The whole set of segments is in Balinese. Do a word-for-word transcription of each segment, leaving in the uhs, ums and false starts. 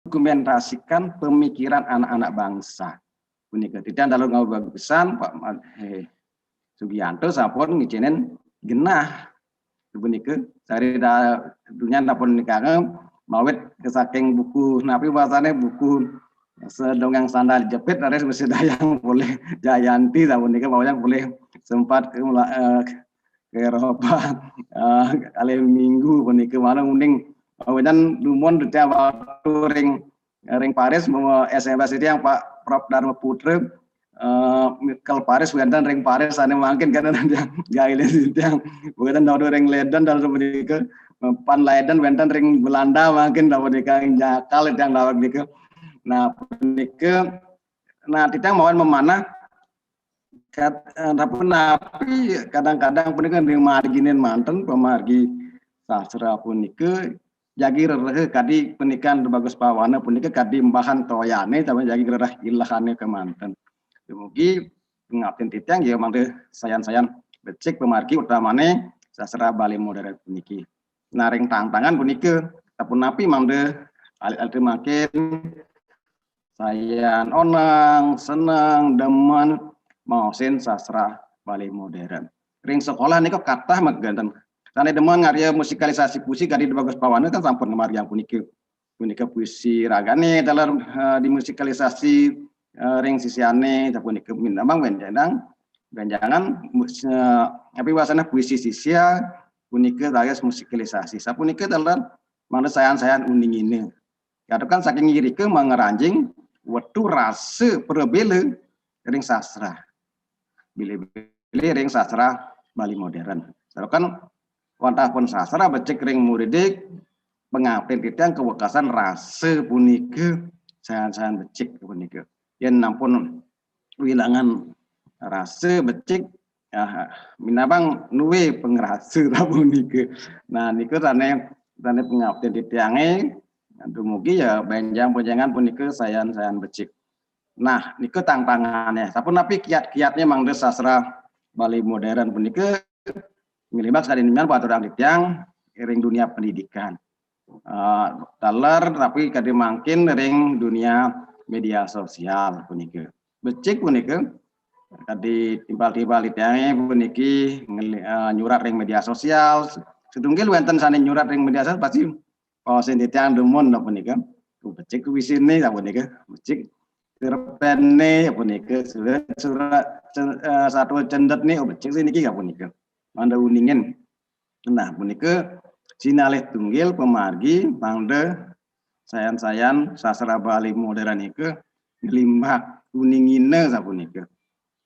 mendokumentasikan pemikiran anak-anak bangsa. Punika titiang dalu ngabagusan Pak Ma-, eh, Sugianto sampun ngicénin genah punika. Sari da-, dunya sampun nikanga mawit saking buku napi bahasané, buku Sedongeng Sandal Jepit, raris Besi Dayang polih Jayanti sapunika, mawinan polih sempat ke mula-, eh, ke Eropa, eh, kalih minggu punika, malah uning, eh, wénten dumun titiang waktu ring, ring Paris, mama S M S titiang Pak Prof Dharma Putra, eh, kal Paris, wénten ring Paris sané mangkin kadén titiang gaé titiang. Wénten daweg ring Leiden, daweg punika, pan Leiden wénten ring Belanda mangkin, daweg punika, jakal titiang daweg nika. Nah, punika, nah, titiang mawinan mamanah kat-, eh, napi-napi kadang-kadang punika ring marginin manten, pamargi sastra punika jagi rereh kadi punika Ida Bagus Pawana punika kadi embahan toyané, tapi jagi rereh ilehané kémanten. Dumugi pangaptin titiang ya mangda sayan-sayan becik pamargi utamané sastra Bali modern puniki. Nah, ring tangtangan punika, sapunapi mangda alit-alit mangkin sayan oneng, seneng, demen maosin sastra Bali modern. Ring sekolah nika kathah makaten. Sané demen ngarya musikalisasi puisi kadi Ida Bagus Pawana kan sampun ngamargiang punika. Punika puisi ragané taler, eh, dimusikalisasi, eh, ring sisiané, sapunika minabang bénjangan, bénjangan mus-, eh, napi wastané puisi sisia punika raris musikalisasi. Sapunika taler mangda sayan-sayan uningina. Kadukan saking irika mangranjing wetu rasa prabéla ring sastra. Bilih-bilih ring sastra Bali modern. Kadukan wantah pun sastra becik ring muridé, pangaptin titiang kawekasan rasa punika sayan-sayan becik punika. Yén nampun wilangan rasa becik, ah, minabang nuwé pangrasa sapunika. Nah, nika sané, sané pangaptin titiangé, dumugi ya bénjang-bénjangan punika sayan-sayan becik. Nah, nika tangtangané. Sapunapi kiat-kiatné mangda sastra Bali modern punika nglimbak sané nyuman baturang titiang ring dunia pendidikan. Eh, taler tapi kadi mangkin ring dunia media sosial punika. Becik punika, kadi timpal-timpal titiangé puniki ngeli-, eh, nyurat ring media sosial. Setunggil wénten sané nyurat ring media sosial, pasti paosin titiang dumun punika. Oh, becik puisiné sapunika, becik cerpenné sapunika, surat, surat cen-, eh, satua cendetné, oh, becik sih niki sapunika. Mangda uningin. Nah, punika sinalih tunggil pamargi mangda sayan-sayan sastra Bali modern nika nglimbak uningina sapunika.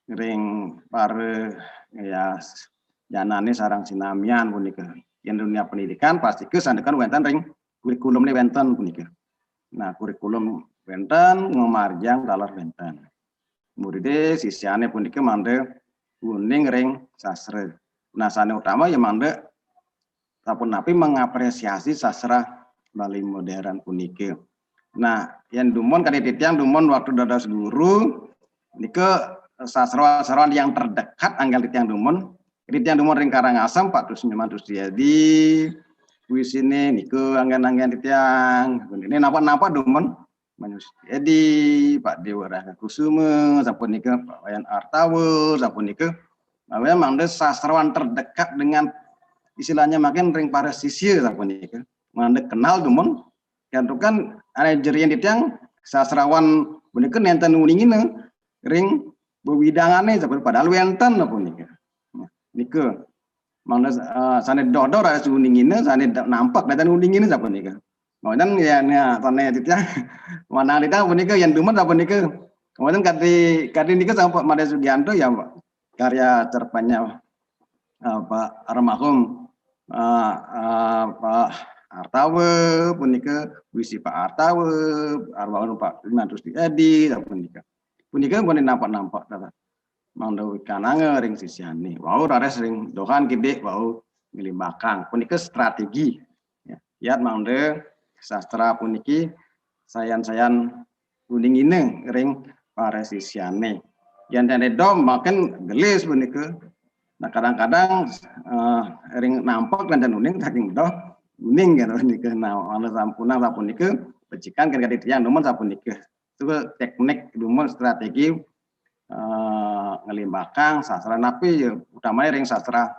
Ring para ya janané sareng sinamian punika. Yén dunia pendidikan pastika santukan wénten ring kurikulumné wénten punika. Nah, kurikulum wénten, ngamargiang taler wénten. Muridé, sisiané punika mangda uning ring sastra. Nah, sané utama ya mangda sapunapi mengapresiasi sastra Bali modern punika. Nah, yén dumun kadi titiang dumun waktu dados guru, nika sastrawan-sastrawan yang terdekat anggén titiang dumun. Titiang dumun ring Karangasem, Pak Tusnyoman Tustiadi, puisiné nika anggén-anggén titiang. Ini napa-napa dumun. Manyusti Edi, Pak Déwa Rahayu Kusuma, sapunika Pak Wayan Artawa, sapunika. Nah, mangda sastrawan terdekat dengan istilahnya mangkin ring para sisia sapunika. Mangda kenal dumun, santukan ané jeriin titiang sastrawan punika nénten uningina ring wewidangané sapunika, padahal wénten sapunika. Nah, nika. Mangda, eh, sané dodo raris uningina, sané da-, nampek nénten uningina sapunika. Wénten ya, nah, sané titiang, manah titiang punika yén dumun sapunika. Wénten kadi, kadi nika sampun Madé Sugianto ya, Pak. Karya cerpennya, eh, Pak almarhum, eh, eh, Pak Artawa punika, puisi Pak Artawa, almarhum Pak Tusnyoman Tustiadi, sapunika. Punika pun nampek-nampek, mangda wikananga ring sisiané. Wau raris ring dohan kidik wau nglimbakang. Punika strategi. Ya, yat mangda sastra puniki sayan-sayan uningina ring para sisiané. Yén dadi dom mangkin gelis punika. Nah, kadang-kadang, eh, ring nampek nénten uning saking doh uning kan punika. Nah, ana sampunang sapunika becikan kan kadang titiang dumun sapunika. Itu teknik dumun strategi eh, ngelimbakang sastra napi ya, utamanya ring sastra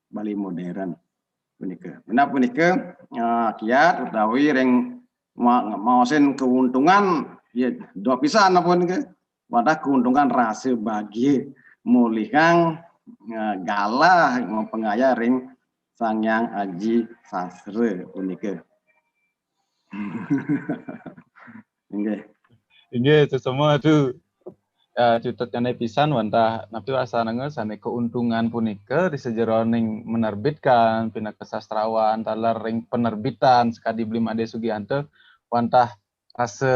Bali modern punika. Nah punika eh, kiat utawi ring ma- maosin keuntungan ya dua pisan apa nika. Wadah keuntungan rasa bahagia mulihang eh, galah mapangayah ring Sang Hyang Aji Sastra punika. Inggih. Inggih, sesama tu. Ya, cutetnyané pisan wantah napi wasananga sané keuntungan punika di sajeroning menerbitkan pinaka sastrawan taler ring penerbitan sakadi Beli Madé Sugianto wantah rasa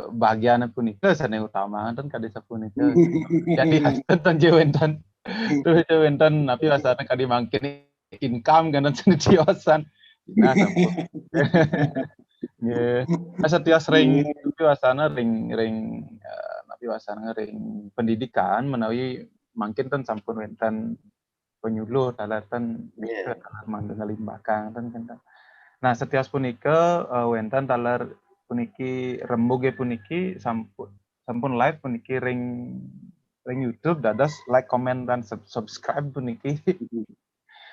bahagiané punika sané utama ten kadi sapunika. Jadi hasil ten je wénten. Tu je wénten napi wasana kadi mangkin income kan sané tiosan. Nah, sampun. Nggih. Asa tios ring napi wasana ring ring eh, napi wasana ring pendidikan menawi mangkin ten sampun wénten penyuluh taler ten Iya. Taler mangda ngalimbakang ten kinten. Nah, setios punika eh, wénten taler puniki rembuge puniki sampun sampun live puniki ring ring YouTube dados like, comment dan sub- subscribe puniki.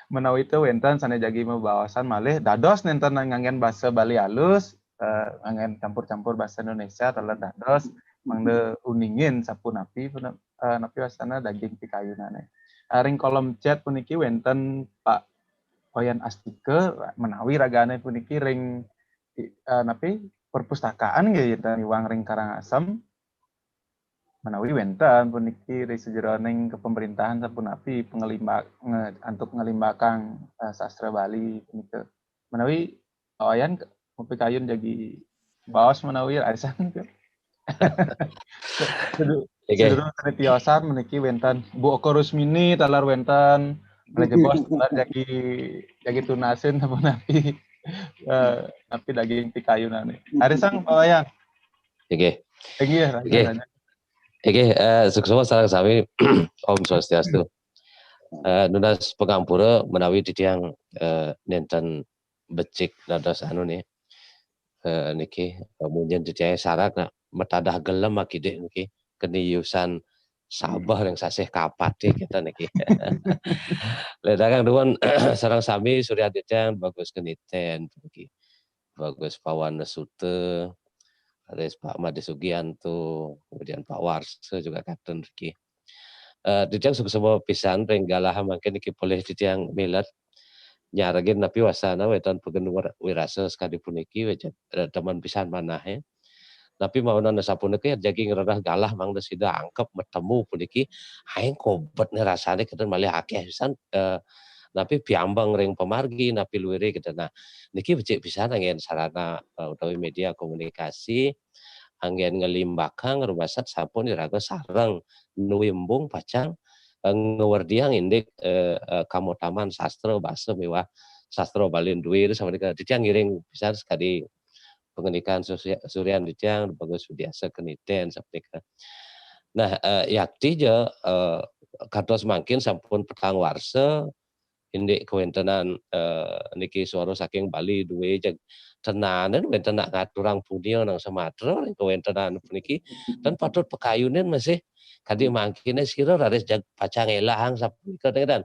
Menawi itu wénten sané jagi mabaosan malih dados nénten nganggén basa Bali alus eh, nganggén campur-campur basa Indonesia taler dados mangda uningin sapunapi puna- eh, napi wasana daging pikayunané. Eh, ring kolom chat puniki wénten Pak Wayan Astika menawi ragané puniki ring eh, napi perpustakaan nggih wénten iwang ring Karangasem menawi wénten puniki ring sajeroning kepemerintahan sapunapi pengelimbak nge, antuk ngelimbakang eh, sastra Bali punika. Menawi Pak Wayan ke- mapikayun jagi baos menawi arisan ke. Sedu- Oke. Sedurung sané tiosan meniki wénten Bu Oko Rusmini taler wénten Raja Bos taler jagi jagi tunasin sapunapi eh, napi daging pikayunané. Arisan Pak Wayan. Oke. Inggih, Inggih. Oke, eh, suksma sareng sami. Om Swastiastu. Eh, nunas pangampura menawi titiang eh, nénten becik dados anu nih. Eh, niki eh, munyin titiang sarak nak matadah gelem akidik niki keniusan sabeh ring sasih kapat nih kita niki. Ledangang dumun sareng sami Surya Aditya bagus keniten niki. Bagus Pawana Suta, Res Pak Made Sugianto, kemudian Pak Warsa juga katon niki. Eh, titiang suksma pisan ring galah mangkin niki polih titiang milet nyarengin napi wasana wénten pagén wir- wirasa sakadi puniki wénten eh, temen pisan manah ya. Napi mawinan sapunika jagi ngrereh galah mangda sida angkep matemu puniki aing kobet nih rasane kenten malih akeh pisan eh, napi piambeng ring pamargi napi luire kita. Nah, niki becik pisan anggen sarana eh, utawi media komunikasi anggen ngelimbakang rumasat sampun iraga sareng nuwimbung pacang eh, ngewerdiang indik eh, eh, kamotaman sastra basa miwah sastra Bali duwe itu sama dengan titiang ngiring pisan sekali pengendikan Surya- Suryan titiang bagus biasa keniten sapunika. Nah, eh, yakti ja eh, kados mangkin sampun petang warsa indik kawentenan eh, niki suara saking Bali duwe jeg tenanan wenten nak ngaturang punia nang Sumatera ring kawentenan puniki dan patut pakayunin masih kadi mangkine sira raris jag pacang elahang sapunika dan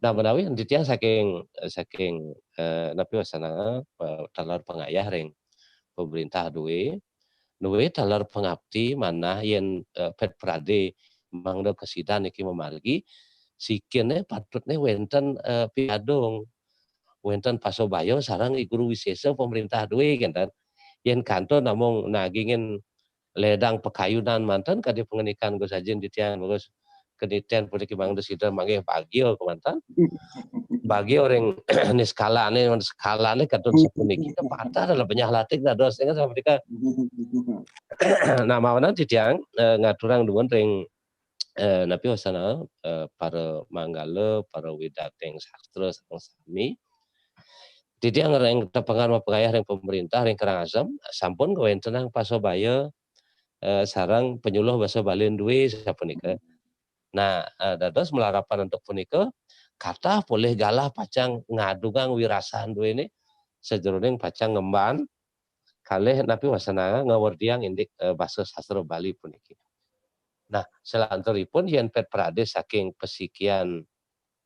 nah menawi titiang saking saking eh, napi wasana eh, taler pangayah ring pemerintah duwe duwe taler pangapti manah yen eh, pet prade mangda kasidan iki mamargi sikine patutne wenten eh, piadung wenten pasobaya sareng i guru wisesa pemerintah duwe kenten yen kanto namung nagingin ledang pakayunan manten kadi pengendikan Gus Ajin titiang bagus keniten puniki mangda sida manggih bagia kemanten bagia ring niskalane skalane kadun sapuniki patah dalam penyah latik dados dengan sapunika nah mawanan titiang eh, ngaturang dumun ring eh, napi wasana eh, para manggala para widating sastra sareng sami titiang ring tepengan mapengayah ring pemerintah ring Karangasem sampun kawentenang pasobaya eh, sareng penyuluh basa Bali duwe sapunika. Nah, eh, dados malarapan antuk punika kathah polih galah pacang ngadungang wirasan duwene sajeroning pacang ngemban kalih napi wasana ngawerdiang indik, eh, basa sastra Bali puniki. Nah, salanturipun yen ped pradé saking pasikian,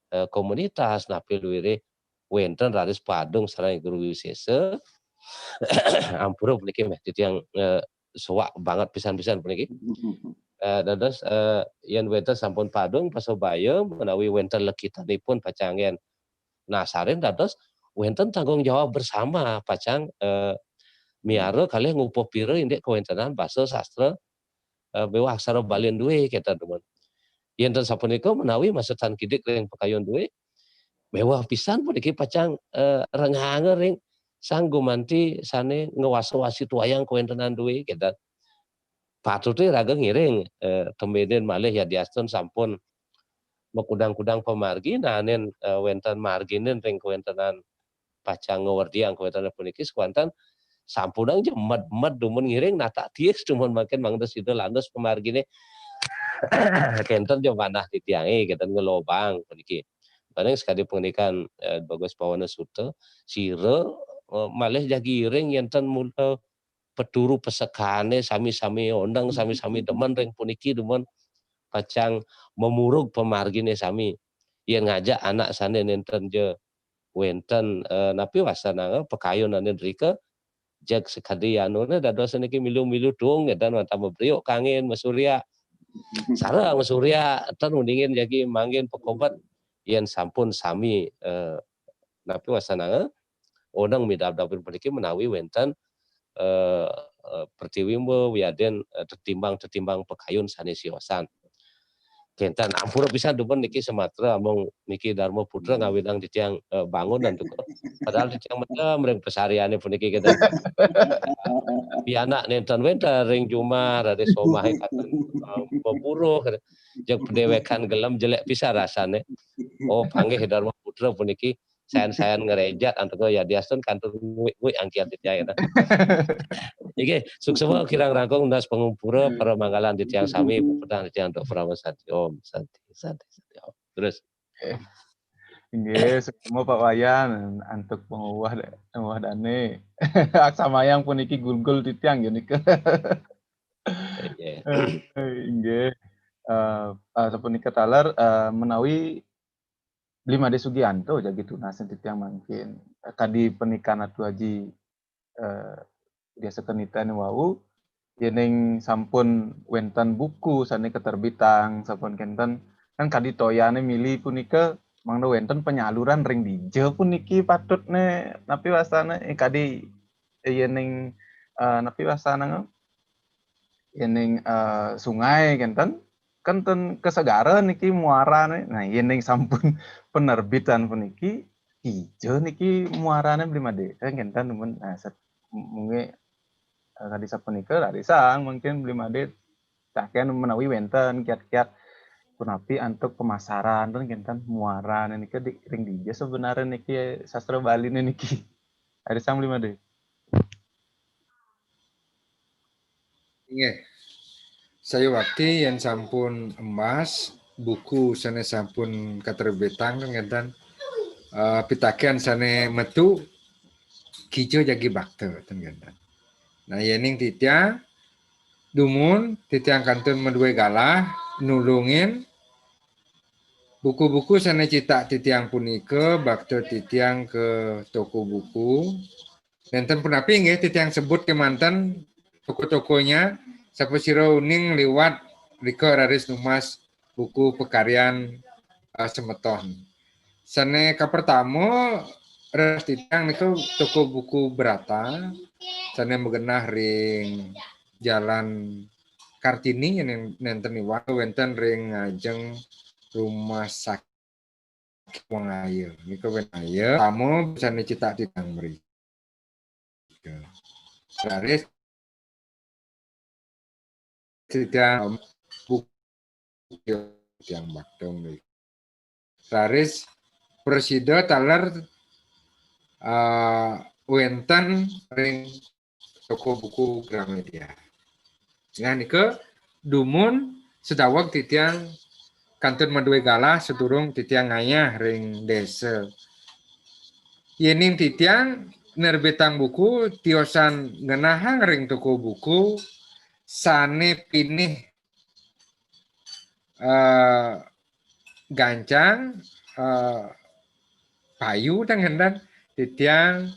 eh, komunitas napi luiré wénten raris padung sareng Guru Wisésa. Ampura puniki méh titiang, eh, suwak banget pisan-pisan puniki. Eh, dados, eh, yen wénten sampun padung pasubaya menawi wénten lekitanipun pacang yen nasarin dados wénten tanggung jawab bersama pacang, eh, miara kalih ngupapira indik kawéntenan basa sastra, eh, miwah aksara Bali dué kénten dumun. Yen ten sapunika menawi masetan kidik ring pakayun dué, miwah pisan puniki pacang, eh, renganga ring sang gumanti sané ngwasa-wasi tuayang kawéntenan dué kénten. Patuté raga ngiring, eh, tembénin malih yadiastun sampun makudang-kudang pamargi, nanging, eh, wénten marginin ring kawéntenan pacang ngawerdiang kawéntenan puniki sakéwanten sampunang ja med-med dumun ngiring natak tiis dumun mangkin mangda sida landus pamarginé. Kénten ja manah titiangé, kénten ngelobang puniki. Paling sakadi pangandikan, eh, Bagus Pawana Suta, sira, eh, malih jagi iring yen ten mula peturu pesekané sami-sami ondeng, sami-sami demen ring puniki dumun pacang mamurug pamarginé sami. Yen ngajak anak sané nénten ja wénten, eh, napi wastananga pakayunané drika, jeg sakadi anuné dados niki milu-milu tung, dan wantah mabriuk kangin, masurya. Sareng masurya, ten uningin jagi mangkin pakobet. Yen sampun sami, eh, napi wastananga, ondeng midabdabin puniki menawi wénten, eh, eh, pratiwimba wiadin, eh, tetimbang-tetimbang pakayun sané siosan. Kénten ampura pisan dumun niki samatra amung niki Dharma Putra ngawinang titiang, eh, bangun antuk. Padahal titiang mendem ring pasaryané puniki kénten. Pianak nénten wénten ring jumah, raris somahé katon, eh, beburuh, jeg padéwékan gelem jelék pisan rasané. Oh, panggih Dharma Putra puniki sayan-sayan ngrejat antuk yadiastun kantun nguik-nguik angkian titiang, ya. Inggih, suksma kirang langkung nunas pangampura, para manggalan titiang sami, puputang titiang antuk parama santi. Om, santi, santi, santi. Om. Terus. Inggih, suksma Pak Wayan, antuk panguwah da-, panguwah dané. Aksamayang puniki gulgul titiang, ya, nika. Inggih. Eh, inggih. Eh, eh, sapunika taler, eh, menawi Bli Madé Sugianto jagi tunasin titiang mangkin. Kadi pangandikan Atu Aji, eh, biasa kenitane wau, yening sampun wénten buku sané katerbitang, sampun kénten, kan kadi toyané mili punika mangda wénten panyaluran ring dija puniki patutné napi wastané, eh, kadi, eh, yening, eh, napi wastané, yening, eh, sungai kénten, kan ten ka segara niki muarané. Nah, yening sampun penerbitan puniki, dija niki muarané Bli Madé. Kan kénten, mun, nah, sat-, mungkin, eh, kadi sapunika rarisang mungkin Bli Madé taken menawi wénten kiat-kiat punapi antuk pemasaran ten kénten muarané niki di, ring dija sebenarnya niki sastra Baliné niki. Rarisang Bli Madé. Inggih. Sayuwakti yén sampun embas, buku sané sampun katerbitang ten ngénten, eh, pitaken sané metu, kija jagi bakta ten ngénten. Nah, yéning titiang dumun, titiang kantun madué galah nulungin buku-buku sané cithak titiang punika, bakta titiang ka toko buku. Nénten punapi nggih titiang sebut kémanten toko-tokonya, sapasira uning liwat rika raris numbas buku pakaryan, eh, semeton. Sané kapertama, raris titiang nika toko buku Brata, sané magenah ring Jalan Kartini, yén nénten iwang, wénten ring ngajeng rumah sakit Wangaya. Nika wénten Wangaya, tama sané cithak titiang mrika. Raris titiang buku titiang bakta mrika. Raris prasida taler, eh, wénten ring toko buku Gramedia. Nah, nika dumun sedaweg titiang kantun madué galah sadurung titiang ngayah ring désa. Yéning titiang nerbitang buku, tiosan ngenahang ring toko buku, sane pinih eh, gancang, eh, payu tang kentan, titiang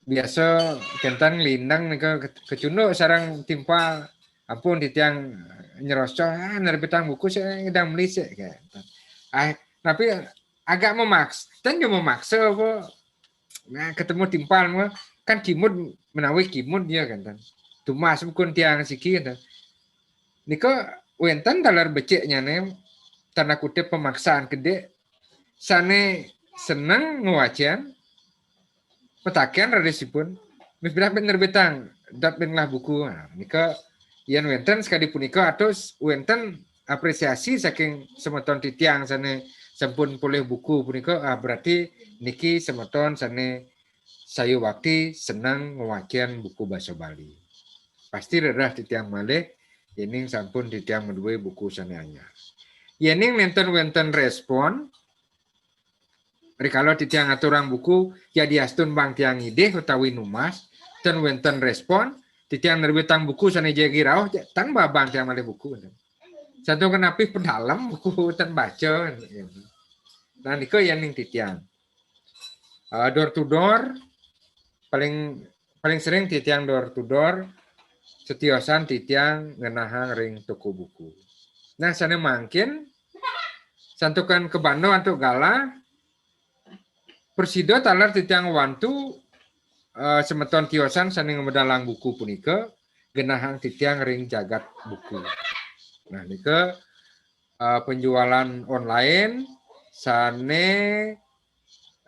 biasa kentan nglindang nika ke-, kecunduk sareng timpal. Ampun titiang nyerocoh, ah, nerbitang buku sik, ngedang meli sik, kentan. Ah, tapi agak memaksa, ten juga memaksa apa. Nah, ketemu timpal mah kan kimud menawi kimud dia kentan. Tumas buku tiang siki kentan. Nika wenten taler beciknyane, tanda kutip pemaksaan kedik, sane seneng ngwacan, petaken rarisipun, mipidah ben nerbitang, dot ben ngelah buku. Nah, nika yen wenten sakadi punika atus wenten apresiasi saking semeton titiang sane sampun polih buku punika, ah, berarti niki semeton sane sayuwakti seneng ngwacan buku basa Bali. Pasti rereh titiang malih, yening sampun titiang madue buku sane anyar. Yening nenten wenten respon, rikala titiang ngaturang buku, yadiastun bang tiang ngidih utawi numas, ten wenten respon, titiang nerbitang buku sane jagi rauh, tang babang tiang malih buku. Santukan napi pedalem buku ten baca. Nah, nika yening titiang. Eh, door to door, paling, paling sering titiang door to door, setiosan titiang ngenahang ring toko buku. Nah, sane mangkin, santukan kabanda antuk galah, prasida taler titiang wantu, eh, semeton tiosan sane ngamedalang buku punika, genahang titiang ring jagat buku. Nah, nika, eh, penjualan online sane,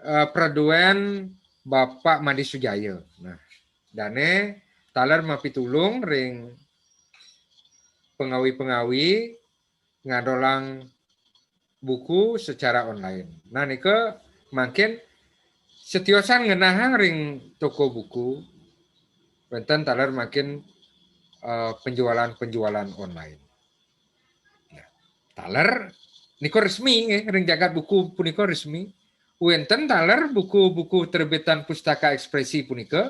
eh, praduen Bapak Madi Sujaya. Nah, dane taler mapitulung ring pengawi-pengawi ngadolang buku secara online. Nah, nika mangkin setiosan ngenahang ring toko buku, wenten taler mangkin, eh, penjualan-penjualan online. Nah, taler nika resmi nggih, ring jagat buku punika resmi. Wenten taler buku-buku terbitan Pustaka Ekspresi punika,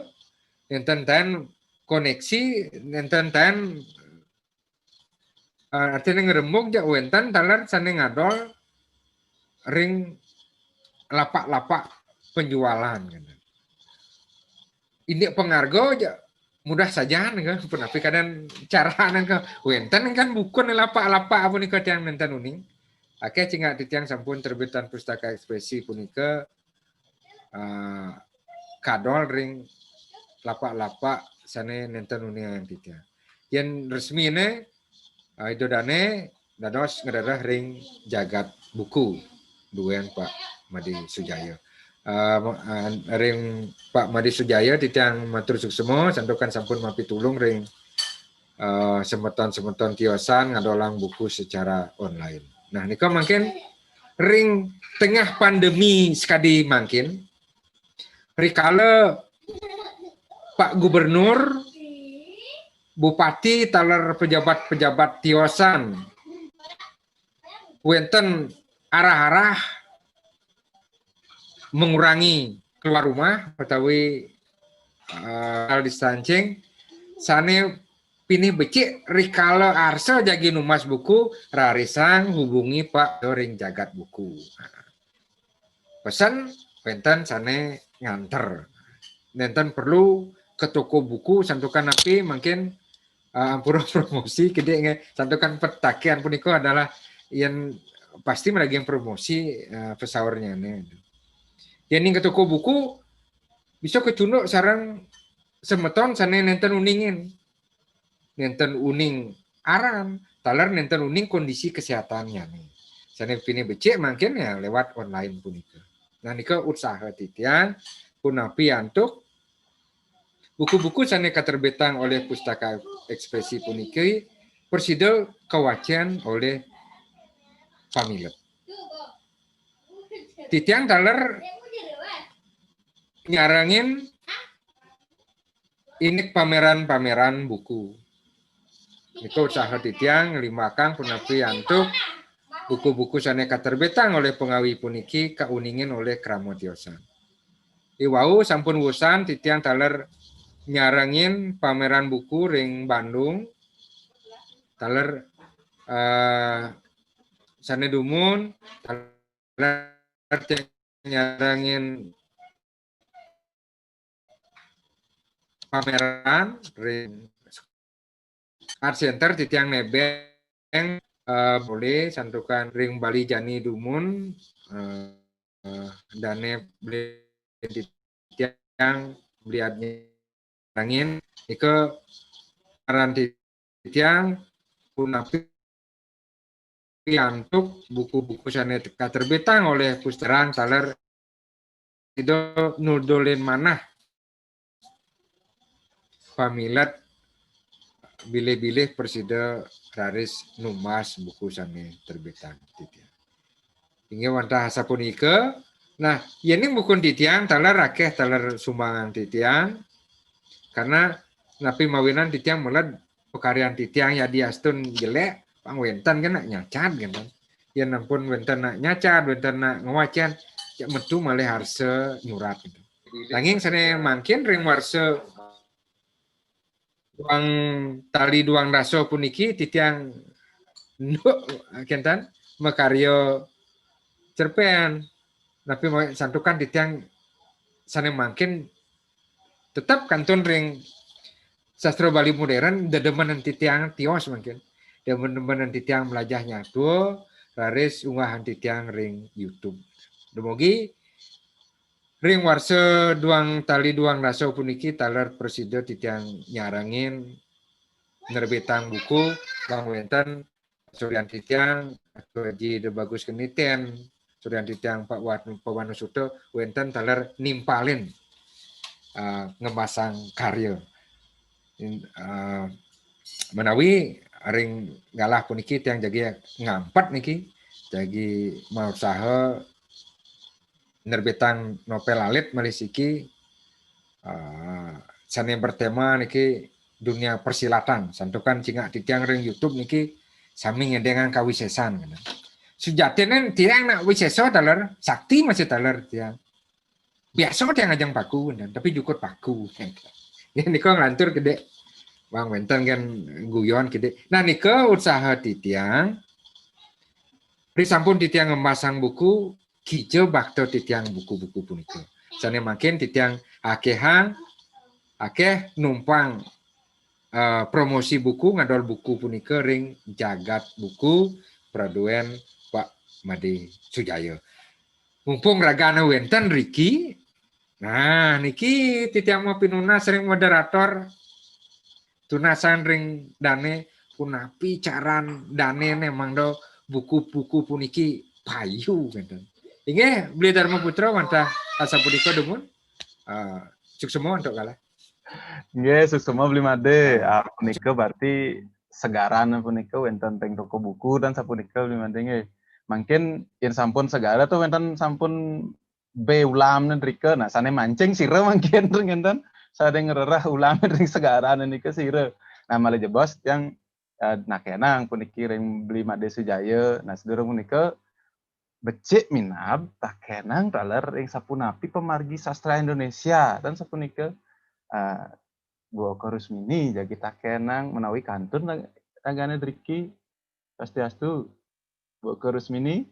nenten ten koneksi, nenten ten, eh, artine ngrembug ja wenten taler sane ngadol ring lapak-lapak penjualan, gitu. Indik pangarga ja mudah sajan, gitu. Punapi kadan carane, gitu. Wenten kan buku ring lapak-lapak punika tiang nenten uning. Akeh cingak titiang sampun terbitan Pustaka Ekspresi punika, eh, kadol ring lapak-lapak sane nenten uningang titiang. Yen resmine, eh, Ida Dane dados ngrereh ring jagat buku, duen Pak Madi Sujaya. Eh, mo-, eh, ring Pak Madi Sujaya titiang matur suksma santukan sampun mapitulung ring, eh, semeton-semeton tiosan ngadolang buku secara online. Nah, nika mangkin ring tengah pandemi sakadi mangkin, rikala Pak Gubernur, Bupati, taler pejabat-pejabat tiosan wenten arah-arah mengurangi keluar rumah utawi, eh, social distancing, sane pinih becik rikala arsa jagi numas buku, rarisang hubungi Pak ring jagat buku. Pesen wenten sane nganter. Nenten perlu ke toko buku santukan napi mangkin, eh, ampura promosi kedik nggih. Santukan petaken punika adalah yen pasti madaging promosi, eh, pesaurnyane. Yening ke toko buku bisa kecunduk sareng semeton sane nenten uningin. Nenten uning aran, taler nenten uning kondisi kesehatannyane. Sane pinih becik mangkin ya lewat online punika. Nah, nika usaha titiang punapi antuk buku-buku sane katerbitang oleh Pustaka Ekspresi puniki prasida kawacen oleh pamilet. Titiang taler nyarengin indik pameran-pameran buku. Nika usaha titiang nglimbakang punapi antuk buku-buku sane katerbitang oleh pangawi puniki kauningin olih krama tiosan. Iwau sampun wusan titiang taler nyarengin pameran buku ring Bandung. Taler eh, sane dumun, taler nyarengin pameran ring Art Center titiang nebeng eh, boleh santukan ring Bali Jani dumun eh, eh, dane beli titiang beli adnya angin ike aran titiang punapi antuk buku-buku sane katerbitang oleh Pusterang taler Ida nudulin manah pamilet bilih-bilih prasida raris numbas buku sane terbitang titiang. Inggih wantah asapunika. Nah, yening buku titiang taler akeh taler sumbangan titiang. Karena napi mawinan titiang meled pakaryan titiang yadiastun jelek, pang wenten kan nak nyacat gitu. Yen ampun wenten nak nyacat, wenten nak ngwacen, cek metu malih arsa nyurat gitu. Nanging sane mangkin ring warsa duang tali duang dasa puniki titiang nuk kenten makarya cerpen. Napi mawi santukan titiang sane mangkin tetep kantun ring sastra Bali modern, dedemenan titiang tios mangkin. Dedemenan titiang melajah nyatua, raris unggahan titiang ring YouTube. Dumugi ring warsa duang tali duang dasa puniki taler prasida titiang nyarengin nerbitang buku pang wenten suryan titiang Atu Aji De Bagus Keniten, suryan titiang Pak Wan Pawanu Suta wenten taler nimpalin uh, ngemasang karya. In, uh, menawi ring galah puniki tiang jagi ngampet niki jagi mausaha nerbitang novel alit malih siki uh, sane bertema niki dunia persilatan. Santukan cingak titiang ring YouTube niki sami ngedengang kawisesan. Sujatine tiang nak wisesa taler, sakti masih taler tiang. Biasa tiang ajeng paku, tapi jukut paku. Ya, nika nglantur gede. Bang wenten kan guyon gede. Nah, nika usaha titiang Ri sampun titiang ngemasang buku, kija bakta titiang buku-buku punika. Sane mangkin titiang akehang, akeh numpang uh, promosi buku, ngadol buku punika ring jagat buku praduen Pak Made Sujaya. Mumpung ragane wenten riki, nah niki titiang mau pinunas ring moderator. Tunasan ring dane punapi caran dane ne mangda buku-buku puniki payu gitu. Inggih, Beli Dharma Putra wantah asapunika dumun. Uh, suksma antuk kala. Nggih, suksma Beli Made. Ah, punika berarti segaran punika wenten teng toko buku dan sapunika Beli Made nggih. Mungkin yen sampun segara tuh wenten sampun be ulam nendrika. Nah, sane mancing sira mangkin ngenten sane ngrereh ulam ring segaran nika sira. Nah, malih jebos yang uh, nakenang puniki ring Beli Made Sujaya. Nah, sedurung punika becik minab takenang taler ring sapunapi pemargi sastra Indonesia dan sapunika uh, Buaka Rusmini jagi takenang menawi kantun ragane driki. Swastiastu, Buaka Rusmini.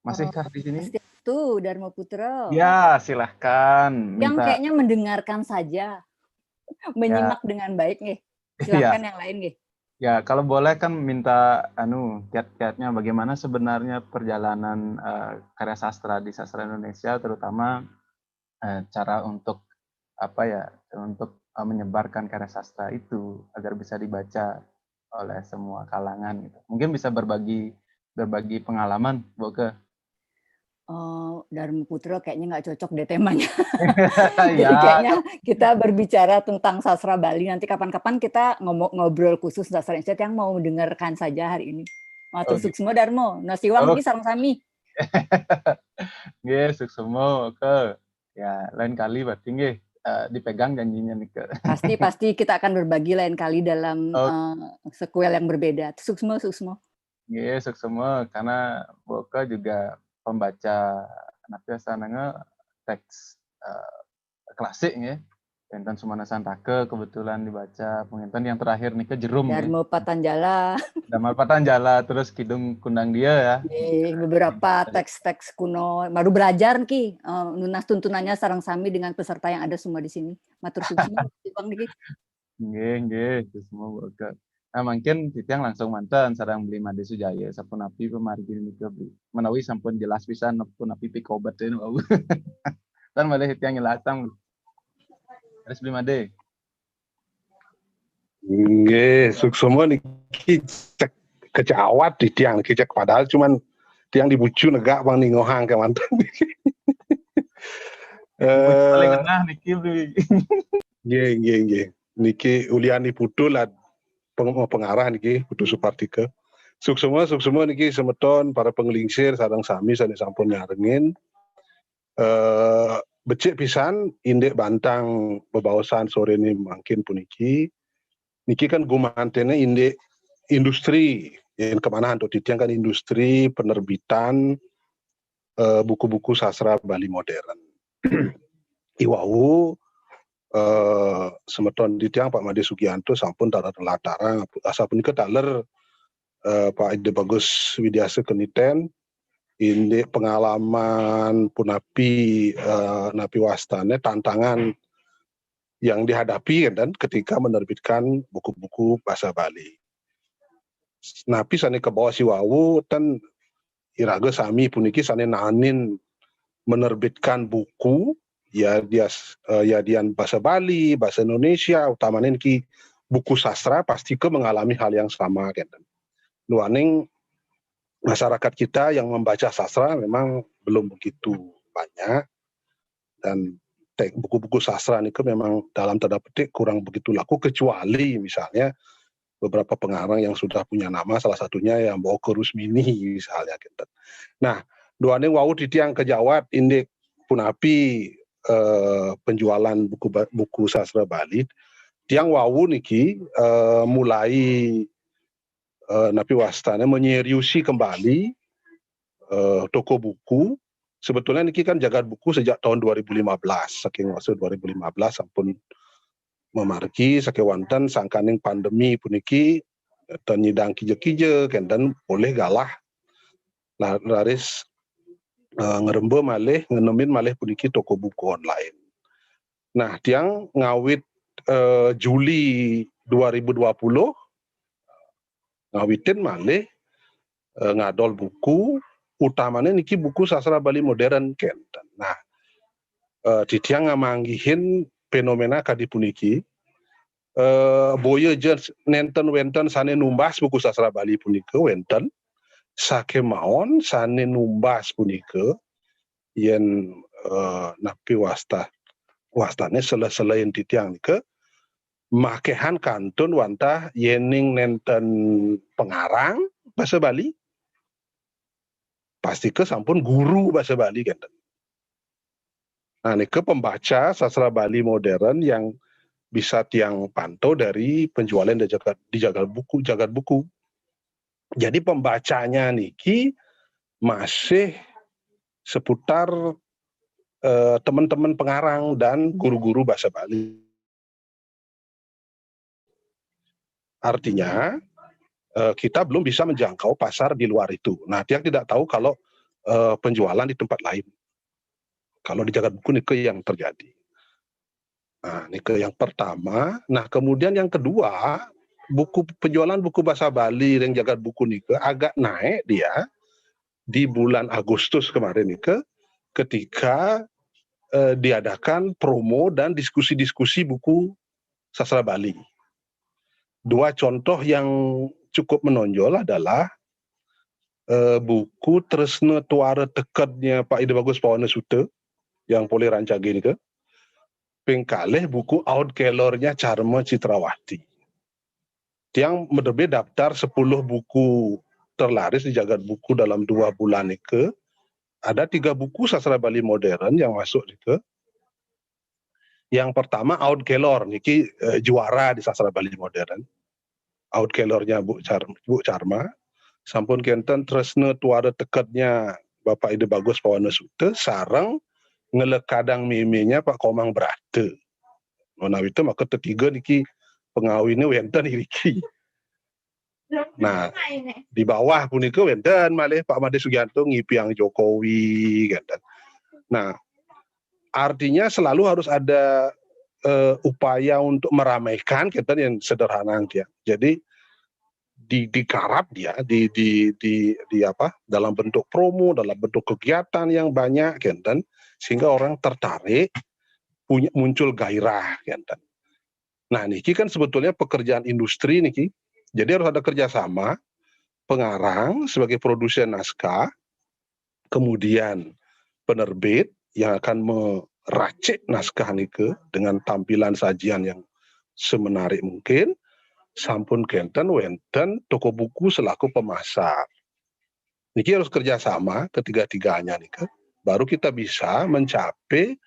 Masihkah di sini? Swastiastu, Dharma Putra. Ya, silahkan. Yang kayaknya mendengarkan saja, menyimak ya. Dengan baik nih. Silahkan ya. Yang lain nih. Ya, kalau boleh kan minta anu kiat-kiatnya bagaimana sebenarnya perjalanan uh, karya sastra di sastra Indonesia, terutama uh, cara untuk apa ya, untuk uh, menyebarkan karya sastra itu agar bisa dibaca oleh semua kalangan gitu. Mungkin bisa berbagi berbagi pengalaman, Buaka. Oh, Dharma Putra kayaknya nggak cocok deh temanya. Jadi ya. Kayaknya kita berbicara tentang sastra Bali. Nanti kapan-kapan kita ngomong ngobrol khusus sastra Indonesia yang mau mendengarkan saja hari ini. Matur oh, suksma Dharma. Nah, siwang oh. Ini sareng sami. Nggih, suksma. Oke. Ya, lain kali berarti nggih uh, dipegang janjinya nih. Pasti pasti kita akan berbagi lain kali dalam oh. uh, sequel yang berbeda. Suksma, suksma. Nggih, suksma karena Buaka juga pembaca napi asanana teks-teks eh, klasik nggih. Wénten Sumana Santaka kebetulan dibaca, penginten yang terakhir nika Jerum nggih. Dharma Patanjala. Dharma Patanjala, terus Kidung Kundang Dia ya. Nggih, beberapa teks-teks kuno. Baru belajar niki eh, nunas tuntunannya sareng sami dengan peserta yang ada semua di sini. Matur suksma Bang niki. Nggih, nggih, itu semua berkat. Nah, mungkin titiang langsung manten sareng Beli Made Sujaya, sapunapi pamargi nika Beli. Menawi sampun jelas pisan punapi pikobet ini wau. Tan malih titiang nyelasang. Terus Beli Made. Nggih, suksma niki cek kecawat titiang niki cek padahal cuman tiang dibucu negak bang ningohang kemanten. Paling Eh, tengah niki Beli. nggih, nggih, nggih. Niki ulian putu lah peng- pengarah niki Putu Supartika. Suksma, suksma niki semeton para penglingsir sareng sami sane sampun nyarengin. Eh, becik pisan indik bantang bebaosan sore ni mangkin puniki. Niki kan gumantene indik industri yang kemana untuk titiang kan industri penerbitan eh, buku-buku sastra Bali modern. Iwau eh, semeton titiang Pak Made Sugianto sampun taler latarang asapunika taler eh, Pak Ide Bagus Widiasa Keniten indik pengalaman punapi eh, napi wastane tantangan yang dihadapi kan ketika menerbitkan buku-buku bahasa Bali. Napi sane kebawa siwau ten iraga sami puniki sane nanin menerbitkan buku ya dia eh, yadian bahasa Bali, bahasa Indonesia, utamane niki buku sastra pasti ke mengalami hal yang sama kan. Duaning masyarakat kita yang membaca sastra memang belum begitu banyak dan tek- buku-buku sastra niku memang dalam tanda petik kurang begitu laku kecuali misalnya beberapa pengarang yang sudah punya nama salah satunya yang Mbok Rusmini misalnya gitu. Nah, duaning wau titiang kejawat indik punapi eh, penjualan buku ba- buku sastra Bali tiang wau niki eh, mulai eh, napi wastane menyeriusi kembali eh, toko buku. Sebetulnya niki kan jagat buku sejak tahun dua ribu lima belas, saking masa dua ribu lima belas sampun memargi sakewanten sangkaning pandemi puniki ten nyidang kija-kija kenten boleh galah la- laris eh, ngeremba malih ngenemin malih puniki toko buku online. Nah, tiang ngawit eh, Juli dua ribu dua puluh ngawitin malih eh, ngadol buku utamanya niki buku sastra Bali modern kenten. Nah, eh, titiang ngamanggihin fenomena kadi puniki eh, boya ja nenten wenten sane numbas buku sastra Bali punika wenten sakemaon sane numbas punika yen eh, napi wasta wastane sela-selain titiang nika makehan kantun wantah yening nenten pengarang bahasa Bali pastika sampun guru bahasa Bali kenten. Nah, nika pembaca sastra Bali modern yang bisa tiang pantau dari penjualan di jagat, di jagat buku, jagat buku. Jadi pembacanya niki masih seputar eh, teman-teman pengarang dan guru-guru bahasa Bali. Artinya eh, kita belum bisa menjangkau pasar di luar itu. Nah, tiang tidak tahu kalau eh, penjualan di tempat lain. Kalau di jagat buku nika yang terjadi. Nah, nika yang pertama. Nah, kemudian yang kedua, buku penjualan buku bahasa Bali yang jagat buku nika agak naik dia di bulan Agustus kemarin nika ketika eh, diadakan promo dan diskusi-diskusi buku sastra Bali. Dua contoh yang cukup menonjol adalah eh, buku Tresna Tuara Tekednya Pak Ida Bagus Pawana Suta yang polih rancage nika. Ping kalih buku Aud Kelornya Charma Citrawati. Tiang menerbit daftar sepuluh buku terlaris di jagat buku dalam dua bulan nika. Ada tiga buku sastra Bali modern yang masuk nika. Yang pertama Aud Kelor niki eh, juara di sastra Bali modern. Aud Kelornya Bu Char Bu Charma. Sampun kenten Tresna Tuara Tekednya Bapak Ida Bagus Pawana Suta sareng ngelekadang méménya Pak Komang Brata. Menawi itu maka tetiga niki pengawinnya wénten iriki. Nah, di bawah punika wénten malih Pak Made Sugianto ngipiang Jokowi, gitu. Nah, artinya selalu harus ada eh, upaya untuk meramaikan, gitu, yang sederhana, gitu ya. Jadi di digarap dia di di di di apa, dalam bentuk promo, dalam bentuk kegiatan yang banyak, gitu, sehingga orang tertarik, punya, muncul gairah, gitu. Nah, niki kan sebetulnya pekerjaan industri niki. Jadi harus ada kerjasama pengarang sebagai produsen naskah, kemudian penerbit yang akan meracik naskah nike dengan tampilan sajian yang semenarik mungkin, sampun kenten wénten toko buku selaku pemasar. Niki harus kerjasama ketiga-tiganya nike, baru kita bisa mencapai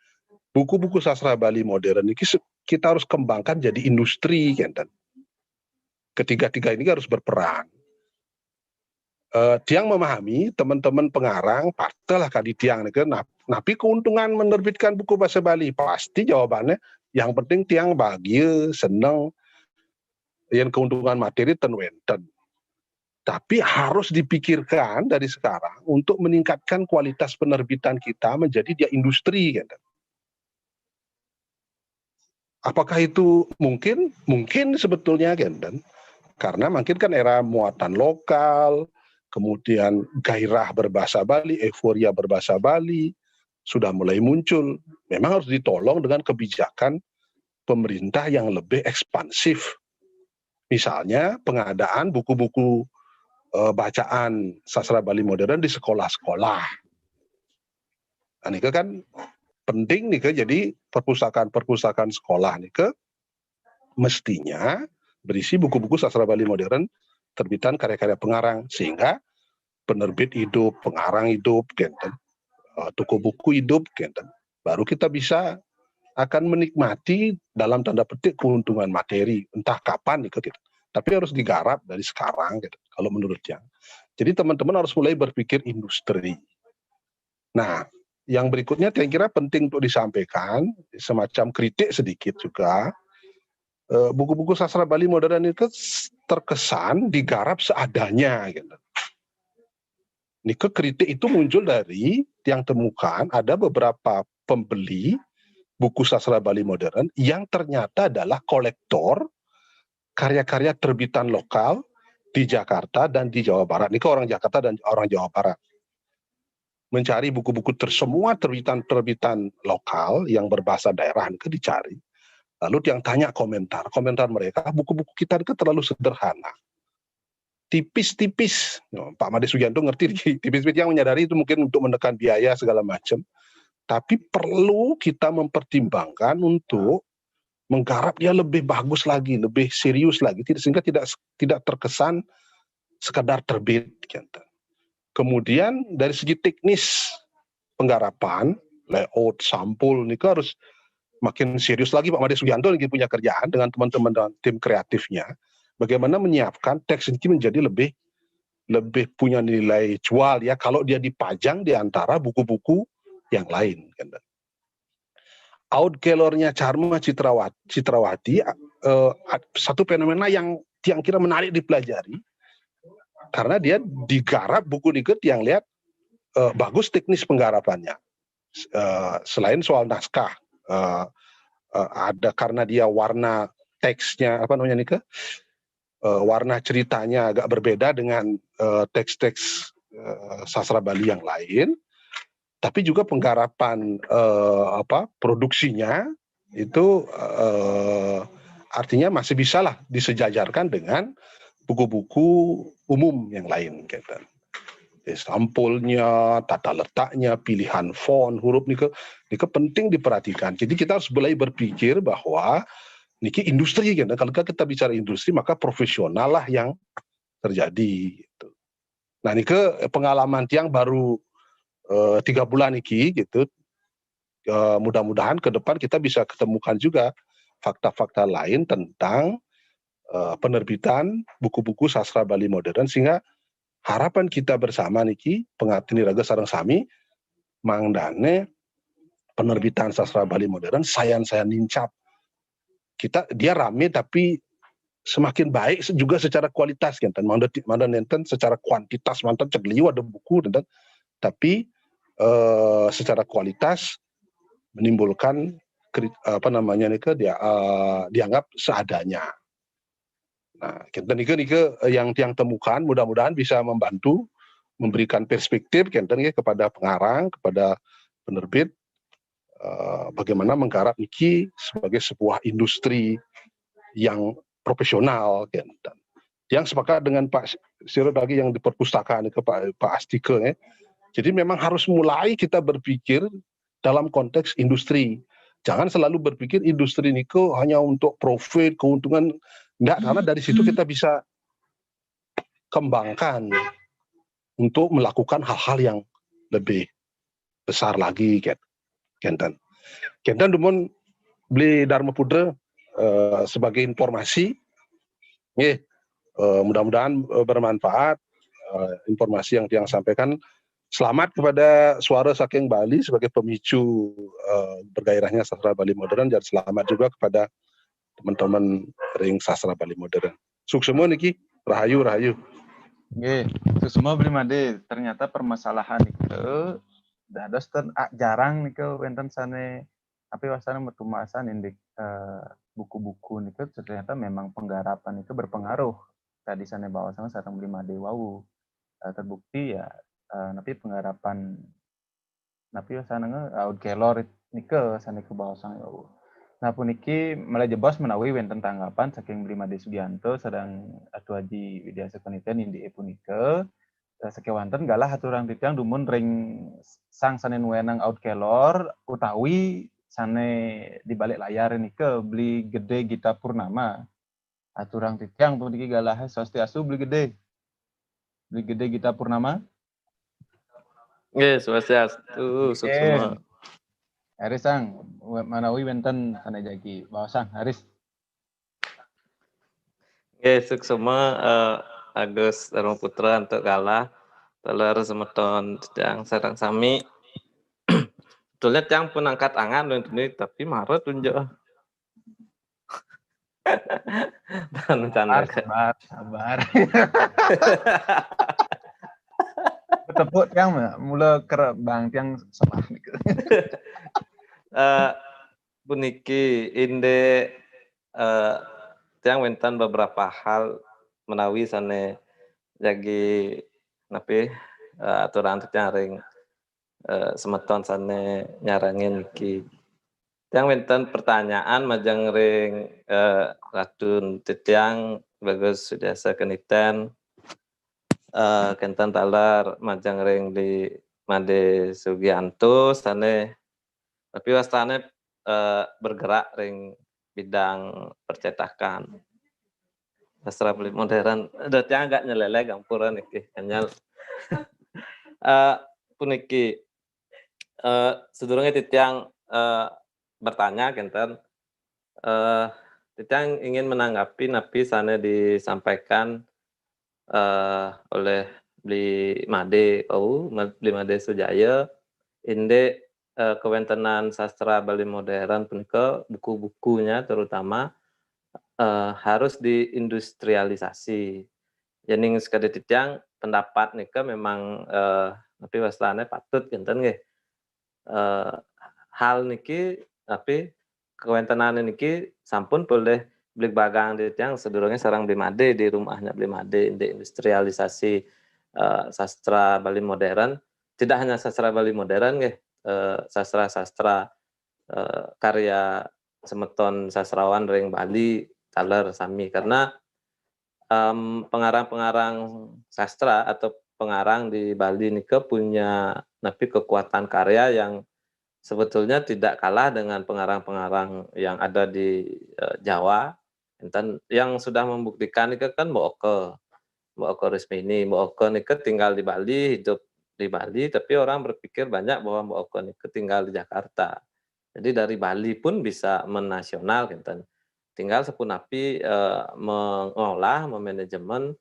buku-buku sastra Bali modern niki se- kita harus kembangkan jadi industri, kenten. Ketiga-tiga ini harus berperan. Eh, tiang memahami teman-teman pengarang, partelah kadi tiang nike, nah, napi keuntungan menerbitkan buku bahasa Bali? Pasti jawabannya, yang penting tiang bahagia, seneng, yang keuntungan materi ten wénten. Tapi harus dipikirkan dari sekarang untuk meningkatkan kualitas penerbitan kita menjadi dia industri, gitu. Apakah itu mungkin? Mungkin sebetulnya, gitu. Karena makin kan era muatan lokal, kemudian gairah berbahasa Bali, euforia berbahasa Bali sudah mulai muncul. Memang harus ditolong dengan kebijakan pemerintah yang lebih ekspansif. Misalnya pengadaan buku-buku eh, bacaan sastra Bali modern di sekolah-sekolah. Nah, nike kan penting nike, jadi perpustakaan-perpustakaan sekolah nike mestinya berisi buku-buku sastra Bali modern terbitan karya-karya pengarang, sehingga penerbit hidup, pengarang hidup, kenten. Eh, toko buku hidup, kenten. Baru kita bisa akan menikmati dalam tanda petik keuntungan materi, entah kapan nike, gitu. Tapi harus digarap dari sekarang, gitu, kalau menurut tiang. Jadi teman-teman harus mulai berpikir industri. Nah, yang berikutnya saya kira penting untuk disampaikan, semacam kritik sedikit juga. Eh, buku-buku sastra Bali modern itu terkesan digarap seadanya, gitu. Nike kritik itu muncul dari yang temukan ada beberapa pembeli buku sastra Bali modern yang ternyata adalah kolektor karya-karya terbitan lokal di Jakarta dan di Jawa Barat. Nike orang Jakarta dan orang Jawa Barat. Mencari buku-buku ter, semua terbitan-terbitan lokal yang berbahasa daerah nike dicari. Lalu yang tanya komentar, komentar mereka, buku-buku kita nike terlalu sederhana, tipis-tipis. Pak Made Sugianto ngerti tipis-tipis, yang menyadari itu mungkin untuk menekan biaya segala macam. Tapi perlu kita mempertimbangkan untuk menggarap dia lebih bagus lagi, lebih serius lagi, sehingga tidak tidak terkesan sekadar terbit, gitu. Kemudian dari segi teknis penggarapan, layout, sampul nike harus makin serius lagi. Pak Made Sugianto lagi punya kerjaan dengan teman-teman dan tim kreatifnya. Bagaimana menyiapkan teks ini menjadi lebih lebih punya nilai jual, ya, kalau dia dipajang di antara buku-buku yang lain, gitu. Out galore-nya Charma Citrawati, Citrawati eh, satu fenomena yang yang kira menarik dipelajari karena dia digarap buku nike yang lihat eh, bagus teknis penggarapannya. Eh, selain soal naskah, eh, eh, ada karena dia warna teksnya apa namanya nike, eh, warna ceritanya agak berbeda dengan eh, teks-teks eh, sastra Bali yang lain, tapi juga penggarapan eh, apa produksinya itu eh, artinya masih bisalah disejajarkan dengan buku-buku umum yang lain, gitu. Jadi, sampulnya, tata letaknya, pilihan font, huruf nike, nike penting diperhatikan. Jadi kita harus mulai berpikir bahwa niki industri, gitu. Kalau kita bicara industri maka profesional lah yang terjadi, gitu. Nah, nike pengalaman tiang baru eh, tiga bulan niki, gitu. Eh, mudah-mudahan ke depan kita bisa ketemukan juga fakta-fakta lain tentang eh, penerbitan buku-buku sastra Bali modern, sehingga harapan kita bersama niki, pengabdi iraga sareng sami, mangdane penerbitan sastra Bali modern, sayan-sayan nincap. Kita, dia rame, tapi semakin baik juga secara kualitas, kan. Mangda, mangda nenten secara kuantitas manten cek liu ada buku, nenten. Tapi eh, secara kualitas menimbulkan kri- apa namanya nih ke dia eh, dianggap seadanya. Nah, kita nih ke yang tiang temukan, mudah-mudahan bisa membantu memberikan perspektif, kan, ya, kepada pengarang, kepada penerbit, eh, bagaimana menggarap niki sebagai sebuah industri yang profesional, kan. Yang sepakat dengan Pak Siro tadi yang di perpustakaan ke Pak, Pak Astika, ya. Jadi memang harus mulai kita berpikir dalam konteks industri. Jangan selalu berpikir industri niko hanya untuk profit, keuntungan. Enggak, karena dari situ kita bisa kembangkan untuk melakukan hal-hal yang lebih besar lagi, kan. Kenten. Kenten dumun beli Dharma Putra eh, sebagai informasi. Nggih, eh, mudah-mudahan eh, bermanfaat eh, informasi yang tiang sampaikan. Selamat kepada Suara Saking Bali sebagai pemicu eh, bergairahnya sastra Bali modern, dan selamat juga kepada teman-teman ring sastra Bali modern. Suksma niki, rahayu, rahayu. Nggih, suksma Bli Made, ternyata permasalahan itu dados ten ah, jarang niku wenten sane apa wastane metumasan indik eh, buku-buku niku ternyata memang penggarapan itu berpengaruh. Tadi sane bawasan sareng Bli Made wau. Eh, terbukti ya eh, napi penggarapan napi wastane nge- laut kelor nika sane kebawasan wau. Nah, puniki malih jebos menawi wenten tanggapan saking Bli Made Sugianto sareng Atu Haji Widya Sekeniten indik punika. Eh, sakewanten galah aturang titiang dumun ring sang sane nuenang laut kelor utawi sane di balik layar nika Bli Gede Gita Purnama. Aturang titiang puniki galah swastiastu Bli Gede. Bli Gede Gita Purnama. Nggih, swastiastu, suksma. Haris sang, manawi wenten sane jagi. Bawa sang, Haris. Nggih, suksma eh, Agus Dharma Putra antuk galah. Taler semeton tiang sareng sami. Betulnya tiang pun angkat angan dulu, tapi marah tunjuk. Dan Sabar, canda. sabar, sabar. Tepuk tiang mula ker bang tiang salah niku. Eh, puniki indik eh, tiang wenten beberapa hal menawi sane jagi napi eh, aturan tiang ring eh, semeton sane nyarengin niki. Tiang wenten pertanyaan majeng ring eh, Ratun titiang Bagus Sudiasa Keniten eh, kenten taler majeng ring di Made Sugianto sane tapi wastane eh, bergerak ring bidang percetakan. Sastra Bali modern. Ada tiang agak nyeleleh gampura niki, kanyal. Eh, puniki eh, sedurunge titiang eh, bertanya kenten eh, titiang ingin menanggapi napi sane disampaikan eh, oleh Bli Made kau, Bli Made Sujaya, indik eh, kewentenan sastra Bali modern punika buku-bukunya terutama eh, harus diindustrialisasi. Yening sekadi titiang pendapat nika memang eh, napi wastane patut kenten nggih. Eh, hal niki tapi kewentenane niki sampun polih Bli Bagang titiang sedurunge sareng Bli Made di rumahnya Bli Made indik industrialisasi eh, sastra Bali modern. Tidak hanya sastra Bali modern nggih, eh, sastra-sastra eh, karya semeton sastrawan ring Bali taler sami karena em, pengarang-pengarang sastra atau pengarang di Bali nika punya napi kekuatan karya yang sebetulnya tidak kalah dengan pengarang-pengarang yang ada di eh, Jawa. Enten yang sudah membuktikan nika kan Mbok Oka. Mbok Oka Rusmini, Mbok Oka nika tinggal di Bali, hidup di Bali, tapi orang berpikir banyak bahwa Mbok Oka nika tinggal di Jakarta. Jadi dari Bali pun bisa menasional kenten. Tinggal sepunapi eh, mengolah, memanajemen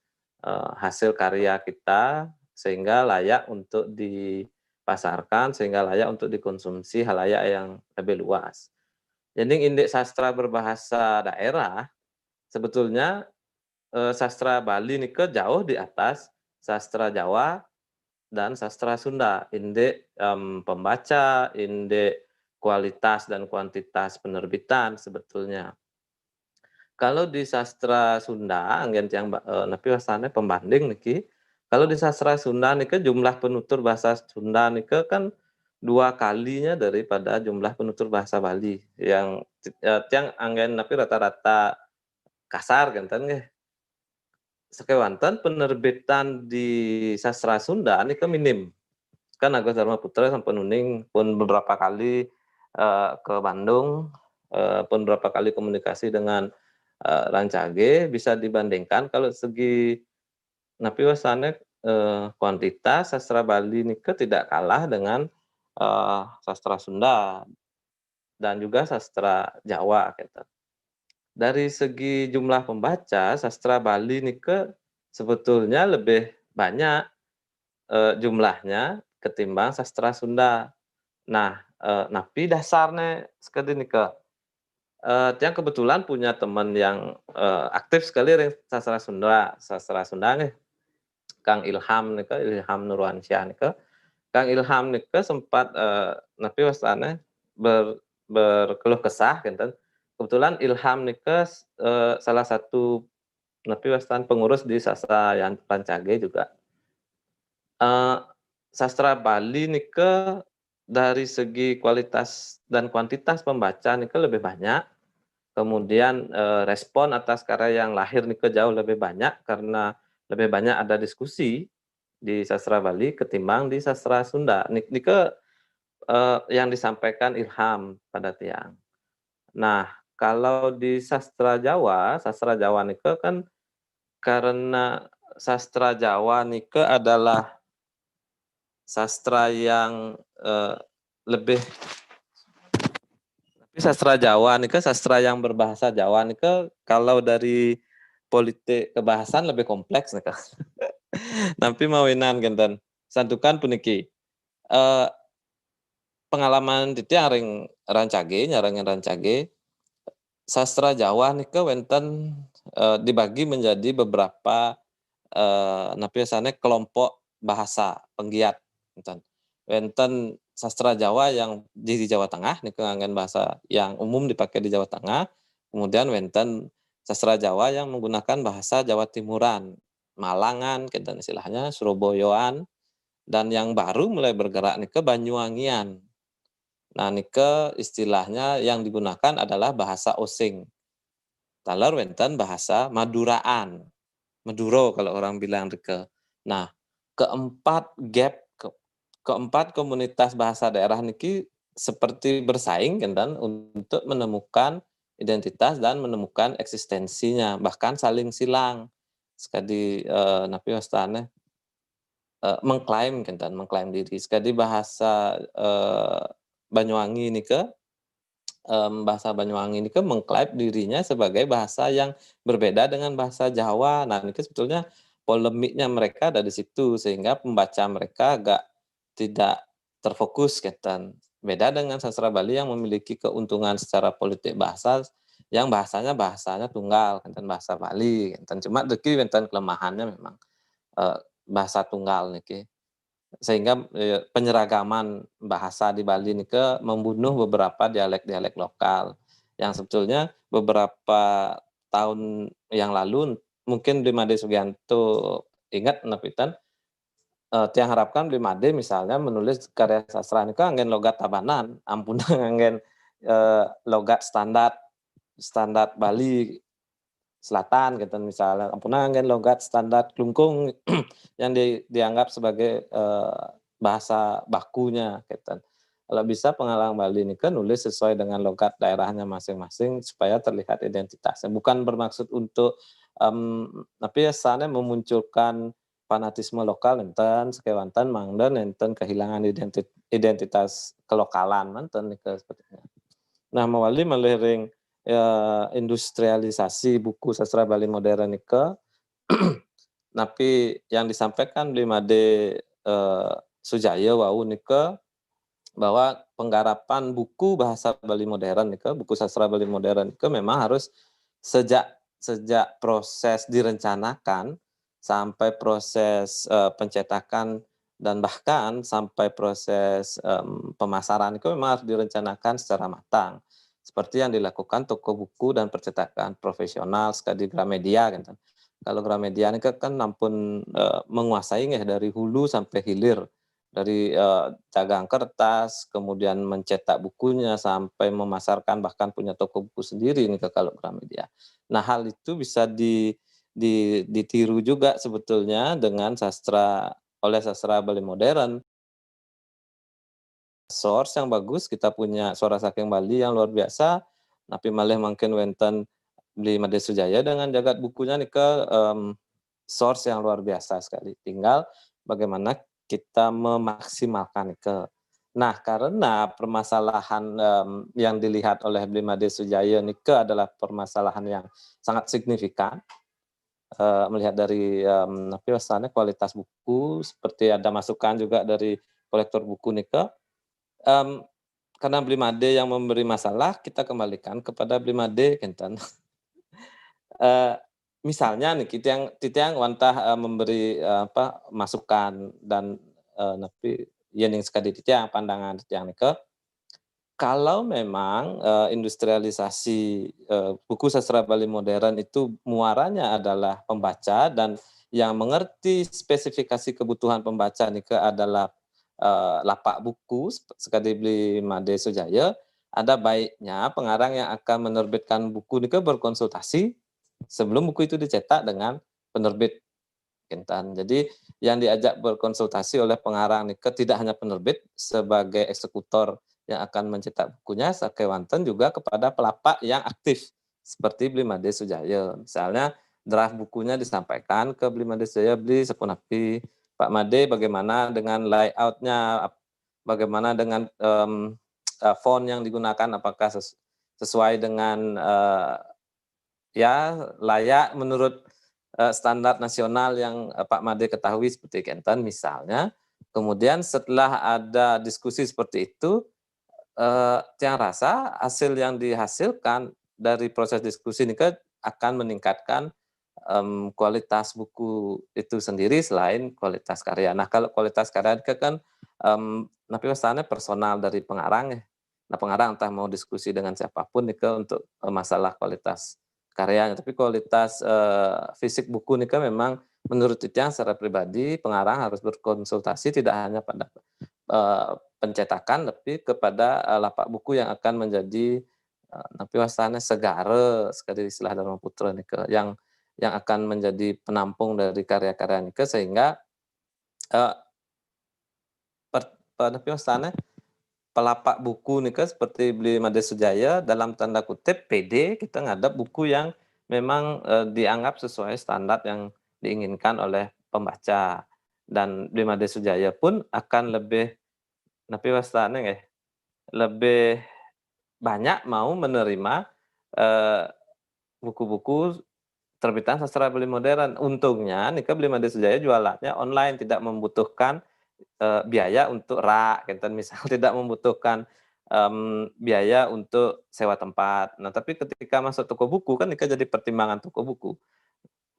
eh, hasil karya kita sehingga layak untuk di dipasarkan sehingga layak untuk dikonsumsi halayak yang lebih luas. Jadi indik sastra berbahasa daerah, sebetulnya, eee, sastra Bali nika jauh di atas sastra Jawa dan sastra Sunda, indik, mmm, pembaca, indik kualitas dan kuantitas penerbitan sebetulnya. Kalau di sastra Sunda, anggen tiang ba eee, napi wastané pembanding niki, kalau di sastra Sunda nika jumlah penutur bahasa Sunda nika kan dua kalinya daripada jumlah penutur bahasa Bali yang, eee, tiang anggen napi rata-rata kasar kénten nggih. Sakéwanten penerbitan di sastra Sunda nika minim. Kan Agus Dharma Putra sampun uning pun beberapa kali, eee, ke Bandung, eee, pun beberapa kali komunikasi dengan, eee, Rancage, bisa dibandingkan kalau segi napi wastané, eee, kuantitas sastra Bali nika tidak kalah dengan, eee, sastra Sunda dan juga sastra Jawa gitu. Dari segi jumlah pembaca, sastra Bali nika sebetulnya lebih banyak, eee, jumlahnya ketimbang sastra Sunda. Nah, eee, napi dasarné sekadi nika? Eee, tiang kebetulan punya teman yang, eee, aktif sekali ring sastra Sunda, sastra Sunda nggih. Kang Ilham nika, Ilham Nurwansyah nika. Kang Ilham nika sempat, eee, napi wastané ber-, berkeluh kesah kénten. Kebetulan Ilham nika, eee, salah satu napi wastan pengurus di Sastra Yan-, Rancage juga. Eee, sastra Bali nika dari segi kualitas dan kuantitas pembaca nika lebih banyak. Kemudian, eee, respon atas karya yang lahir nika jauh lebih banyak karena lebih banyak ada diskusi di sastra Bali ketimbang di sastra Sunda. Nik-, nika, eee, yang disampaikan Ilham pada tiang. Nah, kalau di sastra Jawa, sastra Jawa nika kan karena sastra Jawa nika adalah sastra yang, eee, lebih, tapi sastra Jawa nika, sastra yang berbahasa Jawa nika, kalau dari politik kebahasan lebih kompleks nika. Napi mawinan kénten. Santukan puniki, eee, pengalaman titiang ring Rancage, nyarengin Rancage, sastra Jawa nika wénten, eee, dibagi menjadi beberapa, eee, napi wastané kelompok bahasa penggiat, kénten. Wénten sastra Jawa yang di, di Jawa Tengah nika nganggén bahasa yang umum dipakai di Jawa Tengah, kemudian wénten sastra Jawa yang menggunakan bahasa Jawa Timuran, Malangan, kénten istilahnya, Surabayaan, dan yang baru mulai bergerak nika Banyuwangian. Nah, nika istilahnya yang digunakan adalah bahasa Osing. Taler wénten bahasa Maduraan. Madura kalau orang bilang nika. Nah, keempat gap, ke-, keempat komunitas bahasa daerah niki seperti bersaing kénten untuk menemukan identitas dan menemukan eksistensinya, bahkan saling silang. Sekadi, eee, napi wastané, eee, mengklaim kénten, mengklaim diri. Sekadi bahasa, eee, Banyuwangi nika, mmm, bahasa Banyuwangi nika mengklaim dirinya sebagai bahasa yang berbeda dengan bahasa Jawa. Nah, niki sebetulnya polemiknya mereka ada di situ, sehingga pembaca mereka agak tidak terfokus, kénten. Beda dengan sastra Bali yang memiliki keuntungan secara politik bahasa, yang bahasanya, bahasanya tunggal, kénten, bahasa Bali, kénten. Cuma niki wénten kelemahannya memang, eee, bahasa tunggal niki. Sehingga, eee, penyeragaman bahasa di Bali nika membunuh beberapa dialek-dialek lokal, yang sebetulnya beberapa tahun yang lalu mungkin Bli Madé Sugianto ingat napi ten, eee, tiang harapkan Bli Madé misalnya menulis karya sastra nika anggén logat Tabanan, ampunang anggén, eee, logat standar, standar Bali Selatan gitu misalnya, ampunang anggén logat standar Klungkung yang di-, dianggap sebagai, eee, bahasa bakunya gitu. Kalau bisa pengarang Bali nika nulis sesuai dengan logat daerahnya masing-masing supaya terlihat identitasnya. Bukan bermaksud untuk, mmm, tapi asané memunculkan fanatisme lokal nénten, sakéwanten mangda nénten kehilangan identi-, identitas kelokalan nénten nika sebetulnya. Nah, mawali malih ring, eee, industrialisasi buku sastra Bali modern nika, napi yang disampaikan Bli Madé, eee, Sujaya wau nika, bahwa penggarapan buku bahasa Bali modern nika, buku sastra Bali modern nika memang harus sejak sejak proses direncanakan sampai proses, eee, pencetakan dan bahkan sampai proses, mmm, pemasaran itu memang harus direncanakan secara matang. Seperti yang dilakukan toko buku dan percetakan profesional sekadi Gramedia gitu. Kalau Gramedia ini kan ampun, eee, menguasai nggih dari hulu sampai hilir. Dari, eee, dagang kertas, kemudian mencetak bukunya, sampai memasarkan, bahkan punya toko buku sendiri ini ke kalau Gramedia. Nah, hal itu bisa di di ditiru juga sebetulnya dengan sastra oleh sastra Bali modern. Source yang bagus, kita punya Suara Saking Bali yang luar biasa, tapi malih mangkin wenten Bli Made Sujaya dengan jagat bukunya nika, mmm, source yang luar biasa sekali. Tinggal bagaimana kita memaksimalkan nika. Nah, karena permasalahan, mmm, yang dilihat oleh Bli Made Sujaya nika adalah permasalahan yang sangat signifikan, eee, melihat dari, mmm, apa ya, misalnya kualitas buku, seperti ada masukan juga dari kolektor buku nika, mmm, karena Bli Made yang memberi masalah, kita kembalikan kepada Bli Made, kinten. Eee, misalnya nih, titiang titiang wantah, eee, memberi, eee, apa, masukan dan, eee, napi, yening sekadi titiang, pandangan titiang nika, kalau memang, eee, industrialisasi, eee, buku sastra Bali modern itu muaranya adalah pembaca dan yang mengerti spesifikasi kebutuhan pembaca nika adalah, eee, lapak buku sep sekadi Bli Made Sujaya, ada baiknya pengarang yang akan menerbitkan buku nika berkonsultasi sebelum buku itu dicetak dengan penerbit, kinten. Jadi, yang diajak berkonsultasi oleh pengarang nika tidak hanya penerbit sebagai eksekutor yang akan mencetak bukunya, sakewanten juga kepada pelapak yang aktif seperti Bli Made Sujaya. Misalnya, draft bukunya disampaikan ke Bli Made Sujaya, "Bli, sapunapi, Pak Made, bagaimana dengan layout-nya? Ap bagaimana dengan, mmm, eee, font yang digunakan? Apakah ses sesuai dengan, eee, ya, layak menurut, eee, standar nasional yang, eee, Pak Made ketahui?" Seperti kinten misalnya. Kemudian setelah ada diskusi seperti itu, eee, tiang rasa hasil yang dihasilkan dari proses diskusi nika akan meningkatkan, mmm, kualitas buku itu sendiri selain kualitas karya. Nah, kalau kualitas karya nika kan, mmm, napi wastané personal dari pengarang ya. Nah, pengarang entah mau diskusi dengan siapapun nika untuk, eee, masalah kualitas karyanya, tapi kualitas, eee, fisik buku nika memang menurut titiang secara pribadi, pengarang harus berkonsultasi tidak hanya pada, eee, pencetakan, tapi kepada, eee, lapak buku yang akan menjadi, eee, napi wastané segara, sekadi istilah Dharma Putra nika, yang yang akan menjadi penampung dari karya-karya nika, sehingga, eee, per eee, napi wastané, pelapak buku nika seperti Beli Made Sujaya, dalam tanda kutip, pede kita ngadep buku yang memang, eee, dianggap sesuai standar yang diinginkan oleh pembaca. Dan Beli Made Sujaya pun akan lebih, napi wastané nggih, lebih banyak mau menerima, eee, buku-buku terbitan sastra Bali modern. Untungnya nika Beli Made Sujaya jualannya online, tidak membutuhkan, eee, biaya untuk rak, kinten misal, tidak membutuhkan, mmm, biaya untuk sewa tempat. Nah, tapi ketika masuk toko buku, kan nika jadi pertimbangan toko buku.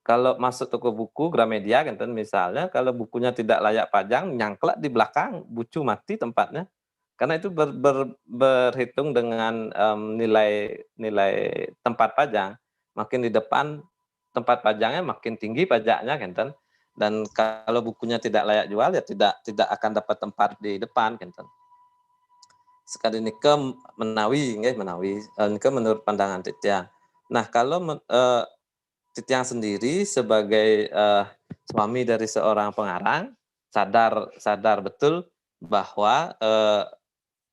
Kalau masuk toko buku Gramedia, kinten misalnya, kalau bukunya tidak layak pajang, nyangklek di belakang, bucu mati tempatnya. Karena itu ber ber berhitung dengan, mmm, nilai nilai tempat pajang. Makin di depan tempat pajangnya, makin tinggi pajaknya, kinten. Dan kalau bukunya tidak layak jual, ya tidak tidak akan dapat tempat di depan, kinten. Sekadi nika menawi, nggih, menawi, eee, nika menurut pandangan titiang. Nah, kalau men eee, titiang sendiri sebagai, eee, suami dari seorang pengarang, sadar sadar betul bahwa, eee,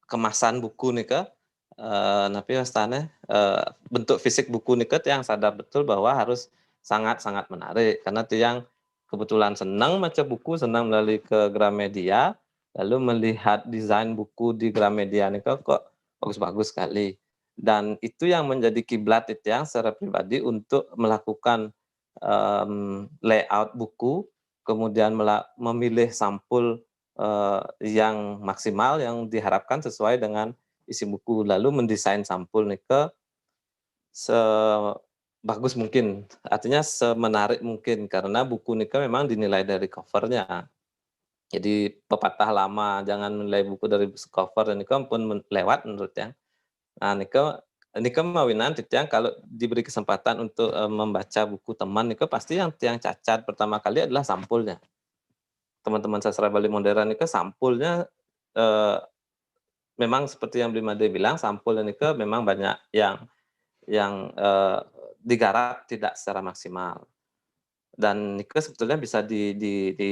kemasan buku nika, eee, napi wastané, eee, bentuk fisik buku nika tiang sadar betul bahwa harus sangat-sangat menarik. Karena tiang kebetulan senang maca buku, senang melalui ke Gramedia, lalu melihat desain buku di Gramedia nika kok bagus-bagus sekali. Dan itu yang menjadi kiblat titiang secara pribadi untuk melakukan, mmm, layout buku, kemudian mela memilih sampul, eh, yang maksimal yang diharapkan sesuai dengan isi buku, lalu mendesain sampul nika sebagus mungkin, artinya semenarik mungkin, karena buku nika memang dinilai dari covernya. Jadi pepatah lama, jangan menilai buku dari cover, dan itu pun men- lewat menurut yang. Nah, nika nika mawinan titiang kalau diberi kesempatan untuk eh, membaca buku teman nika, pasti yang tiang cacat pertama kali adalah sampulnya. Teman-teman sastra Bali modern nika sampulnya eh, memang seperti yang Bli Made bilang, sampul nika memang banyak yang yang eh, digarap tidak secara maksimal. Dan nika sebetulnya bisa di, di, di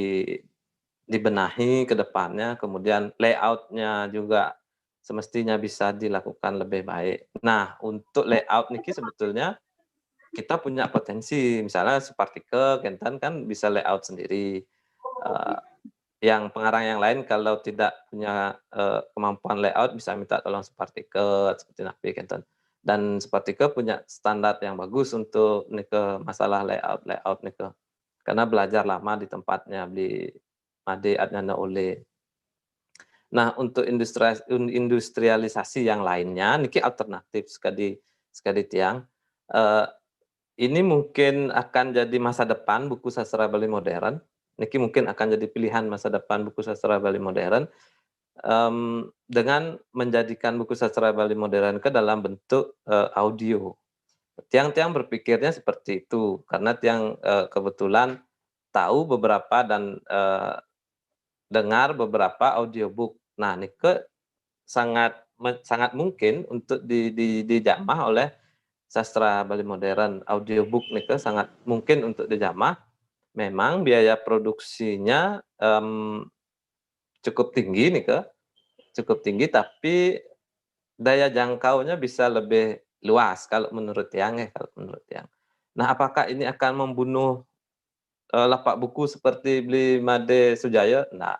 dibenahi ke depannya, kemudian layoutnya juga semestinya bisa dilakukan lebih baik. Nah, untuk layout niki sebetulnya kita punya potensi, misalnya Supartika, Kentan kan bisa layout sendiri. Eh, yang pengarang yang lain kalau tidak punya eh, kemampuan layout bisa minta tolong Supartika seperti napi, Kentan. Dan Supartika punya standar yang bagus untuk nika masalah layout layout nika. Karena belajar lama di tempatnya Bli Made Adnyana Ole. Nah, untuk industri, industrialisasi yang lainnya, niki alternatif sekali sekali tiang. Eh, ini mungkin akan jadi masa depan buku sastra Bali modern. Niki mungkin akan jadi pilihan masa depan buku sastra Bali modern em, dengan menjadikan buku sastra Bali modern ke dalam bentuk eh, audio. Tiang-tiang berpikirnya seperti itu karena tiang eh, kebetulan tahu beberapa dan eh, dengar beberapa audiobook. Nah, nike sangat sangat mungkin untuk di, di, dijamah oleh sastra Bali modern. Audiobook nike sangat mungkin untuk dijamah. Memang biaya produksinya um, cukup tinggi nike, cukup tinggi, tapi daya jangkaunya bisa lebih luas kalau menurut yang eh kalau menurut yang. Nah, apakah ini akan membunuh uh, lapak buku seperti Beli Made Sujaya? Nah,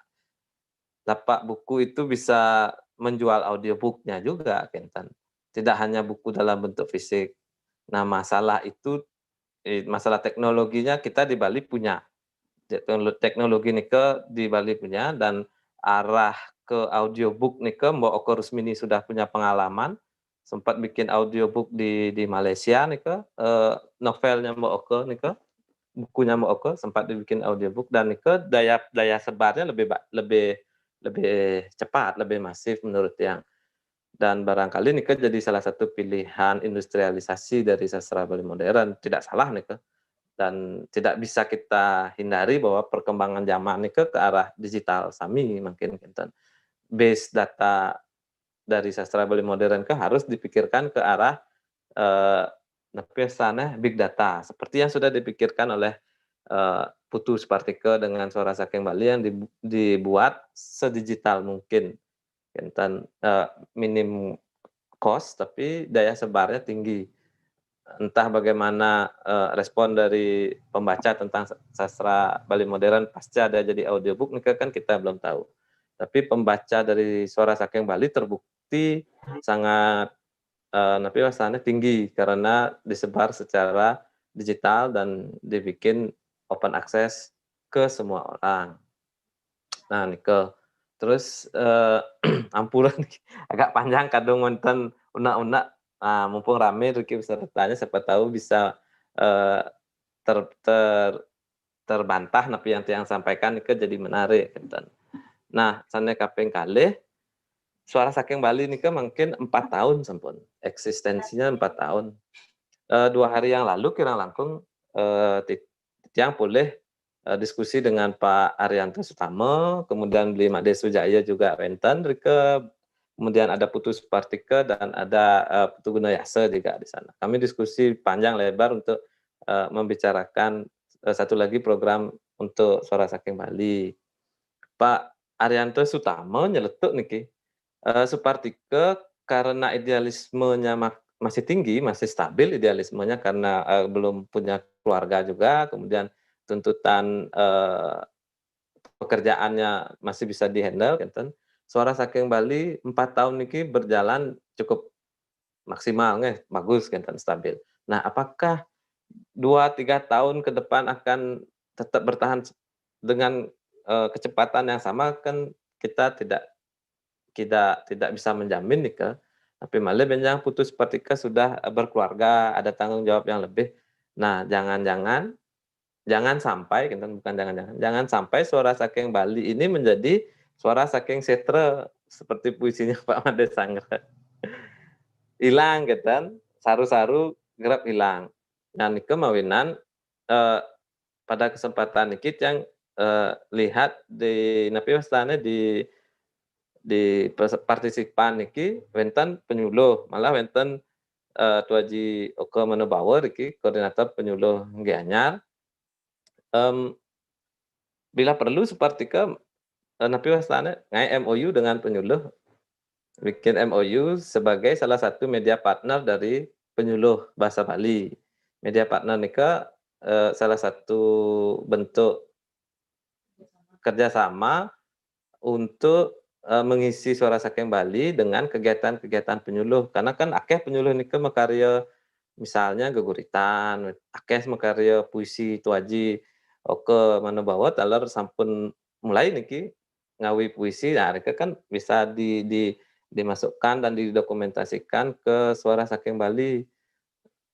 lapak buku itu bisa menjual audiobooknya juga, Kenten. Tidak hanya buku dalam bentuk fisik. Nah, masalah itu, eh, masalah teknologinya kita di Bali punya. Teknologi nike di Bali punya dan arah ke audiobook nike Mbok Oko Rusmini sudah punya pengalaman, sempat bikin audiobook di di Malaysia nike, eh, novelnya Mbok Oko nike, bukunya Mbok Oko sempat dibikin audiobook dan nike daya daya sebarnya lebih lebih lebih cepat, lebih masif menurut yang. Dan barangkali nike jadi salah satu pilihan industrialisasi dari sastra Bali modern, tidak salah nike. Dan tidak bisa kita hindari bahwa perkembangan zaman nike ke arah digital sami mungkin, Kenten. Base data dari sastra Bali modern ke harus dipikirkan ke arah eh, napi sana big data seperti yang sudah dipikirkan oleh eh, Putu Supartika dengan Suara Saking Bali yang dibuat sedigital mungkin, Kenten, eh, minim cost tapi daya sebarnya tinggi. Entah bagaimana eh, respon dari pembaca tentang sastra Bali modern pasca ada jadi audiobook nike kan kita belum tahu. Tapi pembaca dari Suara Saking Bali terbukti sangat eh, napi wasana tinggi karena disebar secara digital dan dibikin open access ke semua orang. Nah, nike. Terus eh, ampura agak panjang kadung wonten unek-unek. Nah, mumpung rame riki pesertanya, siapa tahu bisa eh, ter, ter, terbantah napi yang tiang sampaikan nike jadi menarik, Kenten. Nah, sane kaping kalih, Suara Saking Bali nike mungkin empat tahun sampun eksistensinya, empat tahun. Eh, dua hari yang lalu kirang langkung eh, tiang pulih eh, diskusi dengan Pak Arianto Sutama, kemudian Beli Made Sujaya juga wenten rike, kemudian ada Putu Supartika dan ada uh, Putu Gunayasa juga di sana. Kami diskusi panjang lebar untuk uh, membicarakan uh, satu lagi program untuk Suara Saking Bali. Pak Arianto Sutama nyeletuk niki, uh, Supartika karena idealismenya masih tinggi, masih stabil idealismenya karena uh, belum punya keluarga juga, kemudian tuntutan uh, pekerjaannya masih bisa dihandle, Kenten. Suara Saking Bali empat tahun niki berjalan cukup maksimal, nggih, bagus, Kenten, stabil. Nah, apakah dua tiga tahun ke depan akan tetap bertahan dengan eh, kecepatan yang sama kan kita tidak tidak tidak bisa menjamin nika. Tapi malih benjang putu sapertika sudah, eh, berkeluarga, ada tanggung jawab yang lebih. Nah, jangan-jangan, jangan sampai, kinten, bukan jangan-jangan, jangan sampai suara saking Bali ini menjadi suara saking setra seperti puisinya Pak Made Sanggra. Ilang, kinten, saru-saru gerep ilang. Nah, nika mawinan, eh, pada kesempatan niki tiang, eh, lihat di, napi wastané, di di pes-, partisipan niki wénten penyuluh, malah wénten, eh, Tuaji Oka Manobawa niki koordinator penyuluh Gianyar. Em, bila perlu sapertika, eh, napi wastané, ngaé M O U dengan penyuluh, bikin M O U sebagai salah satu media partner dari penyuluh bahasa Bali. Media partner nika, eh, salah satu bentuk kerjasama untuk, eh, mengisi Suara Saking Bali dengan kegiatan-kegiatan penyuluh. Karena kan akéh penyuluh nika makarya, misalnya geguritan, akéh makarya puisi Tuaji Oka Manobawa taler sampun mulai niki ngawi puisi. Nah, nika kan bisa di, di, dimasukkan dan didokumentasikan ke Suara Saking Bali.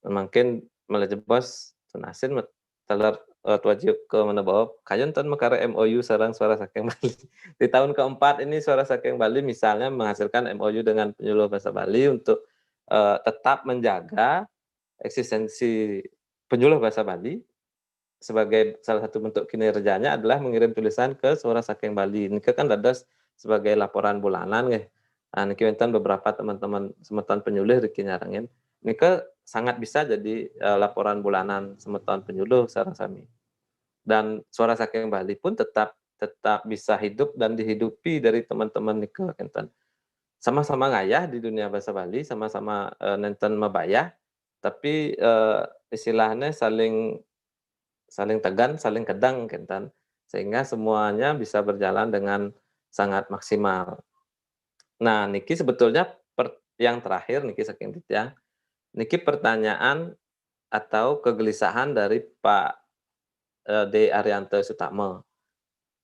Mangkin malih jebos tunasin met-, taler, eh, Tuaji Oka Manobawa kayun ten makarya M O U sareng Suara Saking Bali. Di tahun keempat ini Suara Saking Bali misalnya menghasilkan M O U dengan penyuluh bahasa Bali untuk, eh, tetap menjaga eksistensi penyuluh bahasa Bali sebagai salah satu bentuk kinerjanya adalah mengirim tulisan ke Suara Saking Bali. Nika kan dados sebagai laporan bulanan nggih. Nah, niki wénten beberapa teman-teman semeton penyuluh riki nyarengin. Nika sangat bisa jadi, eh, laporan bulanan semeton penyuluh sareng sami. Dan Suara Saking Bali pun tetap, tetap bisa hidup dan dihidupi dari teman-teman nika, kinten. Sama-sama ngayah di dunia bahasa Bali, sama-sama, eh, nénten mabayah, tapi, eh, istilahnya saling, saling tegan, saling kedeng, kinten. Sehingga semuanya bisa berjalan dengan sangat maksimal. Nah, niki sebetulnya per-, yang terakhir niki saking titiang, niki pertanyaan atau kegelisahan dari Pak, eh, D Arianto Sutama.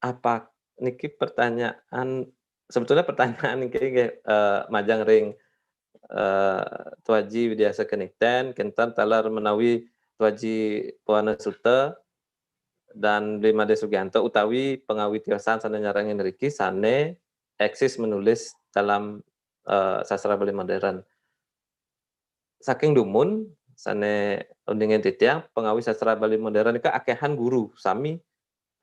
Apa niki pertanyaan, sebetulnya pertanyaan niki nggih, eh, majeng ring, eh, Tuaji Widiasa Kenikten, kinten taler menawi Tuaji Wana Suta dan Bli Made Sugianto utawi pangawi tiosan sané nyarengin riki sané eksis menulis dalam, eh, sastra Bali modern. Saking dumun, sané uningin titiang, pangawi sastra Bali modern nika akéhan guru, sami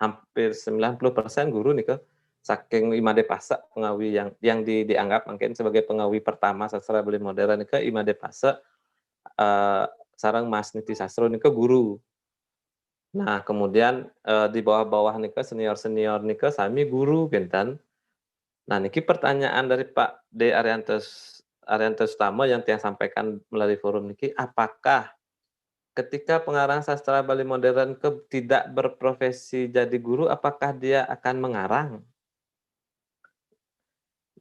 hampir sembilan puluh persen guru nika saking I Made Pasek pangawi yang, yang di-, dianggap mungkin sebagai pangawi pertama sastra Bali modern nika I Made Pasek, eh, sareng Mas Niti Sastro nika guru. Nah, kemudian, eh, di bawah-bawah nika, senior-senior nika sami guru, kinten. Nah, niki pertanyaan dari Pak D Arianto, Arianto Sutama yang tiang sampaikan melalui forum niki, apakah ketika pengarang sastra Bali modern ke tidak berprofesi jadi guru, apakah dia akan mengarang?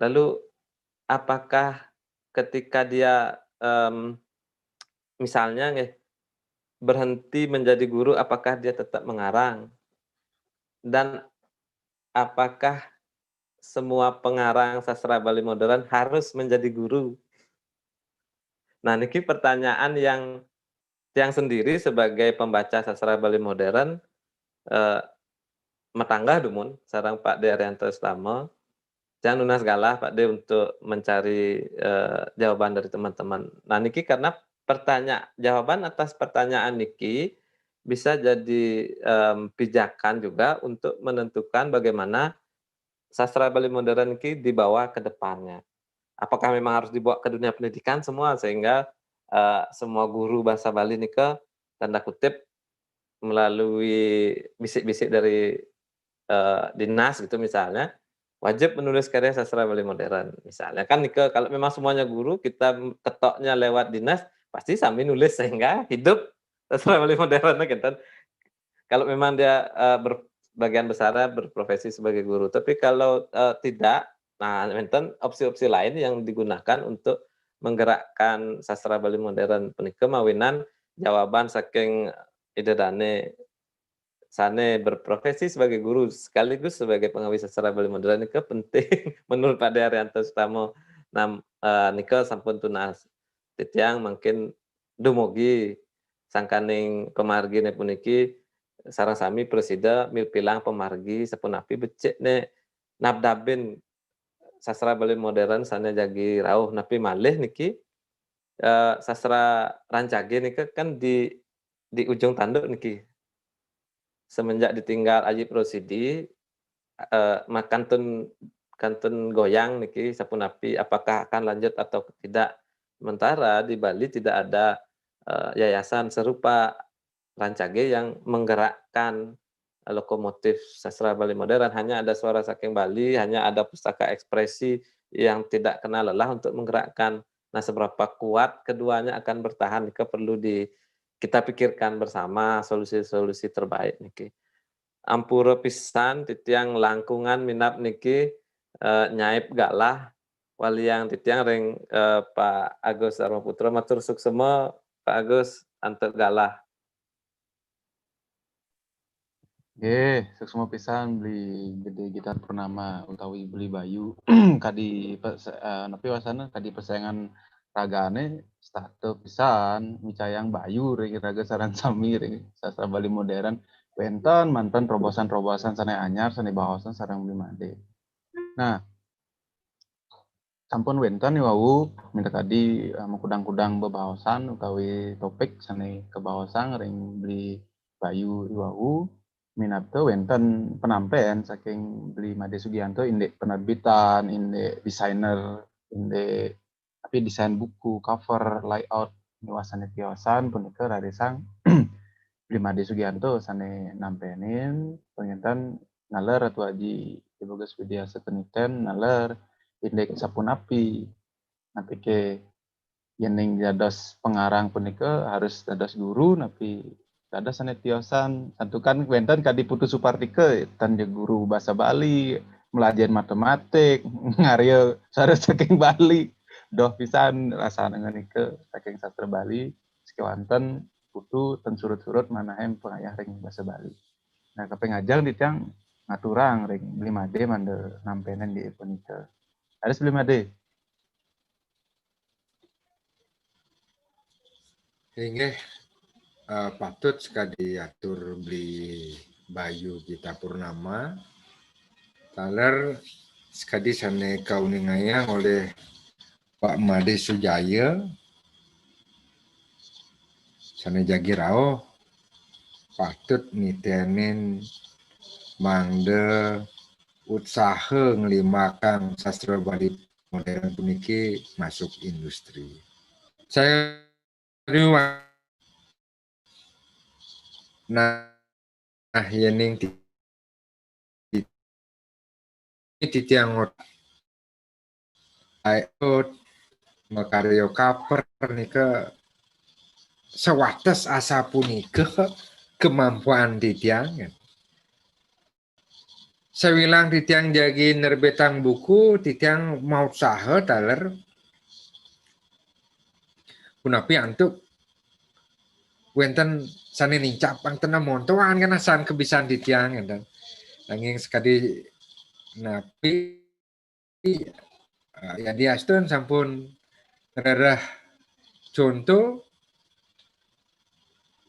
Lalu, apakah ketika dia, em, misalnya nggih, berhenti menjadi guru, apakah dia tetap mengarang? Dan apakah semua pengarang sastra Bali modern harus menjadi guru? Nah, niki pertanyaan yang tiang sendiri sebagai pembaca sastra Bali modern, eh, matanggah dumun sareng Pak D Arianto Sutama. Tiang nunas galah, Pak D, untuk mencari, eh, jawaban dari teman-teman. Nah, niki karena pertanya-, jawaban atas pertanyaan niki bisa jadi, em, pijakan juga untuk menentukan bagaimana sastra Bali modern niki dibawa ke depannya. Apakah memang harus dibawa ke dunia pendidikan semua sehingga, eh, semua guru bahasa Bali nika tanda kutip melalui bisik-bisik dari, eh, dinas gitu misalnya, wajib menulis karya sastra Bali modern misalnya. Kan nika kalau memang semuanya guru, kita ketoknya lewat dinas, pasti sami nulis sehingga hidup sastra Bali modern, kinten. Kalau memang dia, eh, ber-, bagian besarnya berprofesi sebagai guru. Tapi kalau, eh, tidak, nah, wénten opsi-opsi lain yang digunakan untuk menggerakkan sastra Bali modern punika mawinan jawaban saking Ida Dane sané berprofesi sebagai guru sekaligus sebagai pengawi sastra Bali modern nika penting menurut Pak Haryanto Sutama. Nam, eh, nika sampun tunas. Titiang mangkin dumugi sangkaning pamarginé puniki sareng sami prasida mipilang pamargi sapunapi becikné nabdabin sastra Bali modern sané jagi rauh napi malih niki, eh, sastra rancagé nika kan di, di ujung tanduk niki. Semenjak ditinggal Aji Prosidi, eh, ma-, kantun, kantun goyang niki sapunapi, apakah akan lanjut atau tidak. Sementara di Bali tidak ada, eh, yayasan serupa rancagé yang menggerakkan lokomotif sastra Bali modern. Hanya ada Suara Saking Bali, hanya ada Pustaka Ekspresi yang tidak kenal lelah untuk menggerakkan. Nah, seberapa kuat keduanya akan bertahan, itu perlu di, kita pikirkan bersama solusi-solusi terbaik niki. Ampura pisan titiang langkungan minab niki, eh, nyaib galah waliang titiang ring, eh, Pak Agus Dharma Putra. Matur suksema Pak Agus antuk galah. Nggih, suksma pisan Beli Gedé Gitar Purnama utawi Beli Bayu. Kadi pes-, eh, napi wastané, kadi pesengan ragané setata pisan micayang Bayu ring raga sareng sami ring sastra Bali modern. Wénten manten terobosan-terobosan sané anyar sané baosan sareng Beli Madé. Nah, sampun wénten i wau, minakadi, eh, makudang-kudang bebaosan utawi topik sané kabaosang ring Beli Bayu i wau, minab wénten penampén saking Beli Madé Sugianto, indik penerbitan, indik desainer, indik tapi desain buku, cover, layout, miwah sané tiosan punika rarisang Beli Madé Sugianto sané nampénin, panginten naler Ratu Aji I Bagus Widya Seteniten naler indik sapunapi. Napiké yéning dados pengarang punika harus dados guru, napi dados sané tiosan. Santukan wénten kadi Putu Supartika, tan ja guru basa Bali, mlajahin matematik, ngarya Suara Saking Bali. Doh pisan rasané nika saking sastra Bali, sakéwanten Putu tan surut-surut manahing pangayah ring basa Bali. Nah, kaping ajeng titiang ngaturang ring Beli Madé mangda nampénin indik punika. Leres Beli Madé. Inggih, eh, patut sekadi atur Beli Bayu Gita Purnama, taler sekadi sané kauningayang olih Pak Madé Sujaya, sané jagi rauh, patut nitenin mangda utsaha nglimbakang sastra Bali modern puniki masuk industri. Saya, nah, yéning ti-, ti-, titiang ngot-, ai-, ot, makarya cover nika sawates asapunika kemampuan titiang. Sawilang titiang jagi nerbitang buku, titiang mautsaha taler. Punapi antuk wénten sané nincapang tenah montoan kan asan kabisan titiang, kan. Nanging sekadi napi, eh, yadiastun sampun ngrereh conto,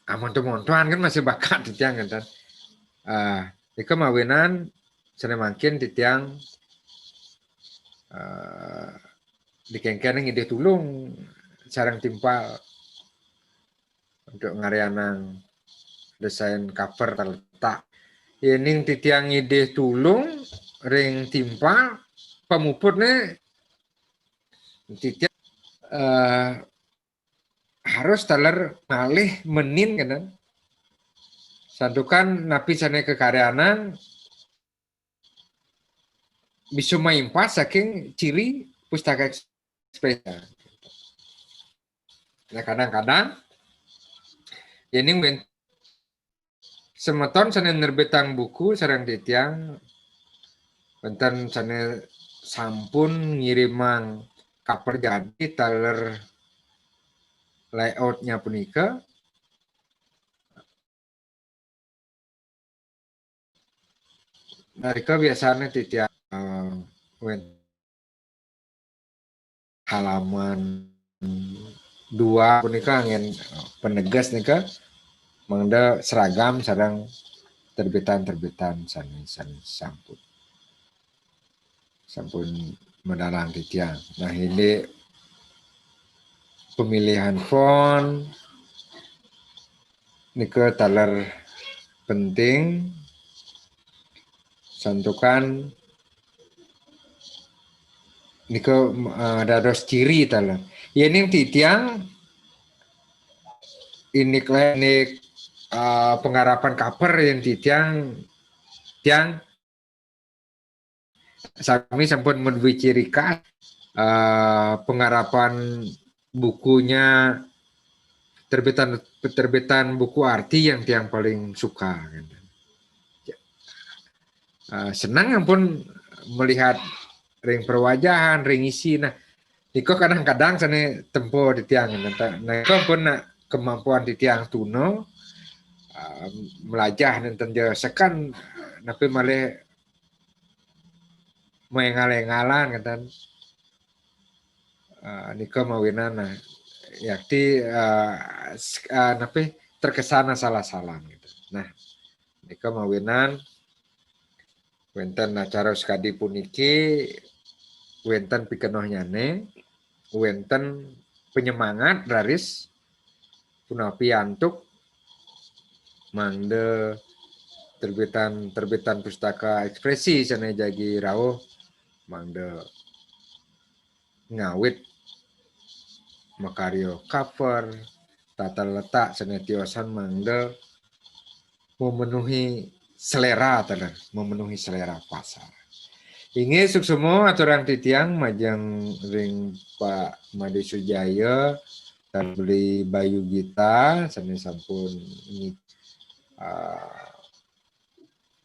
amonto-montoan kan masih bakat titiang, kan. Ah, nika mawinan sané mangkin titiang, eh, dikéngkén ngidih tulung sareng timpal antuk ngaryanang desain cover taletak. Yéning titiang ngidih tulung ring timpal, pamuputné titiang, eh, harus taler ngalih menin, kan. Santukan napi sané kakaryanang bisa maimpas saking ciri Pustaka Ekspresi. Nah, kadang-kadang yéning wén-, semeton sané nerbitang buku sareng titiang, wénten sané sampun ngirimang cover jadi taler layoutnya punika, Nah, nika biasanya titiang, eh, wen-, halaman dua punika angin penegas nika mangda seragam sareng terbitan-terbitan sane, sane sampun, sampun medalang titiang. Nah, ini pemilihan font nika taler penting, santukan nika, eh, dados ciri taler. Yen ing titiang inik le-, inik, eh, pengarapan cover yen titiang, tiang sami sampun menduwe ciri khas, eh, pengarapan bukunya terbitan, terbitan buku arti yang tiang paling suka, gitu. Eh, senang ampun melihat ring perwajahan, ring isi. Nah, nika kadang-kadang sane tempo titiang, gitu. Nah, nika pun nak kemampuan titiang tuna, eh, melajah nenten ja sekan, napi malih mengal-engalan, ngeten. Eh, nika mawinan, nah, yakti, eh, s-, eh, napi, terkesan salah-salah, gitu. Nah, nika mawinan wenten acara sakadi puniki, wenten pikenohnyane, wenten penyemangat raris punapi antuk mangda terbitan, terbitan pustaka ekspresi sane jagi rauh mangda ngawit makarya cover, tata letak sane tiosan mangda memenuhi selera taler, memenuhi selera pasar. Inggih suksma aturang titiang majeng ring Pak Made Sujaya, Beli Bayu Gita, sane sampun ngi-, ah,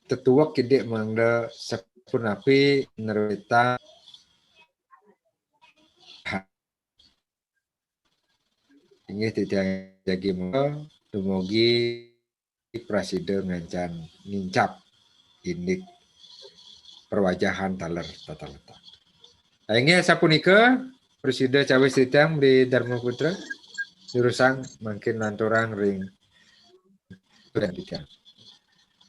tetuek kidik mangda sapunapi nerbitang. Inggih titiang jagi mangga dumugi prasida ngancan nincap indik perwajahan taler tata letak. Nah, inggih sapunika, prasida cawis titiang Beli Dharma Putra, durusang mangkin lanturang ring titiang.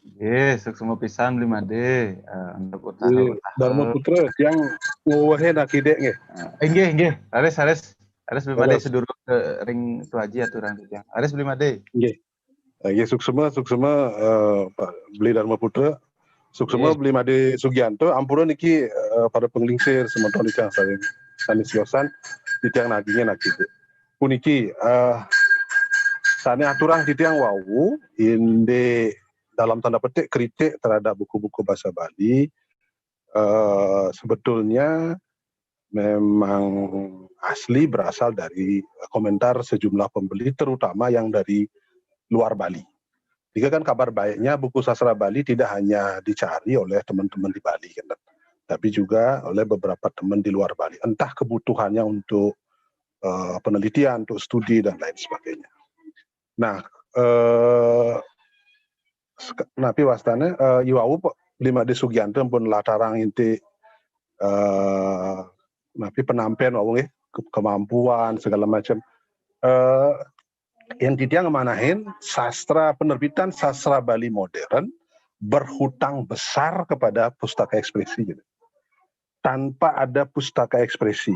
Nggih, suksma pisan Beli Made, eh, untuk usaha, Nggih, usaha. Dharma Putra, tiang nguwehin akidik nggih. Eh, inggih, inggih. Raris, raris. Raris Beli Made. Raris. Sedurung ke ring Tuaji aturang titiang. Raris Beli Made. Nggih. Eh, nggih, suksma, suksma, eh, Pak Beli Dharma Putra. Suksma. Nggih. Beli Made Sugianto, ampura niki, eh, para penglingsir semeton titiang saling sanes siosan, titiang nagingin akidik. Puniki, eh, sane aturang titiang wau, indik dalam tanda petik kritik terhadap buku-buku bahasa Bali, eh, sebetulnya memang asli berasal dari komentar sejumlah pembeli, terutama yang dari luar Bali. Jika kan kabar baiknya buku sastra Bali tidak hanya dicari oleh teman-teman di Bali, kan, tapi juga oleh beberapa teman di luar Bali. Entah kebutuhannya untuk, eh, penelitian, untuk studi dan lain sebagainya. Nah, eh, sek-, napi wastane, eh, iwau Pak Beli Made Sugianto pun latarang inti, eh, napi penampen wau nggih, ke-, kemampuan segala macam. Eh, yang titiang ngemanahin sastra, penerbitan sastra Bali modern berhutang besar kepada pustaka ekspresi gitu. Tanpa ada pustaka ekspresi,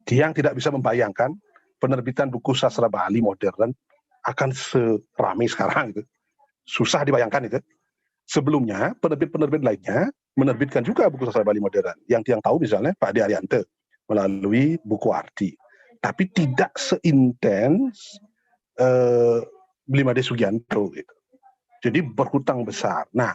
tiang tidak bisa membayangkan penerbitan buku sastra Bali modern akan serame sekarang gitu. Susah dibayangkan itu. Sebelumnya penerbit-penerbit lainnya menerbitkan juga buku sastra Bali modern. Yang tiang tahu misalnya Pak Ade Arianto melalui buku arti. Tapi tidak seintens, eh, Beli Made Sugianto gitu. Jadi berhutang besar. Nah,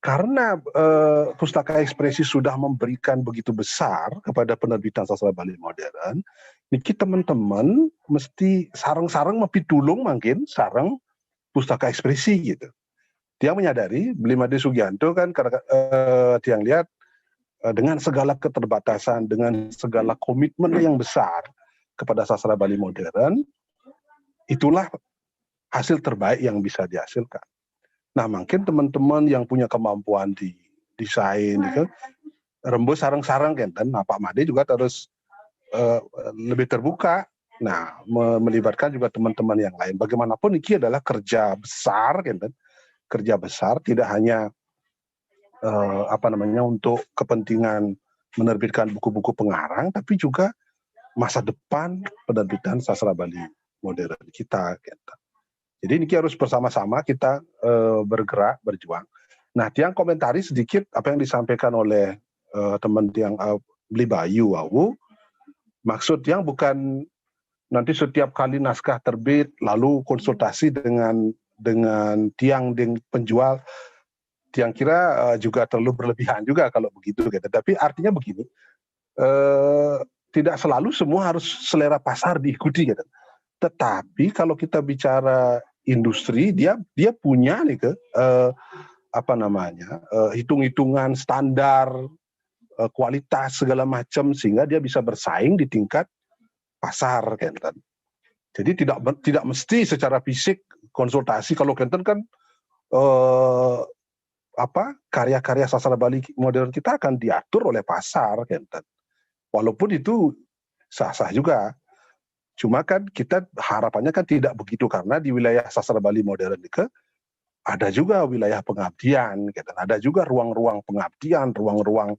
karena, eh, pustaka ekspresi sudah memberikan begitu besar kepada penerbitan sastra Bali modern, niki teman-teman mesti sareng-sareng mapitulung mangkin sareng pustaka ekspresi gitu. Tiang menyadari Beli Made Sugianto kan kadang, eh, tiang lihat, eh, dengan segala keterbatasan, dengan segala komitmen yang besar kepada sastra Bali modern, itulah hasil terbaik yang bisa dihasilkan. Nah, mungkin teman-teman yang punya kemampuan di desain, gitu, rembes sareng-sareng kenten. Nah, Pak Made juga terus eh, lebih terbuka. Nah, me- melibatkan juga teman-teman yang lain. Bagaimanapun ini adalah kerja besar, kenten. Kerja besar tidak hanya eh, apa namanya, untuk kepentingan menerbitkan buku-buku pengarang, tapi juga masa depan penerbitan sastra Bali modern kita, kenten. Jadi ini harus bersama-sama kita eh, bergerak, berjuang. Nah, tiang komentari sedikit apa yang disampaikan oleh eh, teman tiang eh, Beli Bayu wau. Maksud tiang bukan nanti setiap kali naskah terbit lalu konsultasi dengan dengan tiang, dengan penjual. Tiang kira eh, juga terlalu berlebihan juga kalau begitu, gitu. Tapi artinya begini, eh, tidak selalu semua harus selera pasar diikuti, gitu. Tetapi kalau kita bicara industri, dia dia punya nih, ke eh, apa namanya, eh, hitung-hitungan standar, eh, kualitas segala macam, sehingga dia bisa bersaing di tingkat pasar, kenten. Jadi tidak tidak mesti secara fisik konsultasi. Kalau kenten kan eh, apa, karya-karya sastra Bali modern kita akan diatur oleh pasar, kenten. Walaupun itu sah-sah juga. Cuma kan kita harapannya kan tidak begitu, karena di wilayah sastra Bali modern itu ada juga wilayah pengabdian, gitu. Ada juga ruang-ruang pengabdian, ruang-ruang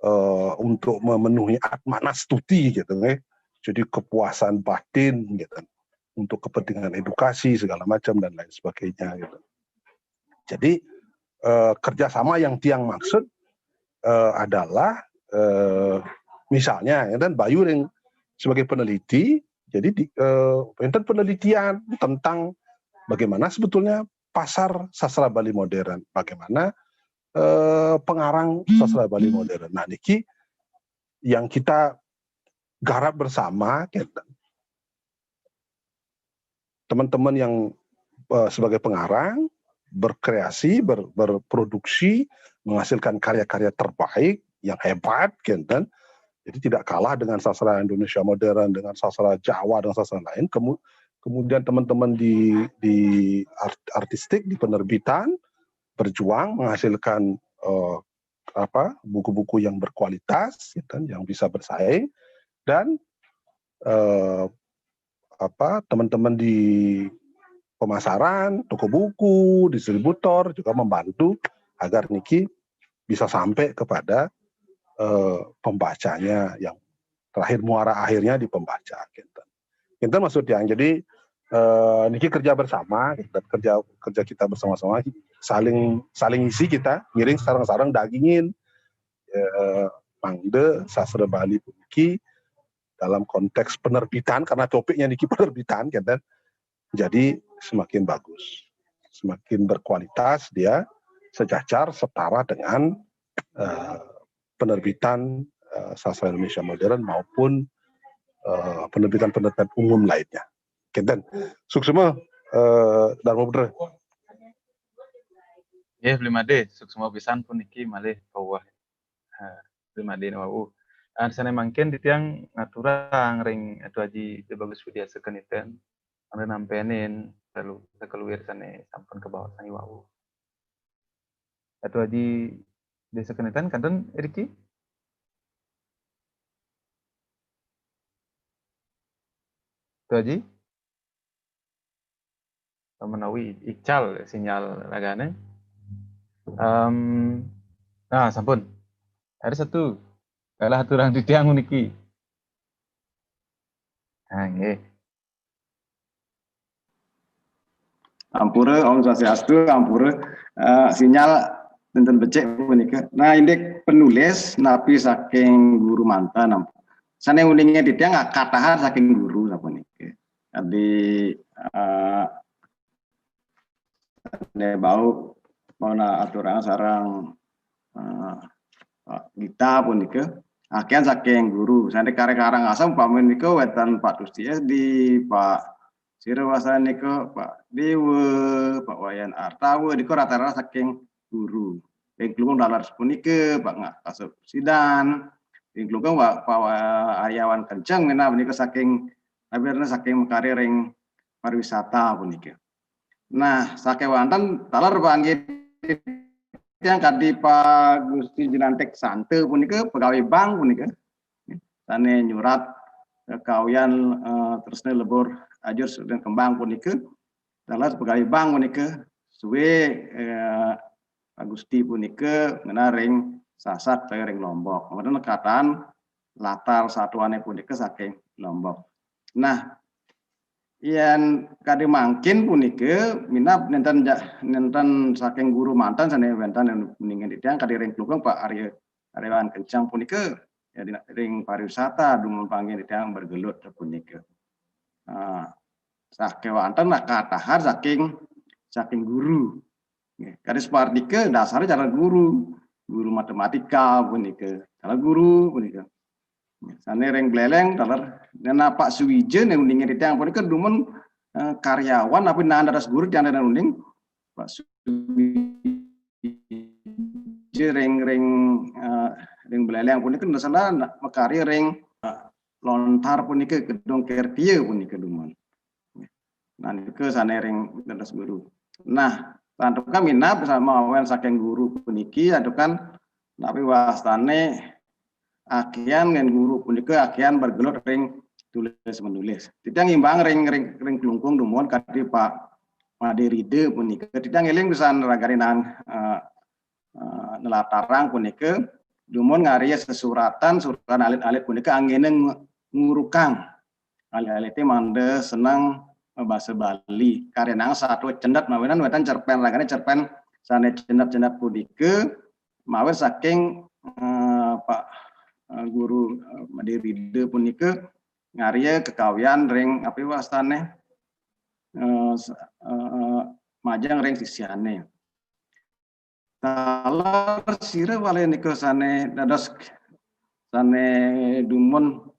eh, untuk memenuhi atmana stuti, gitu, ya. Jadi kepuasan batin, gitu, untuk kepentingan edukasi segala macam dan lain sebagainya, gitu. Jadi eh, kerjasama yang tiang maksud eh, adalah eh, misalnya, ya, dan Bayu yang sebagai peneliti, jadi di, eh, enten penelitian tentang bagaimana sebetulnya pasar sastra Bali modern, bagaimana eh, pengarang sastra Bali modern. Nah, niki yang kita garap bersama, gitu. Teman-teman yang eh, sebagai pengarang, berkreasi, ber- berproduksi, menghasilkan karya-karya terbaik yang hebat, gitu. Jadi tidak kalah dengan sastra Indonesia modern, dengan sastra Jawa, dengan sastra lain. Kemu- kemudian teman-teman di di art- artistik, di penerbitan, berjuang menghasilkan eh, apa, buku-buku yang berkualitas, gitu, yang bisa bersaing, dan eh, apa, teman-teman di pemasaran, toko buku, distributor juga membantu agar niki bisa sampai kepada eh, pembacanya yang terakhir, muara akhirnya di pembaca, gitu. Itu maksud yang jadi eh, niki kerja bersama, gitu, kerja kerja kita bersama-sama, saling saling isi, kita ngiring sareng-sareng dagingin eh, mangde sastra Bali puniki dalam konteks penerbitan, karena topiknya niki penerbitan, kan, jadi semakin bagus, semakin berkualitas dia, sejajar setara dengan eh, penerbitan eh, sastra Indonesia modern maupun eh, penerbitan-penerbitan umum lainnya. Kenten, suksma eh, Dharma Putra. Ya, Beli Made, suksma pisan puniki malih kawuh. Eh, Beli Made wau. Ah, sané mangkin titiang ngaturang ring Atu Aji Dé Bagus Widya Sekeniten, anu nampenin telu sakeluir sané sampun kabaosang wau. Atu Aji Dé Sekeniten, kanten iriki? Atu Aji? Menawi ical sinyal ragané. Em, nah, sampun. Ada satu. Kalah aturang titiang niki. Nah, nggih. Ampura, Om Swastiastu, ampura. Eh, sinyal tenten becik punika. Nah, indik penulis napi saking guru mantan, ampun. Sané uningé titiang katahan saking guru sapunika. Jadi eh, sané bau mau aturang sareng eh, Pak Gita punika. Akéhan saking guru. Sané karya Karangasem umpami nika wénten Pak Tusti S D, Pak Sira Wasana nika, Pak Dewa, Pak Wayan Artawa nika rata-rata saking guru. Ing Klungkung dalar punika, Pak Ngak Kasub Sidan. Ing Klungkung Wa- Pak Wa- Aryawan Kenceng minab nika saking abirna saking makarya ring pariwisata punika. Nah, sakéwanten taler panggih titiang kadi Pak Gusti Jenantik Sante punika pegawai bank punika. Sané nyurat kekawian eh, tresna lebur ajur dan kembang punika. Taler pegawai bank punika suwe eh, Pak Gusti punika ngenah ring Sasak utawi ring Lombok. Kemudian kataan latar satuannya punika saking Lombok. Nah, yen kadi mangkin punika minab nenten ja- nenten saking guru mantan sané wénten ring titiang kadi ring Klungkung Pak Arya Aryawan Kencang punika ya dina- ring pariwisata dumun panggih titiang bergelut punika. Nah, sakéwanten lah katahar saking saking guru. Nggih, kadi seperti dasarnya cara guru, guru matematika punika, cara guru punika. Sané ring Buleleng taler napa suwija ning uninge titiang punika dumun eh, karyawan apa nanda das guru titiang ring uning Pak suwija ring ring eh, ring Buleleng punika sané makarya ring eh, lontar punika gedung kertia punika dumun. Nah, nika sané ring dados guru. Nah, santukan minab sama awen saking guru puniki, santukan napi wastané akéhan ngen guru punika akéhan bergelut ring tulis menulis. Titiang imbang ring ring ring Klungkung dumun kadi Pak Made Rida punika. Titiang éling pisan ragané nang eh, eh, nelatarang punika dumun ngarya sesuratan suratan alit-alit punika anggéna ng- ngurukang alit-alité mangda seneng basa Bali. Karyanang satua cendet mawinan wénten cerpén ragané cerpén sané cendet-cendet punika mawit saking eh, Pak eh, Guru eh, Made Rida punika ngarya kekawian ring apa wastané eh, s- eh, majeng ring sisyané. Taler sira wali nika sané dados sané dumun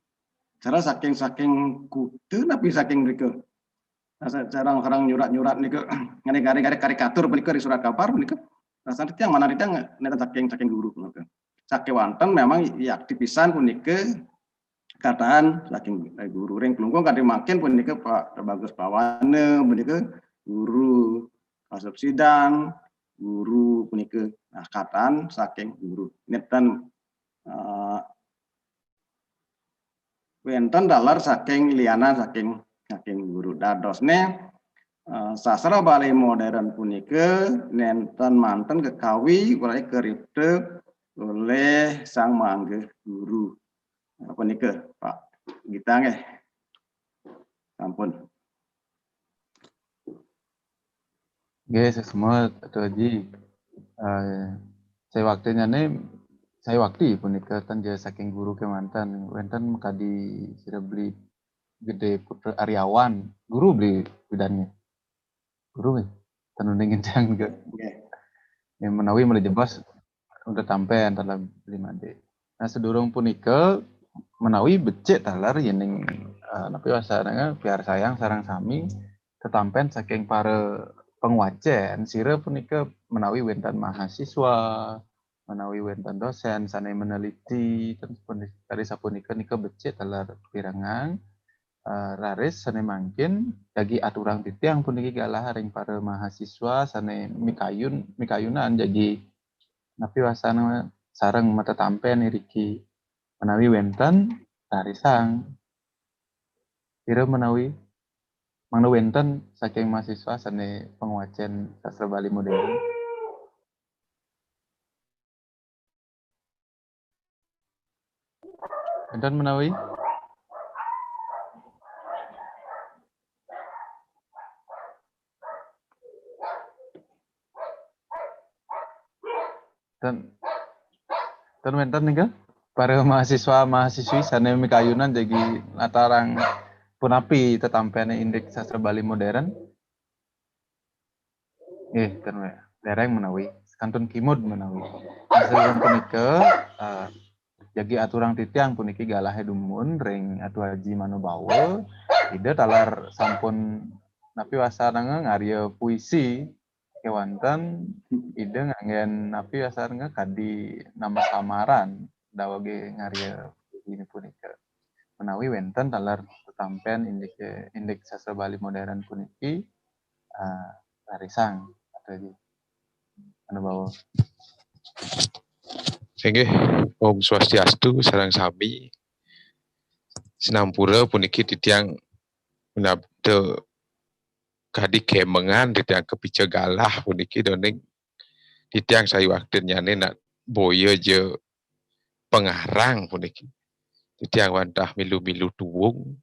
cara saking saking kuta napi saking mrika. Rasa cara orang nyurat-nyurat nika ngene-ngene karikatur punika di surat kabar punika. Rasa titiang mana titiang nenten saking saking guru punika. Sakéwanten memang yakti pisan punika kataan saking eh, guru ring Klungkung kadi mangkin punika Pak Bagus Pawana punika guru kasubsidan guru punika nah, kataan saking guru nenten eh, wénten taler saking liana saking saking guru dadosné eh, sastra Bali modern punika nenten manten kekawi utawi keripta oleh sang manggih guru. Apa nika, Pak Gita nggih? Sampun. Nggih, sesemut Atu Aji. Eh, saya waktunya nih, saya waktu punika tan jaya saking guru kemantan. Wénten kadi sira beli gede putra Aryawan, guru beli bidannya. Guru nggih. Tan uning kencang ke. Nggih. Ya, menawi mulai jebos udah tampen dalam lima D. Nah, sedurung punika menawi becik taler yening eh, napi wasana piarsayang sareng sami tetampen saking para pengwacen sira punika menawi wénten mahasiswa, menawi wénten dosen sané meneliti ten pun- tadi sapunika nika becik taler pirengang eh, raris sané mangkin jagi aturang titiang puniki galah ring para mahasiswa sané mikayun mikayunan jagi napi wasana sareng matetampen iriki menawi wénten rarisang. Kira menawi mangda wénten saking mahasiswa sané pangwacén sastra Bali modern. Wénten menawi? Ten, ten wénten nika para mahasiswa mahasiswi sané mikayunan jagi natarang punapi tetampéné indik sastra Bali modern. Eh, ten wé. Dereng menawi, kantun kimud menawi. Sasampun punika eh, jagi aturang titiang puniki galahé dumun ring Atu Aji Manubawa. Ida taler sampun napi wasana ngarya puisi kéwanten Ida nganggén napi wasana kadi nama samaran dawege ngarya puisi punika. Menawi wénten taler tetampén indik indik sastra Bali modern puniki eh, Rarisang, Atu Aji. Anu bawa. Inggih, Om Swastiastu sareng sami. Sinampura puniki titiang minabda kadi kemengan titiang kapica galah puniki, duaning titiang sayuaktinnyané nak boya ja pangarang puniki. Titiang wantah milu-milu tuwung.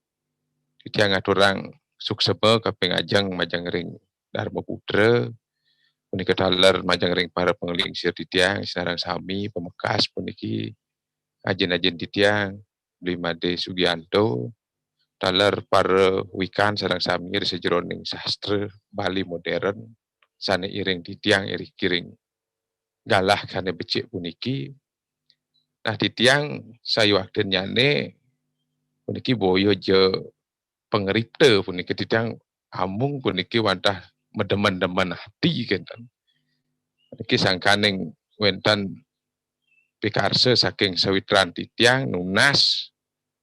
Titiang ngaturang suksema kaping ajeng majeng ring Dharma Putra. Punika taler majeng ring para panglingsir titiang sinareng sami, pamekas puniki ajin-ajin titiang, Bli Madé Sugianto, taler para wikan sareng sami ring sajeroning sastra Bali modern sané iring titiang iriki ring galah sané becik puniki. Nah, titiang sayuaktinnyané puniki boya ja pangripta puniki, titiang amung puniki wantah mademen-demen ati kénten. Niki sangkaning wénten pikarsa saking sawitran titiang nunas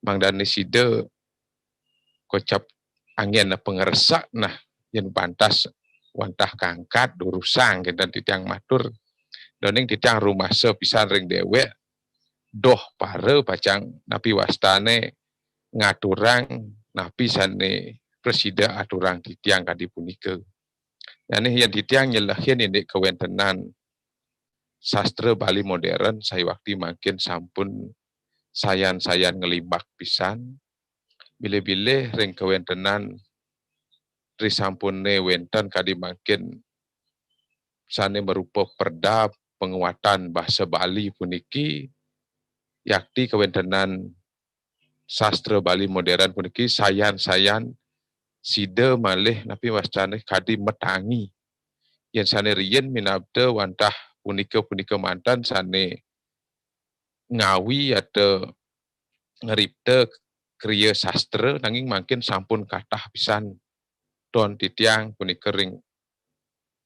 mangdané sida kocap anggén pangresa, nah, yén pantas wantah kaangkat durusang kénten titiang matur. Duaning titiang rumasa pisan ring déwék, doh para pacang napi wastané ngaturang napi sané prasida aturang titiang kadi punika. Nyané yén titiang nyelehin indik kawéntenan sastra Bali modern sayuakti mangkin sampun sayan-sayan nglimbak pisan, bilih-bilih ring kawéntenan risampuné wénten kadi mangkin sané marupa perda panguatan basa Bali puniki, yakti kawéntenan sastra Bali modern puniki sayan-sayan sida malih napi wastané kadi matangi. Yén sané riin minabda wantah punika-punika manten sané ngawi atau ngripta kriya sastra, nanging mangkin sampun kathah pisan don titiang punika ring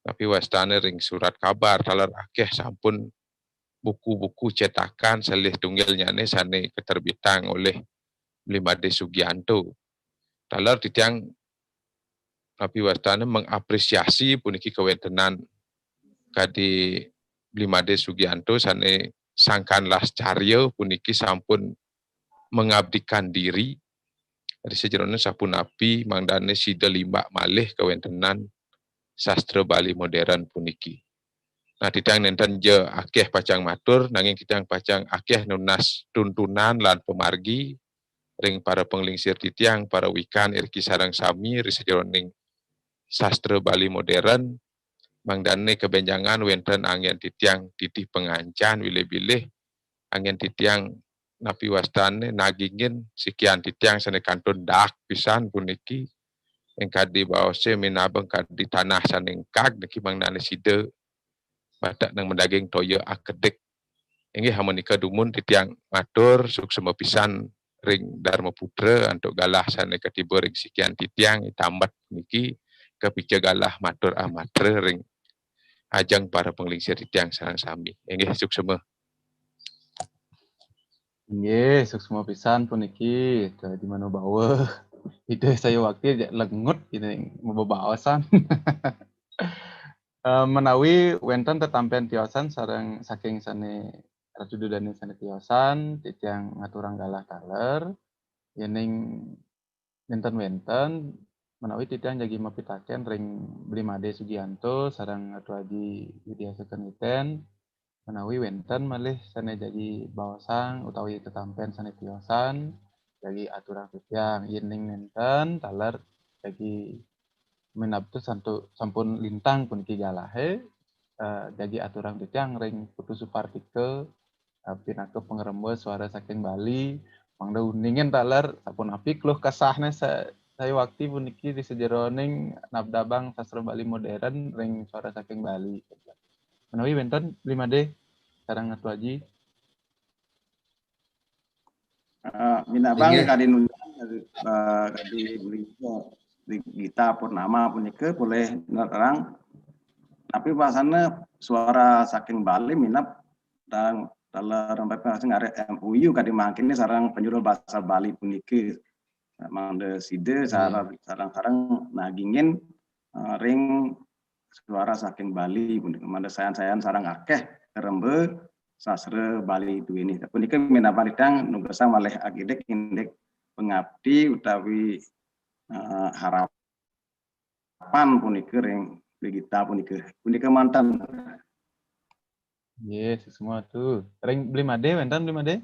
napi wastané ring surat kabar, taler akéh sampun buku-buku cetakan, silih tunggilnyané sané katerbitang olih Bli Madé Sugianto. Taler titiang napi wastané mengapresiasi puniki kawéntenan kadi Bli Madé Sugianto sané sangkan lascarya puniki sampun mengabdikan diri ring sajeroning sapunapi mangdané sida limbak malih kawéntenan sastra Bali modern puniki. Nah, titiang nénten ja akéh pacang matur, nanging titiang pacang akéh nunas tuntunan lan pamargi ring para panglingsir titiang, para wikan iriki sareng sami ring sajeroning sastra Bali modern, mangdané kabénjangan wénten anggén titiang titih pangancan bilih-bilih, anggén titiang napi wastané nagingin sikian titiang sané kantun daak pisan puniki, ing kadi baosé minabang kadi tanah sané engkag niki mangdané sida batak nang madaging toya akedik. Inggih, amunika dumun titiang matur suksma pisan ring Dharma Putra antuk galah sané katiba ring sikian titiang tambet niki kapica galah matur amatra ring ajeng para panglingsir titiang sareng sami. Inggih, suksma. Inggih, suksma pisan puniki. Atu Aji Manubawa. Ida sayuwakti lengut ini mabaosan. Eh, menawi wénten tetampen tiosan sareng saking sané Ratu Dudani sané tiosan, titiang ngaturang galah taler. Yéning nénten wénten, menawi titiang jagi mapitaken ring Bli Madé Sugianto sareng Atu Aji Widya Sekeniten, menawi wénten malih sané jagi baosang utawi tetampen sané tiosan, jagi aturang titiang. Yéning nénten taler jagi minabda santu-, sampun lintang puniki galahé, eh, jagi aturang titiang ring Putu Supartika, eh, pinaka pangremba suara saking Bali, mangda uningin taler sapunapi keluh kesahné sa-, sayuwakti puniki ring sajeroning nabdabang sastra Bali modern ring suara saking Bali. Menawi wénten Bli Madé sareng Atu Aji. Eh, minabang kadi nunjang, eh, kadi beli, eh, di Gita Purnama punika polih nerang. Tapi bahasana suara saking Bali minab dan dalam sampai ngarep M O U kadi mangkin sareng penyuluh bahasa Bali puniki. Mangda sida sareng, sareng-sareng nagingin, eh, ring suara saking Bali punika. Mangda sayan-sayan sareng akeh karembe sastra Bali duweni. Punika minabang titiang nugasang malih akidik indik pangabdi utawi, eh, harapan punika ring Bli Gita punika. Punika manten. Yes, semua tu. Ring Bli Made, wenten Bli Made?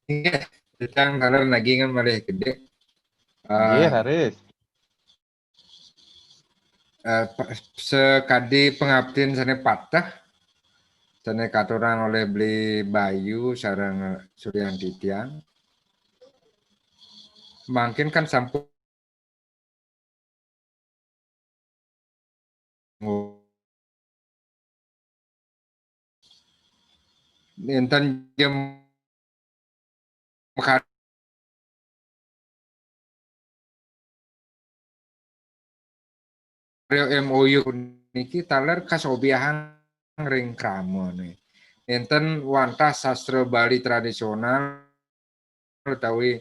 Inggih, titiang taler nagingin malih gede. Nggih, eh, raris. Eh, pa-, sakadi pangabdin sane pateh, sane katurang olih Bli Bayu sareng Suryan Titiang. Mangkin kan sampun Nenten jem karya M O U niki taler kasobiahang ring kramane. Nenten wantah sastra Bali tradisional utawi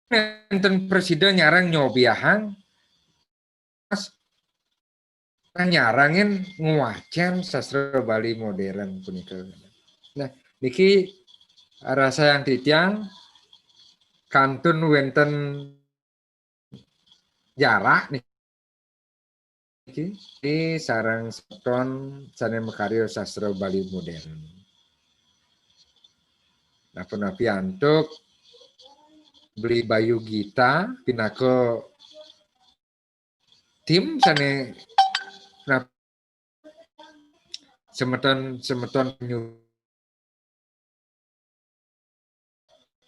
nenten prasida nyarang nyobiahang, nyarangin ngwacen sastra Bali modern punika. Nah, niki rasayang titiang kantun wenten jarak niki sareng semeton sane makarya sastra Bali modern. Nah, punapi antuk Bli Bayu Gita pinaka tim sane, nah, semeton, semeton penyu-,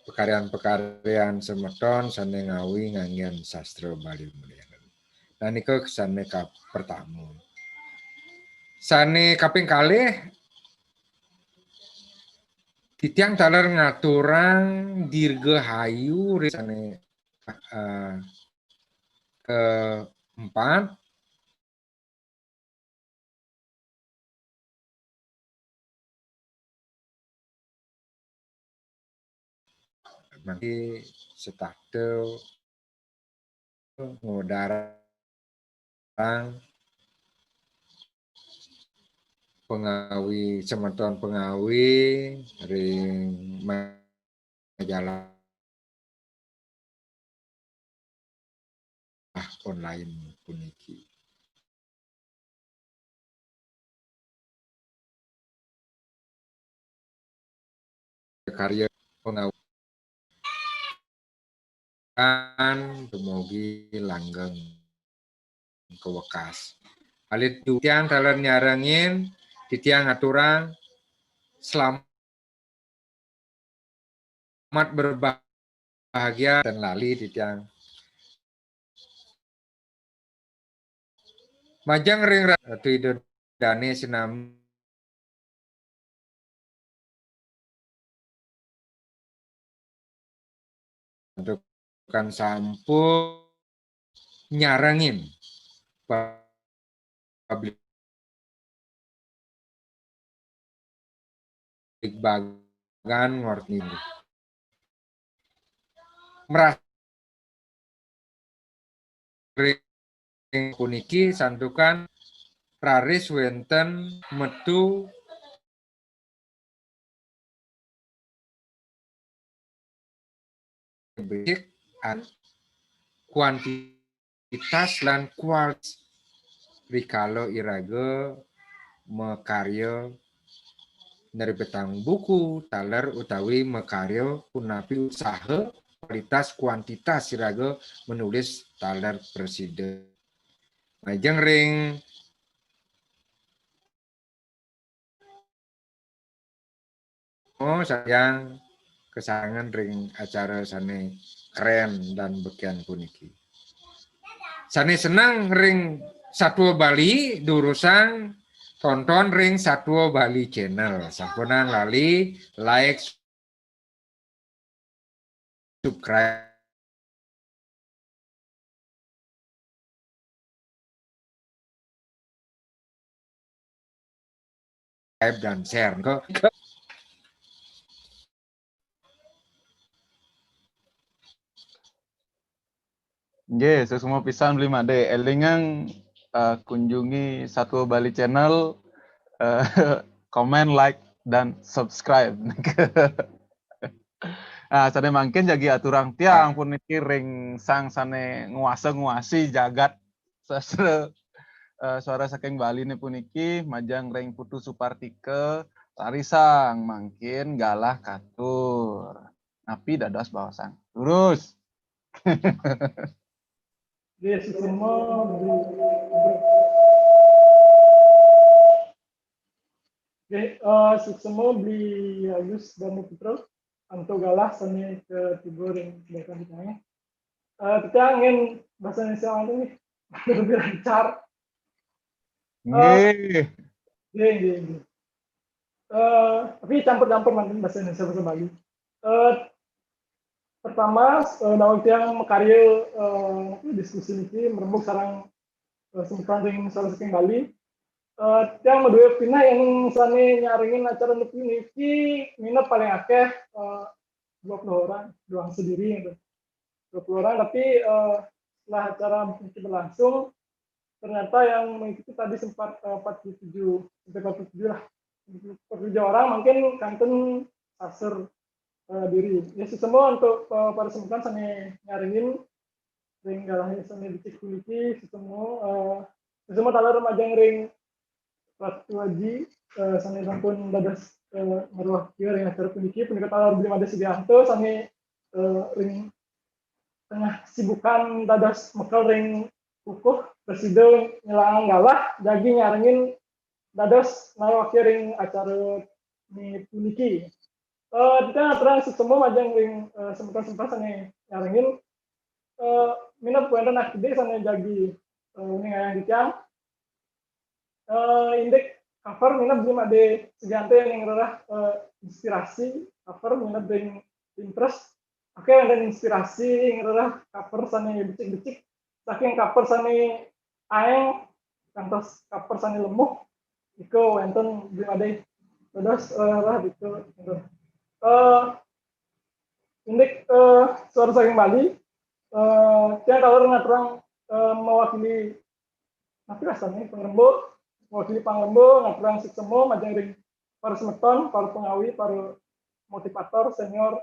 pekaryan-pekaryan semeton sane ngawi nganggen sastra Bali modern. Nah, nika sane ka-, pertama. Sane kaping kalih, titiang taler ngaturang dirgahayu ri-, sane, eh, keempat, mangke setata ngudarang pangawi, semeton pangawi ring majalah online puniki. Karya pangawi dumugi langgeng kawekas. Alit titiang taler nyarengin, titiang aturang selamat berbahagia dan lali titiang. Majeng ring Ratu Ida Dane sinami santukan sampun nyarengin publik bagan ngorti. Meras ring puniki santukan raris wenten metu basic an-, kuantitas lan kualitas rikala iraga makarya nerbitang buku taler utawi makarya punapi usaha kualitas kuantitas iraga menulis taler prasida. Majeng ring Oh, sayang kesangan ring acara sane keren dan beken puniki. Sane seneng ring Satua Bali, durusang tonton ring Satua Bali Channel. Sampunang lali like, subscribe. subscribe dan share. Kok Nggih, suksma pisan Bli Made. Élingang eh, kunjungi Satwa Bali Channel, eh, komen, like, dan subscribe. Nah, sané mangkin jagi aturang tiang puniki ring sang sané nguasa-nguasi jagat sastra eh, suara saking Bali ini puniki majeng ring Putu Supartika, rarisang mangkin galah katur. Napi dados baosang? Lurus. Nggih, suksma Bli. Nggih, eh, suksma Bli Agus Dharma Putra, antuk galah sané katiba ring belakang kita. Eh, kita angin bahasa Indonesia itu nih lebih lancar. Nggih. Nggih, nggih, nggih. Eh, tapi campur-campur mantun bahasa Indonesia bahasa Bali. Eh, pertama, eh, daweg tiang makarya eh, diskusi niki merembuk sareng eh, semeton ring suara saking Bali. Eh, tiang madué pinah yang sané nyarengin acara niki niki minab paling akeh eh, dua puluh orang, doang sendiri gitu. Dua puluh orang, tapi eh, setelah acara niki berlangsung, ternyata yang mengikuti tadi sempat eh, empat puluh tujuh, sampai empat puluh tujuh lah. Empat puluh tujuh orang mungkin kantun sasar eh, diri. Ya, suksma untuk eh, para semeton sané nyarengin ring galah sané becik puniki, suksma eh, suksma taler majeng ring Ratu Aji eh, sané sampun dados eh, ngruwah ring acara puniki, punika taler Bli Made Sugianto sané eh, ring tengah sibukan dados mekel ring kukuh prasida nyelangang galah, jagi nyarengin dados ngruwah ring acara ni puniki. Eh, kita ngaturang suksma majeng ring eh, semeton-semeton sané nyarengin eh, minab wénten akidé sané jagi eh, ningayang titiang. Eh, indik cover minab Bli Made Sugianto yang ngrereh eh, inspirasi, cover minab ring Pinterest. Oke, wénten inspirasi ngrereh cover sané becik-becik. Saking cover sané aéng kantos cover sané lemuh, nika wénten Bli Made dados eh, rereh nika. Eh, indik eh, suara saking Bali, eh, tiang taler ngaturang eh, mewakili napi rasane pangrembu, mewakili pangrembu ngaturang suksma majeng ring para semeton, para pengawi, para motivator senior.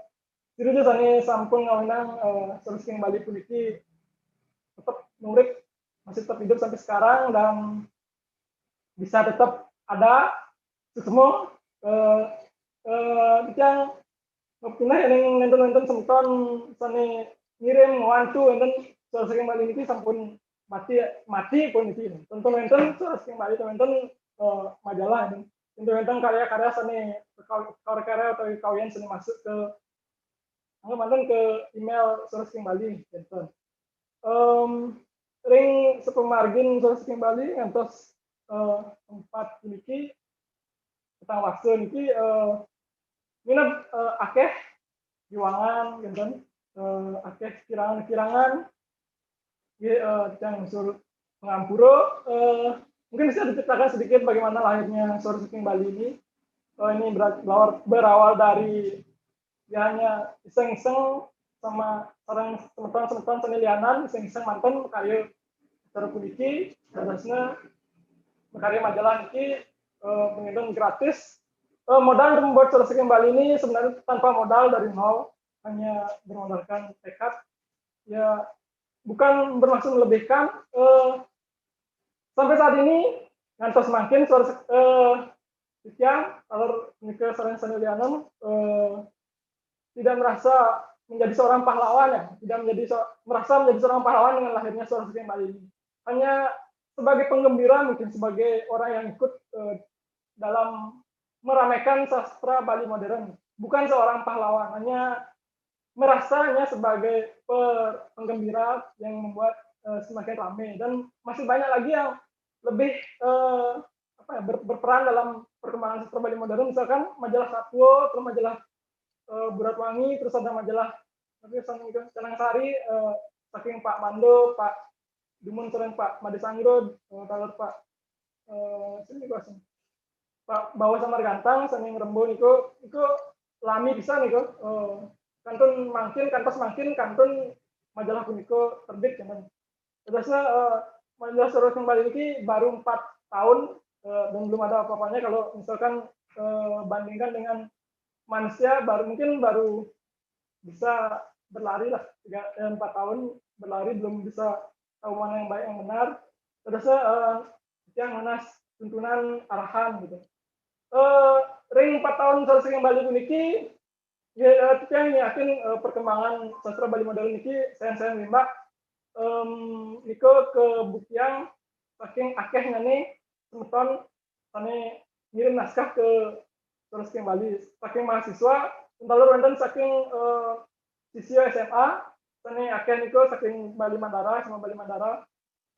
Sira sané sampun ngawinang eh, suara saking Bali puniki tetap nurip, masih tetap hidup sampai sekarang dan bisa tetap ada. Suksma eh eh tiang pinah ning nénten-nénten semeton sané ngirim ngwantu wénten suara saking Bali niki sampun mati mati pun niki. Ten wénten suara saking Bali, ten wénten eh, majalah, ten wénten karya-karya sané karya-karya atau kawian sané masuk ke manten ke email suara saking Bali, ten. Em, ring sapamargin suara saking Bali ngantos eh, empat puniki, petang warsa niki eh, minab eh, akeh juangan, kinten eh, akeh kirangan-kirangan. Nggih, eh, tiang mangsur pangampura. Eh, mungkin bisa diceritakan sedikit bagaimana lahirnya Suara Saking Bali ini. Eh, ini berawal, berawal dari ya hanya iseng-iseng sama sareng semeton-semeton sané lianan, iseng-iseng manten makarya acara puniki, dadosna makarya majalah niki eh, penginten gratis. Eh, modal untuk membuat Suara Saking Bali ini sebenarnya tanpa modal dari nol, hanya bermodalkan tekad. Ya, bukan bermaksud melebihkan. Eh, sampai saat ini ngantos mangkin suara eh, titiang, alur nika sareng sané lianan eh, tidak merasa menjadi seorang pahlawan, ya, tidak menjadi merasa menjadi seorang pahlawan dengan lahirnya Suara Saking Bali ini. Hanya sebagai penggembira, mungkin sebagai orang yang ikut eh, dalam meramaikan sastra Bali modern, bukan seorang pahlawan, hanya merasanya sebagai penggembira yang membuat eh, semakin ramai, dan masih banyak lagi yang lebih eh, apa ya, ber, berperan dalam perkembangan sastra Bali modern, misalkan majalah Satwa, terus majalah eh, Buratwangi, terus ada majalah tapi Canang Sari, eh, saking Pak Mando, Pak Dumun, sareng Pak Made Sangro, eh, taler Pak eh, sini kuasa. Pak Bawa Samar Gantang, saking Rembo niku, niku lami pisan niku. Eh, kantun mangkin, kantos mangkin, kantun majalah punika terbit, kan. Terus, eh, majalah Suara Saking Bali ini baru empat tahun, eh, dan belum ada apa-apanya kalau misalkan, eh, bandingkan dengan manusia baru, mungkin baru bisa berlari lah, tiga, eh, empat tahun berlari belum bisa tahu mana yang baik yang benar. Terus, eh, yang mana tuntunan arahan gitu. Eh, ring empat tahun Suara Saking Bali puniki, ya, eh, titiang yakin, eh, perkembangan sastra Bali modern niki saya saya mbak, em, niko kebuktian saking akeh nani semeton sane ngirim naskah ke Suara Saking Bali, saking mahasiswa, entah wonten saking, eh, siswa S M A, sane akeh niko saking Bali Mandara sama Bali Mandara,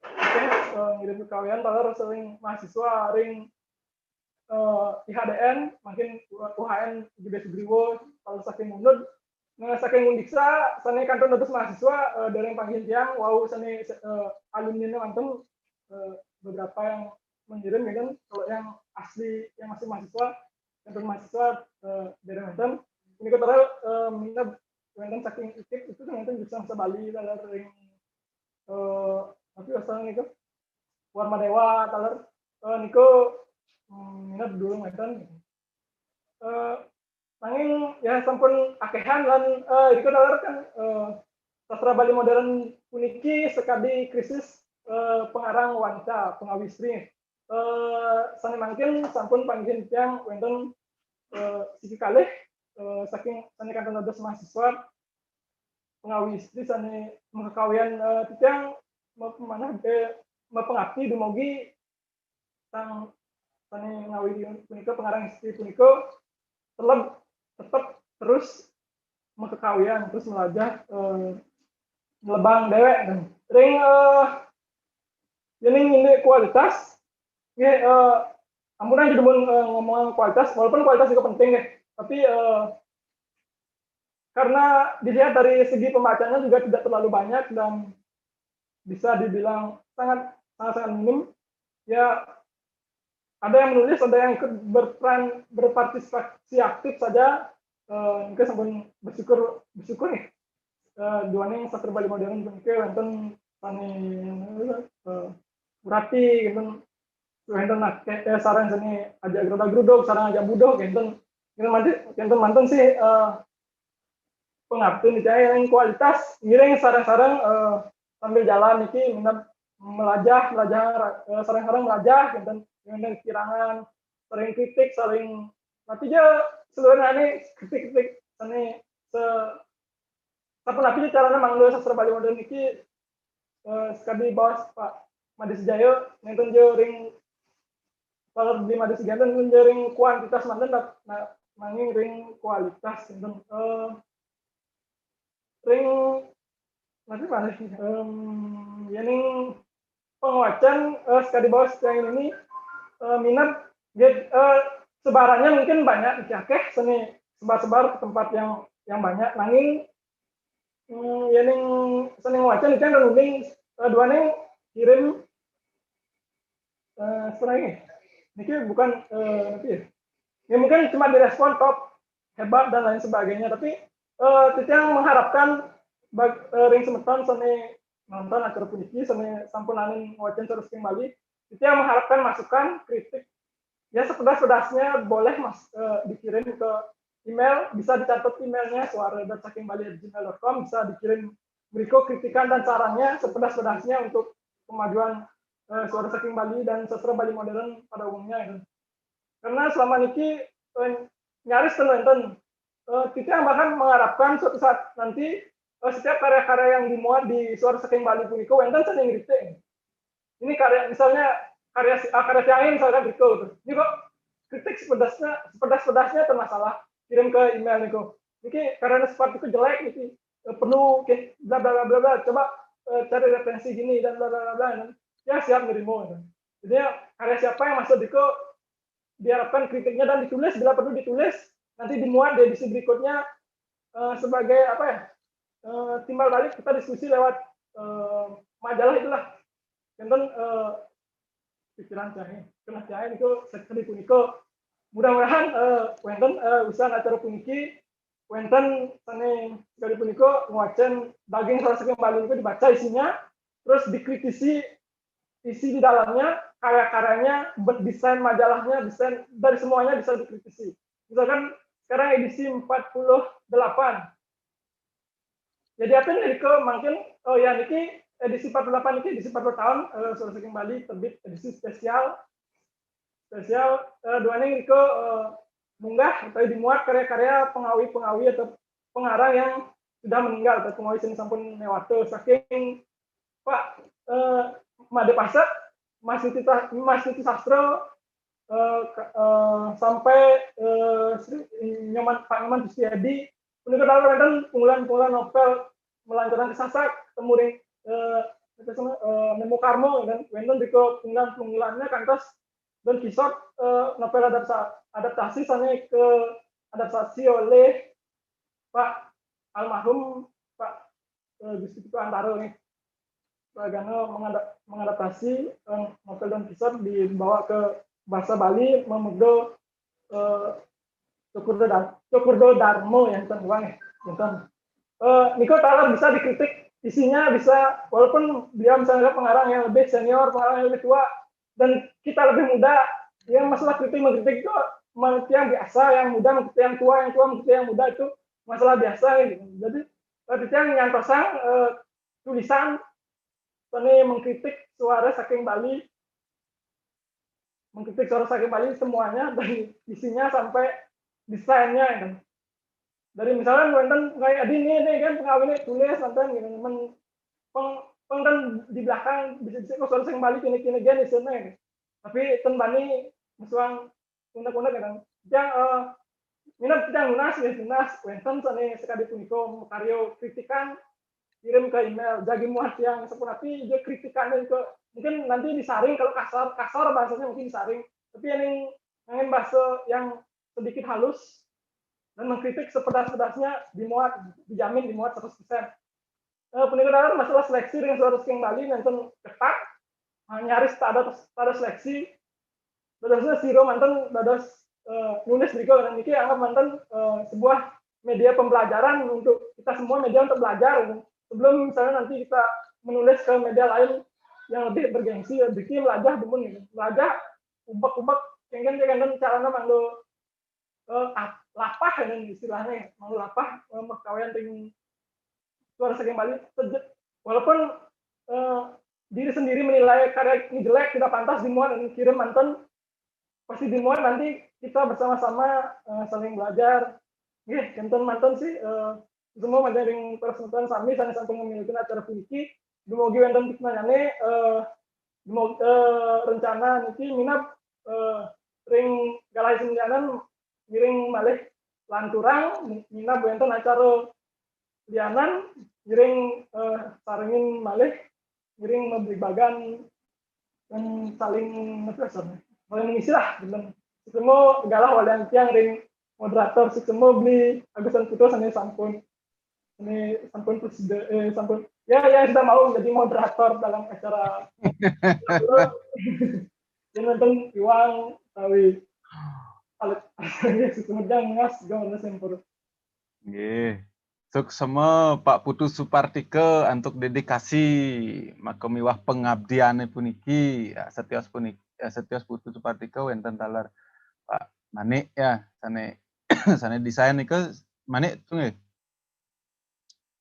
akeh, eh, ngirim kekawian, taler sering mahasiswa, ring, eh, I H D N, mungkin U H N Gede Sugriwo, taler saking Unud, nah, saking Undiksa, sane kantun dados mahasiswa, eh, dereng panggih tiang, wau sane, eh, alumni wonten, eh, beberapa yang mengirim, ya kan, kalau yang asli, yang masih mahasiswa, kantun mahasiswa, eh, dereng wonten. Ini kita, eh, minat wonten saking ikip itu kan wonten jurusan bahasa Bali, taler ring, eh, tapi asal niku Warma Dewa, taler, eh, niku, hmm, minat dulu wonten. Eh, nanging ya sampun akehan lan, eh, niku taler kan, eh, sastra Bali modern puniki sekadi krisis, eh, pengarang wanca, pengawistri. Eh, sane mangkin sampun panggih tiang wonten, eh, siki kalih, eh, saking sane kantun dados mahasiswa pengawistri sane makekawian, eh, titiang me-, manah, eh, mapengabdi dumogi sang sane ngawiti punika, pengarang istri punika teleb tetep terus makekawian, terus melajah, eh, ngelebang dewek. Ring, eh, yening indik kualitas, nggih, eh, ampunang demen, eh, ngomong kualitas, walaupun kualitas juga penting, nggih. Tapi, eh, karena dilihat dari segi pembacanya juga tidak terlalu banyak dan bisa dibilang sangat, sangat, sangat minim. Ya, ada yang menulis, ada yang ikut berperan, berpartisipasi aktif saja. Eh, mungkin sampun bersyukur, bersyukur nih. Eh, duaning sastra Bali modern puniki wonten sane eh, urati, wonten, wonten akeh, eh, sareng sane ajak grudak-gruduk, sareng ajak buduk, wonten, wonten manten, wonten manten sih, eh, pengabdien nika yang kualitas ngiring sareng-sareng, eh, sambil jalan niki minat melajah, melajah, eh, sareng-sareng melajah, wonten, wonten kirangan, saling kritik, saling, tapi ya sebenarnya kritik-kritik sane se-, sapunapi carane mangda sastra Bali modern niki, eh, sekadi baos Pak Made Sejaya, nenten jo ring, kalau di Made Sejaya nenten jo ring kuantitas manten, nah, nanging ring kualitas nenten, eh, ring, nanti mana? Em, yening pengwacan, eh, sekadi baos yang ini, eh, minat, git-, eh, sebarannya mungkin banyak, akeh seni sebar-sebar ke tempat yang, yang banyak. Nanging, hmm, yening seni ngwacan itu yang renunding, eh, duaning kirim, eh, setelah ini. Niki bukan, eh, nanti ya. Ya mungkin cuma direspon top, hebat dan lain sebagainya. Tapi, eh, titiang mengharapkan bag-, eh, ring semeton seni nonton acara puniki, seni sampun aning ngwacan terus kembali. Titiang mengharapkan masukan, kritik, ya sepedas-pedasnya boleh mas, eh, dikirim ke email, bisa dicatat emailnya suara dot saking bali at gmail dot com, bisa dikirim berikut kritikan dan sarannya sepedas-pedasnya untuk kemajuan, eh, suara saking Bali dan sastra Bali modern pada umumnya, gitu. Karena selama niki, eh, nyaris ten wonten, eh, kita bahkan mengharapkan suatu saat nanti, eh, setiap karya-karya yang dimuat di suara saking Bali puniko wonten seni ngritik. Ini karya, misalnya karya si-, ah, karya tiang ini misalkan gitu. Ini kok kritik sepedasnya, sepedas-pedasnya termasalah. Kirim ke email niku. Ini karyanya seperti itu jelek gitu. Eh, penuh, oke, bla bla bla bla bla. Coba, eh, cari referensi gini dan bla bla bla bla. Ya siap nerima gitu. Jadi ya, karya siapa yang masuk niku diharapkan kritiknya dan ditulis bila perlu ditulis, nanti dimuat di edisi berikutnya, eh, sebagai apa ya, eh, timbal balik kita diskusi lewat, eh, majalah itulah. Enten, eh, pikiran saya, kena saya itu sekali puniko Mudah-mudahan eh, wénten eh, usan acara puniki, wénten sané sekadi punika ngwacén daging Suara Saking Bali niku dibaca isinya, terus dikritisi isi di dalamnya, karya-karyanya, desain majalahnya, desain dari semuanya bisa dikritisi. Misalkan sekarang edisi empat puluh delapan. Jadi apa yang Riko mungkin, oh ya, niki edisi empat puluh delapan niki edisi empat puluh tahun eh, Suara Saking Bali terbit edisi spesial. Spesial eh, duaning Riko eh, munggah atau dimuat karya-karya pengawi-pengawi atau pengarang yang sudah meninggal atau pengawi sing sampun néwata saking Pak eh, Made Pasek, Mas Niti, Mas Niti Sastro, eh, eh, sampai eh, Sri Nyoman, Pak Nyoman Sustiadi, punika taler wénten punggelan-punggelan novel Melancaran Kesasak, Temuring eh, eh, Nemu Karmo, dan wénten juga punggelan-punggelannya kantos Don Quixote eh, novel adaptasi, adaptasi sané ke adaptasi oleh Pak almarhum Pak eh, Gusti Putu Antara nih. Bagana mengadaptasi eh, novel Don Quixote dibawa ke bahasa Bali, memedo eh, Cokurdo Dar Cokurdo Darmo ya, bukan uang ya, bukan. Eh, Niko taler bisa dikritik isinya, bisa, walaupun beliau misalnya pengarang yang lebih senior, pengarang yang lebih tua, dan kita lebih muda, ya masalah kritik mengkritik itu yang biasa, yang muda mengkritik yang tua, yang tua mengkritik yang muda, itu masalah biasa gitu. Jadi eh, titiang nyantosang eh, tulisan sané mengkritik Suara Saking Bali, mengkritik Suara Saking Bali semuanya dari isinya sampai desainnya gitu. Dari misalnya wénten kayak adi ini, ini kan pengawiné tulis wénten gitu. Men, peng, peng kan di belakang bisa-bisa kok Suara Saking Bali kini-kini gini sini gitu. Tapi ten bani musuang unek-unek gitu. Yang eh, minat yang nunas ya nunas wénten sané sekadi punika makarya kritikan, kirim ke email jagi muat yang sapunapi dia kritikan dan ke mungkin nanti disaring kalau kasar kasar bahasanya mungkin disaring, tapi yang ingin bahasa yang sedikit halus dan mengkritik sepedas-pedasnya dimuat, dijamin dimuat seratus persen. Eh, punika taler masalah seleksi dengan Suara Saking Bali nénten ketat, eh, nyaris tak ada tak ada seleksi. Dadosnya Siro manten dados eh, nulis Riko dan ini anggap manten eh, sebuah media pembelajaran untuk kita semua, media untuk belajar. Sebelum misalnya nanti kita menulis ke media lain yang lebih bergengsi, bikin melajah demen gitu. Melajah ubek-ubek, kengken kengken caranya mangdo eh, ap- lapah kan istilahnya, mau lapah eh, makawian ting Suara Saking Bali sejet. Walaupun eh, diri sendiri menilai karya ini jelek, tidak pantas dimuat dan kirim manten, pasti dimuat nanti kita bersama-sama eh, saling belajar. Nggih, kenten manten sih eh, semua menjadi persentuhan sami sané sampun memiliki acara puniki. Dumugi wénten piknanyané eh, dumugi, eh, rencana niki minab eh, ring galah sing lianan ngiring malih lanturang minab wénten acara lianan ngiring eh, sarengin malih ngiring mabribagan dan saling ngetes, saling mengisi lah gitu. Semua galah walian tiang ring moderator, semua beli Agus dan Putus ini sampun ini sampun presiden eh, sampun ya ya sudah mau jadi moderator dalam acara ini nonton Iwang tawi alit semudian ngas gimana sempur. Nggih. Suksema Pak Putu Supartika antuk dedikasi maka miwah pengabdiane puniki. Ya, setios puniki, ya, setios Putu Supartika wenten taler Pak Manik ya, sane sane desain nika Manik tu nggih.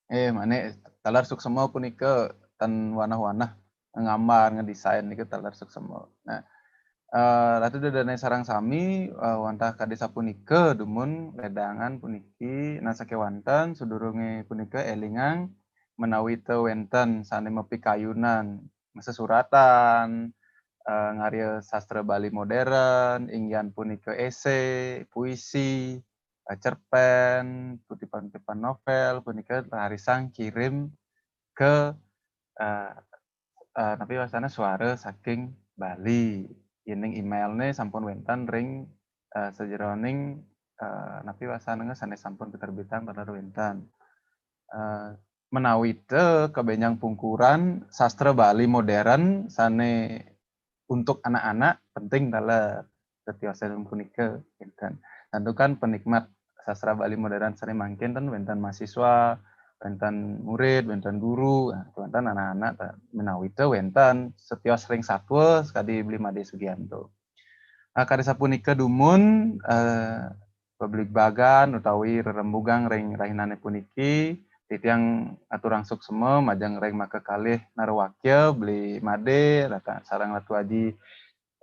Eh, Manik taler suksema punika ten wanah-wanah ngambar ngedesain nika taler suksema. Nah, Uh, Ratu Dedane sarang sami uh, wantah kadi sapunika dumun ledangan puniki. Nah, sakewanten sadurunge punika elingang menawi te wenten sane mapikayunan sesuratan, uh, ngarya sastra Bali modern, inggihan punika esai, puisi, uh, cerpen, kutipan-kutipan novel punika rarisang kirim ke uh, uh, napi wasana suara saking Bali. Yening emailne sampun wenten ring uh, sajeroning uh, napi wasana sane sampun keterbitan taler wenten. Uh, menawi te kebenjang pungkuran sastra Bali modern sane untuk anak-anak penting taler. setiosan punika, kinten. Santukan penikmat sastra Bali modern sané mangkin ten wénten mahasiswa, wénten murid, wénten guru, nah, wénten anak-anak, ta-, ménawi té wénten setios ring satua sakadi Bli Madé Sugianto. Nah, kadi sapunika dumun, eh, bebligbagan utawi rerembugan ring rahinané puniki, titiang aturang suksema majeng ring makakalih narwakya Bli Madé, rata-, sareng Ratu Aji,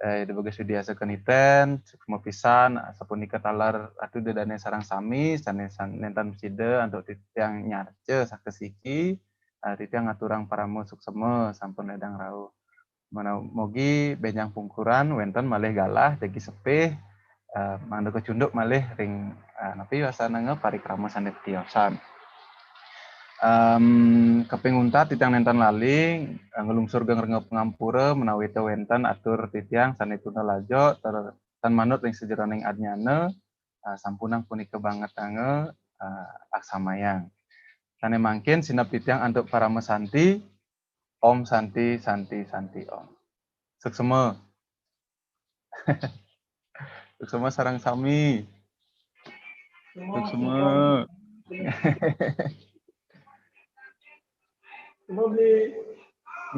eh, Ida Bagus Widiasa Keniten, suksema pisan, sapunika taler Ratu Ida Dané sareng sami, sané san-, nénten prasida antuk titiang nyarca sakasiki, eh, titiang aturang parama suksema sampun lédang rauh. Mana mugi bénjang pungkuran wénten malih galah jagi sepih, eh, mangda kacunduk malih ring, eh, napi wastananga parikrama sané tiosan. Em, kaping untat titiang nénten lali, eh, nglungsur geng rengga pangampura menawi té wénten atur titiang sané tuna lajo ter-, tan manut ring sajeroning adnyana, eh, sampunang punika bangetanga, eh, aksamayang. Sané mangkin sineb titiang antuk parama santi, Om Santi, Santi, Santi, Om. Suksema. Suksema sareng sami. Suksema.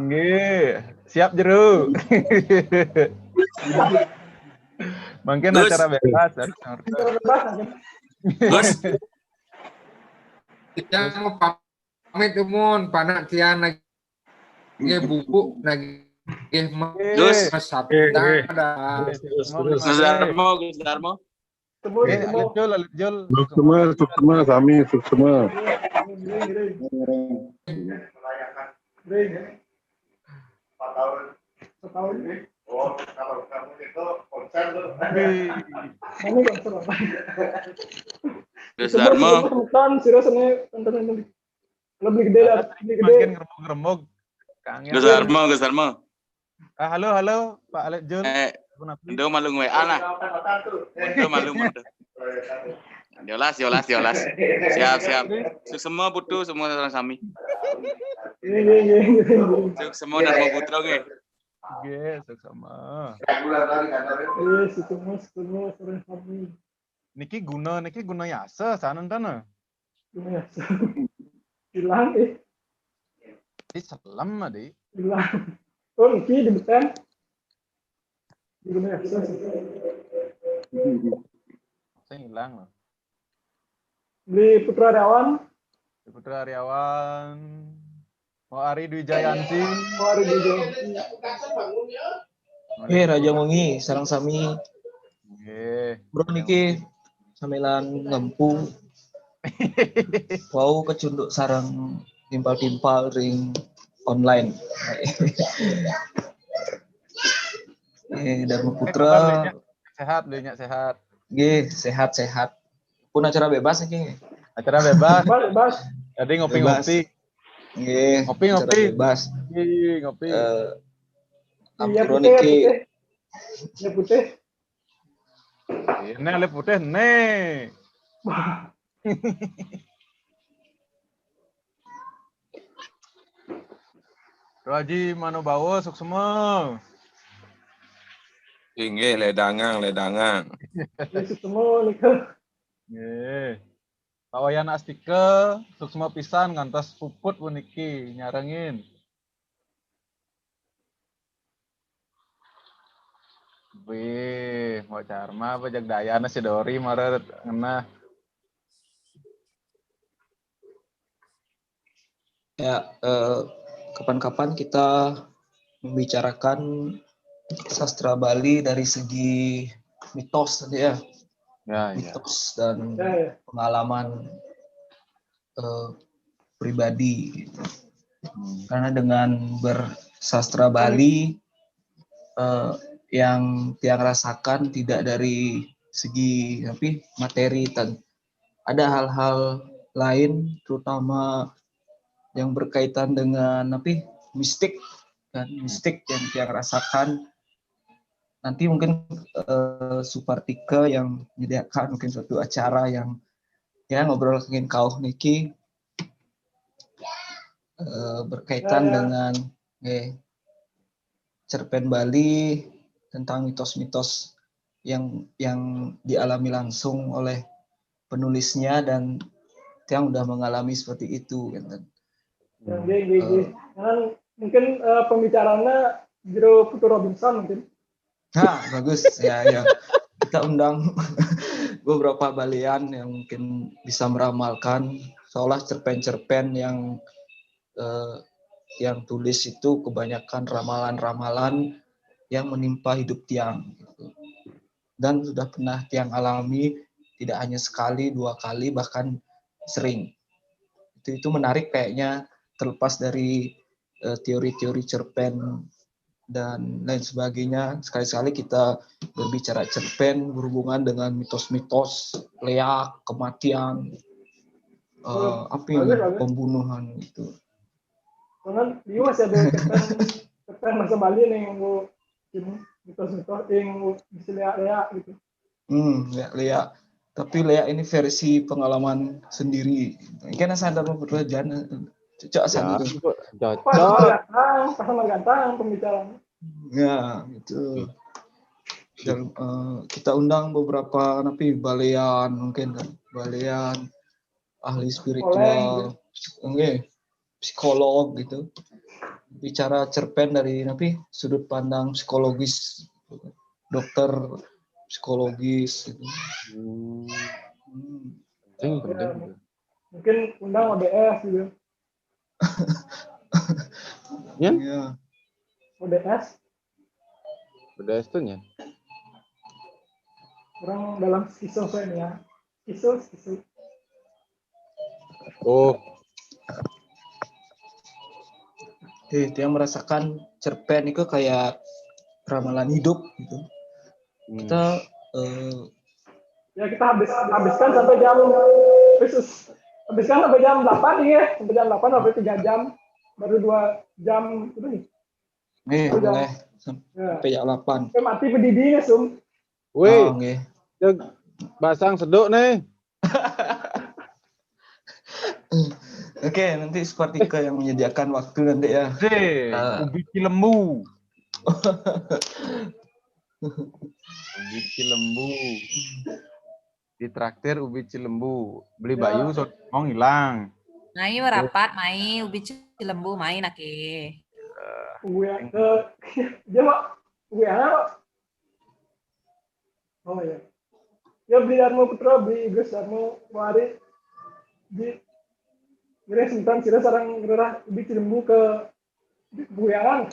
Nggih. Siap jero. Mangkin Gus. Acara bebas, harus ngerti. Gus. Kita mau pamit, Mun, panak tiang nagih bubuk, nagih ma-, Gus. Sabda, dah. Gus Darmo, Gus Darmo. Temu, temu. Alit Jul, Alit Jul. Suksema, suksema, sami, suksema. Ring, ring. Ring, ya. Empat tahun. Empat tahun. Oh, kalau kamu itu konser tuh. Kamu konser apa? Gus Darmo. Bukan, serius ini, nonton, nonton. Lebih gede lah, lebih gede. Makin ngerembug-ngerembug. Kangen. Gus Darmo, Gus Darmo. Ah, halo, halo, Pak Alit Jul. Eh, Endo malu W A lah. Endo malu, Endo. Yolas, yolas, yolas. Siap, siap. Suksema Putu, semua orang sami. Iya, iya, iya. Suksema Darma Putra, nggih. Nggih, suksema. Iya, suksema, suksema, sareng sami. Niki guna, niki guna yasa, sanan tana. Guna yasa. Hilang, eh. Di selem, Adi. Hilang. Oh, niki di beten. Di guna yasa. Saya hilang, loh. Beli Putra Riawan. Beli Putra Riawan. Mau Ari Dwi Jayanti. Mau Ari Dwi Jayanti. Eh, Raja Mungi, sareng sami. Nggih. Bro niki sambilan ngempu. Wau kecunduk sareng timpal-timpal ring online. Eh, Dharma Putra. Sehat, Bli, nyak sehat. Nggih, sehat-sehat. Pun acara bebas niki. Acara bebas. Bebas, bebas. Jadi ngopi-ngopi. Nggih, ngopi, acara ngopi. Bebas. Nggih, ngopi. Eh, iya, ampura putih, niki. Putih. Iya, putih. Iya, né, alih putih, né. Raji Manobawa, suksema. Inggih, ledangang, ledangang. Suksema, nika. Nggih. Pak Wayan Astika, suksma pisan ngantos puput puniki nyarengin. Wih, Mbok Carma apa jag dayana si Dori mara ngenah. Ya, eh, kapan-kapan kita membicarakan sastra Bali dari segi mitos tadi ya. Ya, ya. Mitos dan pengalaman, eh, pribadi gitu. Hmm. Karena dengan bersastra Bali, eh, yang tiang rasakan tidak dari segi, tapi materi, tan-, ada hal-hal lain, terutama yang berkaitan dengan, apa, mistik, kan, mistik yang tiang rasakan. Nanti mungkin, eh, Supartika yang menyediakan mungkin suatu acara yang, ya, ngobrol kenging kauh niki, eh, berkaitan dengan, eh, cerpen Bali tentang mitos-mitos yang yang dialami langsung oleh penulisnya dan tiang udah mengalami seperti itu gitu. Ya, nggih, nggih, nggih. Kan mungkin eh, pembicaranya Jero Putu Robinson mungkin. Nah, bagus ya ya. Kita undang beberapa balian yang mungkin bisa meramalkan seolah cerpen-cerpen yang eh, yang tulis itu kebanyakan ramalan-ramalan yang menimpa hidup tiang gitu. Dan sudah pernah tiang alami tidak hanya sekali, dua kali, bahkan sering. Itu itu menarik kayaknya terlepas dari eh, teori-teori cerpen dan lain sebagainya. Sekali-sekali kita berbicara cerpen berhubungan dengan mitos-mitos leak, kematian, eh, apa ini, Bagus, bagus. Pembunuhan itu. Karena dia masih ada cerpen, cerpen masa Bali nih yang mau ini mitos-mitos yang mau bisa leak-leak gitu. Hmm, leak-leak. Tapi leak ini versi pengalaman sendiri. Ini kan sadar mau berdua jangan cocok Ya, satu. Pas cocok. gantang, pas sama gantang pembicaraan. Ya, gitu. Dan eh, kita undang beberapa nanti balian mungkin kan. Balian ahli spiritual, oke, psikolog gitu. Bicara cerpen dari nanti sudut pandang psikologis, dokter psikologis gitu. Hmm, Hmm, penting, penting. Mungkin undang O D S gitu. Ya? Iya. O D S O D S tuh ya. Orang dalam skizofrenia. Skizo, skizo. Oh, Jadi, dia merasakan cerpen itu kayak ramalan hidup gitu. hmm. Kita eh, Ya kita habis habiskan sampai jam khusus habiskan sampai jam delapan nih ya, sampai jam delapan sampai tiga jam, baru dua jam itu nih. nih Udah. Boleh sampai Ya. jam delapan. Sampai mati pedidihnya sum. Wih, Oh, nggih. Jeng, basang seduk nih. Oke, nanti Spartika yang menyediakan waktu nanti ya. Sih, Ah. Ubi Cilembu. Ubi Cilembu. Ditraktir Ubi Cilembu. Beli Ya. Bayu so mau hilang. Mai merapat, mai Ubi Cilembu, mai nake. Gue ke dia mah gue anak. Oh ya. Ya beli Darmo Putra, beli Gus Darmo Wari di Gres Intan sira sarang gerah di Cilembu ke Buyangan.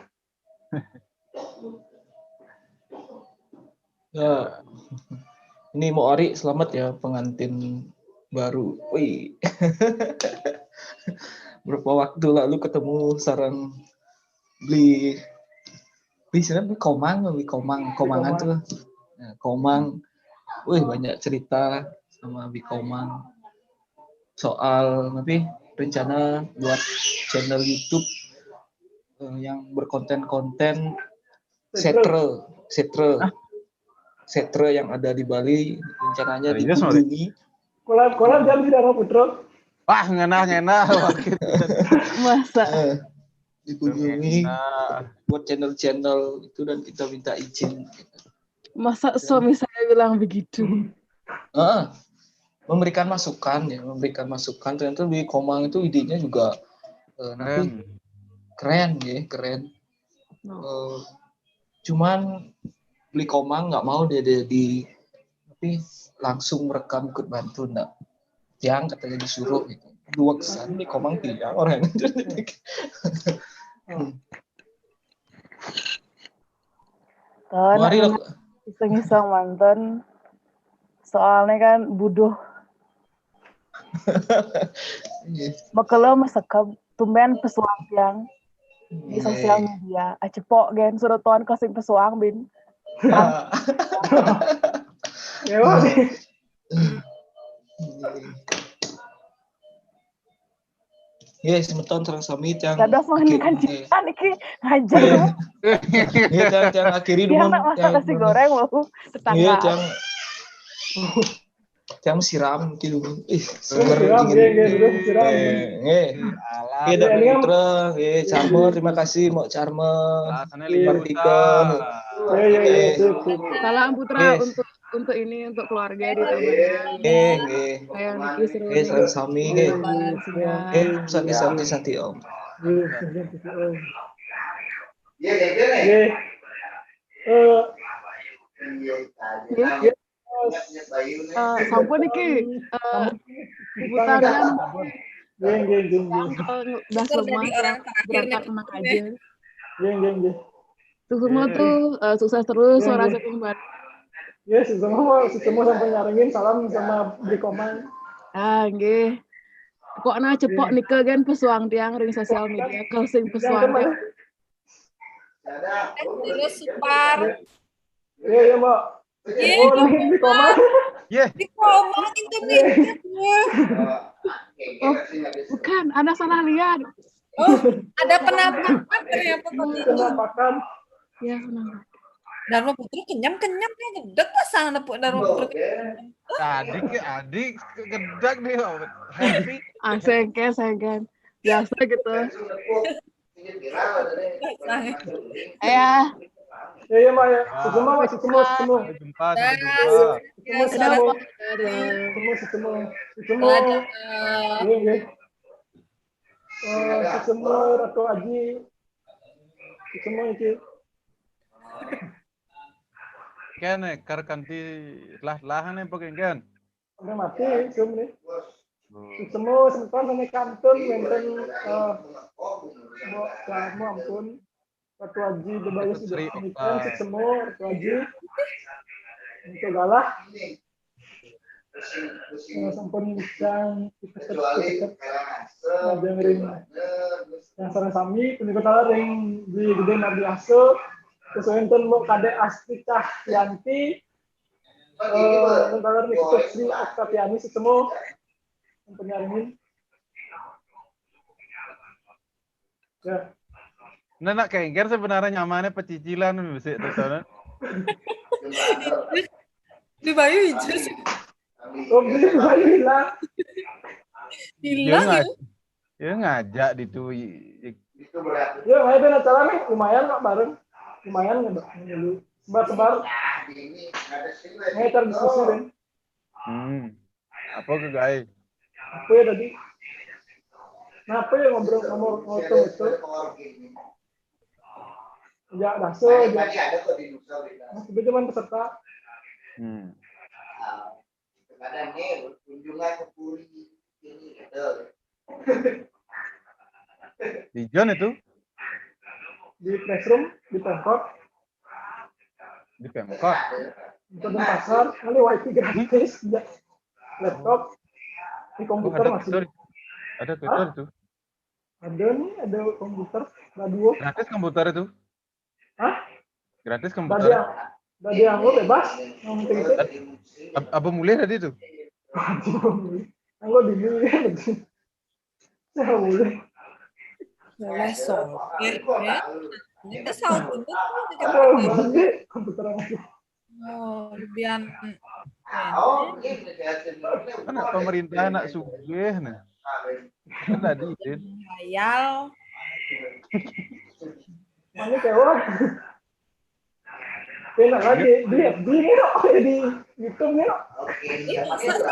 Ya. Ini mau Ari, selamat ya pengantin baru. Wih. Berapa waktu lalu ketemu sarang beli beli siapa? Beli Komang, beli Komang, Komangan tuh. Nah, Komang. Wih, banyak cerita sama Bi Komang soal tapi rencana buat channel YouTube eh, yang berkonten-konten setre, setre. Setre yang ada di Bali rencananya Serius, Mari? Dikunjungi. Kolab kolab jam tidak mau Putra. Wah, ngenah-ngenah. Masa Eh, dikunjungi Nah, buat channel-channel itu dan kita minta izin. Masa suami saya bilang begitu? Ah, memberikan masukan ya, memberikan masukan. Ternyata di Komang itu idenya juga eh, nanti keren. Keren ya, keren. Eh, cuman beli Komang nggak mau dia, dia di tapi langsung merekam ikut bantu ndak. Yang katanya disuruh gitu. Dua kesan beli Komang tiang orang. Kan Mari lo. Iseng-iseng manten. Soalnya kan buduh. Iya. Makelo masekep tumben pesuang tiang di sosial media. Acepok gen suruh tuan kasih pesuang bin. Ya, wah. Iya, semeton sareng sami tiang. Dados mah Oke, kan oke. kan iki ngajar. Iya, tiang tiang akhiri Dia dulu. nak masak nasi goreng mau Iya, tetangga. tiang tiang siram gitu. Ih, Siram, seger iya, iya, gitu. iya, siram. Eh, nggih. Alah, Oke, Dak Iya, Putra, nggih, Charmer, terima kasih Mbok Charmer. alasannya Iya. lima Mardika. Juta. Ya, ya, ya, sip, sip. Salam Putra Yes. untuk untuk ini, untuk keluarga di Tabanan. Eh, nggih. Kayak niki seru Eh, nih. sami-sami nggih. Lebaran siang. Eh, santi-santi Om. Nggih, santi-santi, Om. Nggih. Eh, Nggih. Eh, sampun niki eh, putarnya nggih, nggih, nggih, nggih. eh, udah Syukur semua jadi orang terakhir berangkat nih. enak aja. Nggih, nggih, nggih. Tuh semua Iya. Tuh eh, sukses terus Iya, suara iya. saking Bandung. Ya, semua semua sampai nyarengin salam sama Bri Komang. Ah, nggih. Pokoknya cepok nika kan pesuang tiang ring sosial media kalau sing Yang pesuang kemana? tiang. Terus Supar. Iya, iya, Mbak. Iya, Oh, ini Bri Komang. Yeh, Di Komang itu nih. Oh, bukan, ada salah lihat. Oh, ada penampakan ternyata waktu itu. Penampakan. Ya, benar. Dharma Putra kenyam-kenyam ya gedek pasang nepuk Dharma Putra. Tadi ke adik ke gedek nih Om. Happy. Ah, sengken, sengken. Biasa gitu. Ya, Ya, ya, Mbak, ya. Semua, Mbak, semua, semua. Sampai jumpa, sampai Dah. Jumpa. Semua, Salam. semua. dadah. Semua, semua. Semua. Dadah. Iya, iya. Eh, semua Ratu Aji. Semua iki. Kene kar kanti lah-lah nih pokoknya kan. Udah mati, Zoom nih. Semua sempat sama kantun, wonten eh, Mbok, kamu ampun. Ratu Aji Debayu sudah Sri menikah, Oktai. Semua Ratu Aji. Untuk galah. Eh, sampun yang kita tetap dengerin yang sareng sami punika kala ring di Gede Mardiaso, terus wonten Mbok Kadek Asti Cahyanti, eh, wonten kala ring Sri Oktaviani Sesemo, sampun nyarengin. Ya. Nah, nak kengker sebenarnya nyamannya pecicilan mesti itu kan. Di Bayu hijau sih. Oh, beli baru hilang. Ya, Hilang ya. ngaj ya ngajak di tu i- i- Ya, ayo ben acara nih lumayan kok bareng. Lumayan ya, Mbak. Dulu. Sebar-sebar. Ngecer diskusi, Ben. hmm. Apa ke gai? Apa ya tadi? Kenapa ya ngobrol ngomong ngobrol itu? Ya, dasar ya. Mas itu cuma peserta. Hmm. Kadang nih kunjungan ke Puri ini gitu. Di John itu? Di press room, di Pemkot, Di Pemkot. di Denpasar, nanti wifi gratis, ya. Laptop, di Oh, komputer ada masih. Twitter. Ada Twitter itu. Ada nih, ada komputer, radio. Gratis komputer itu. Hah? Gratis Tadi komputer. yang tadi yang lo bebas, yang penting itu. Ab- Apa mulai tadi itu? Yang lo di sini ya, saya boleh. Boleh sobek ya. Ini kesal bener. Aduh, ini komputer yang Oh, biar Anak pemerintah anak sugih nih. Kan tadi Din. Hayal. Mana kewat? Enak lagi di F B nih, no. Di YouTube nih, no. Itu se-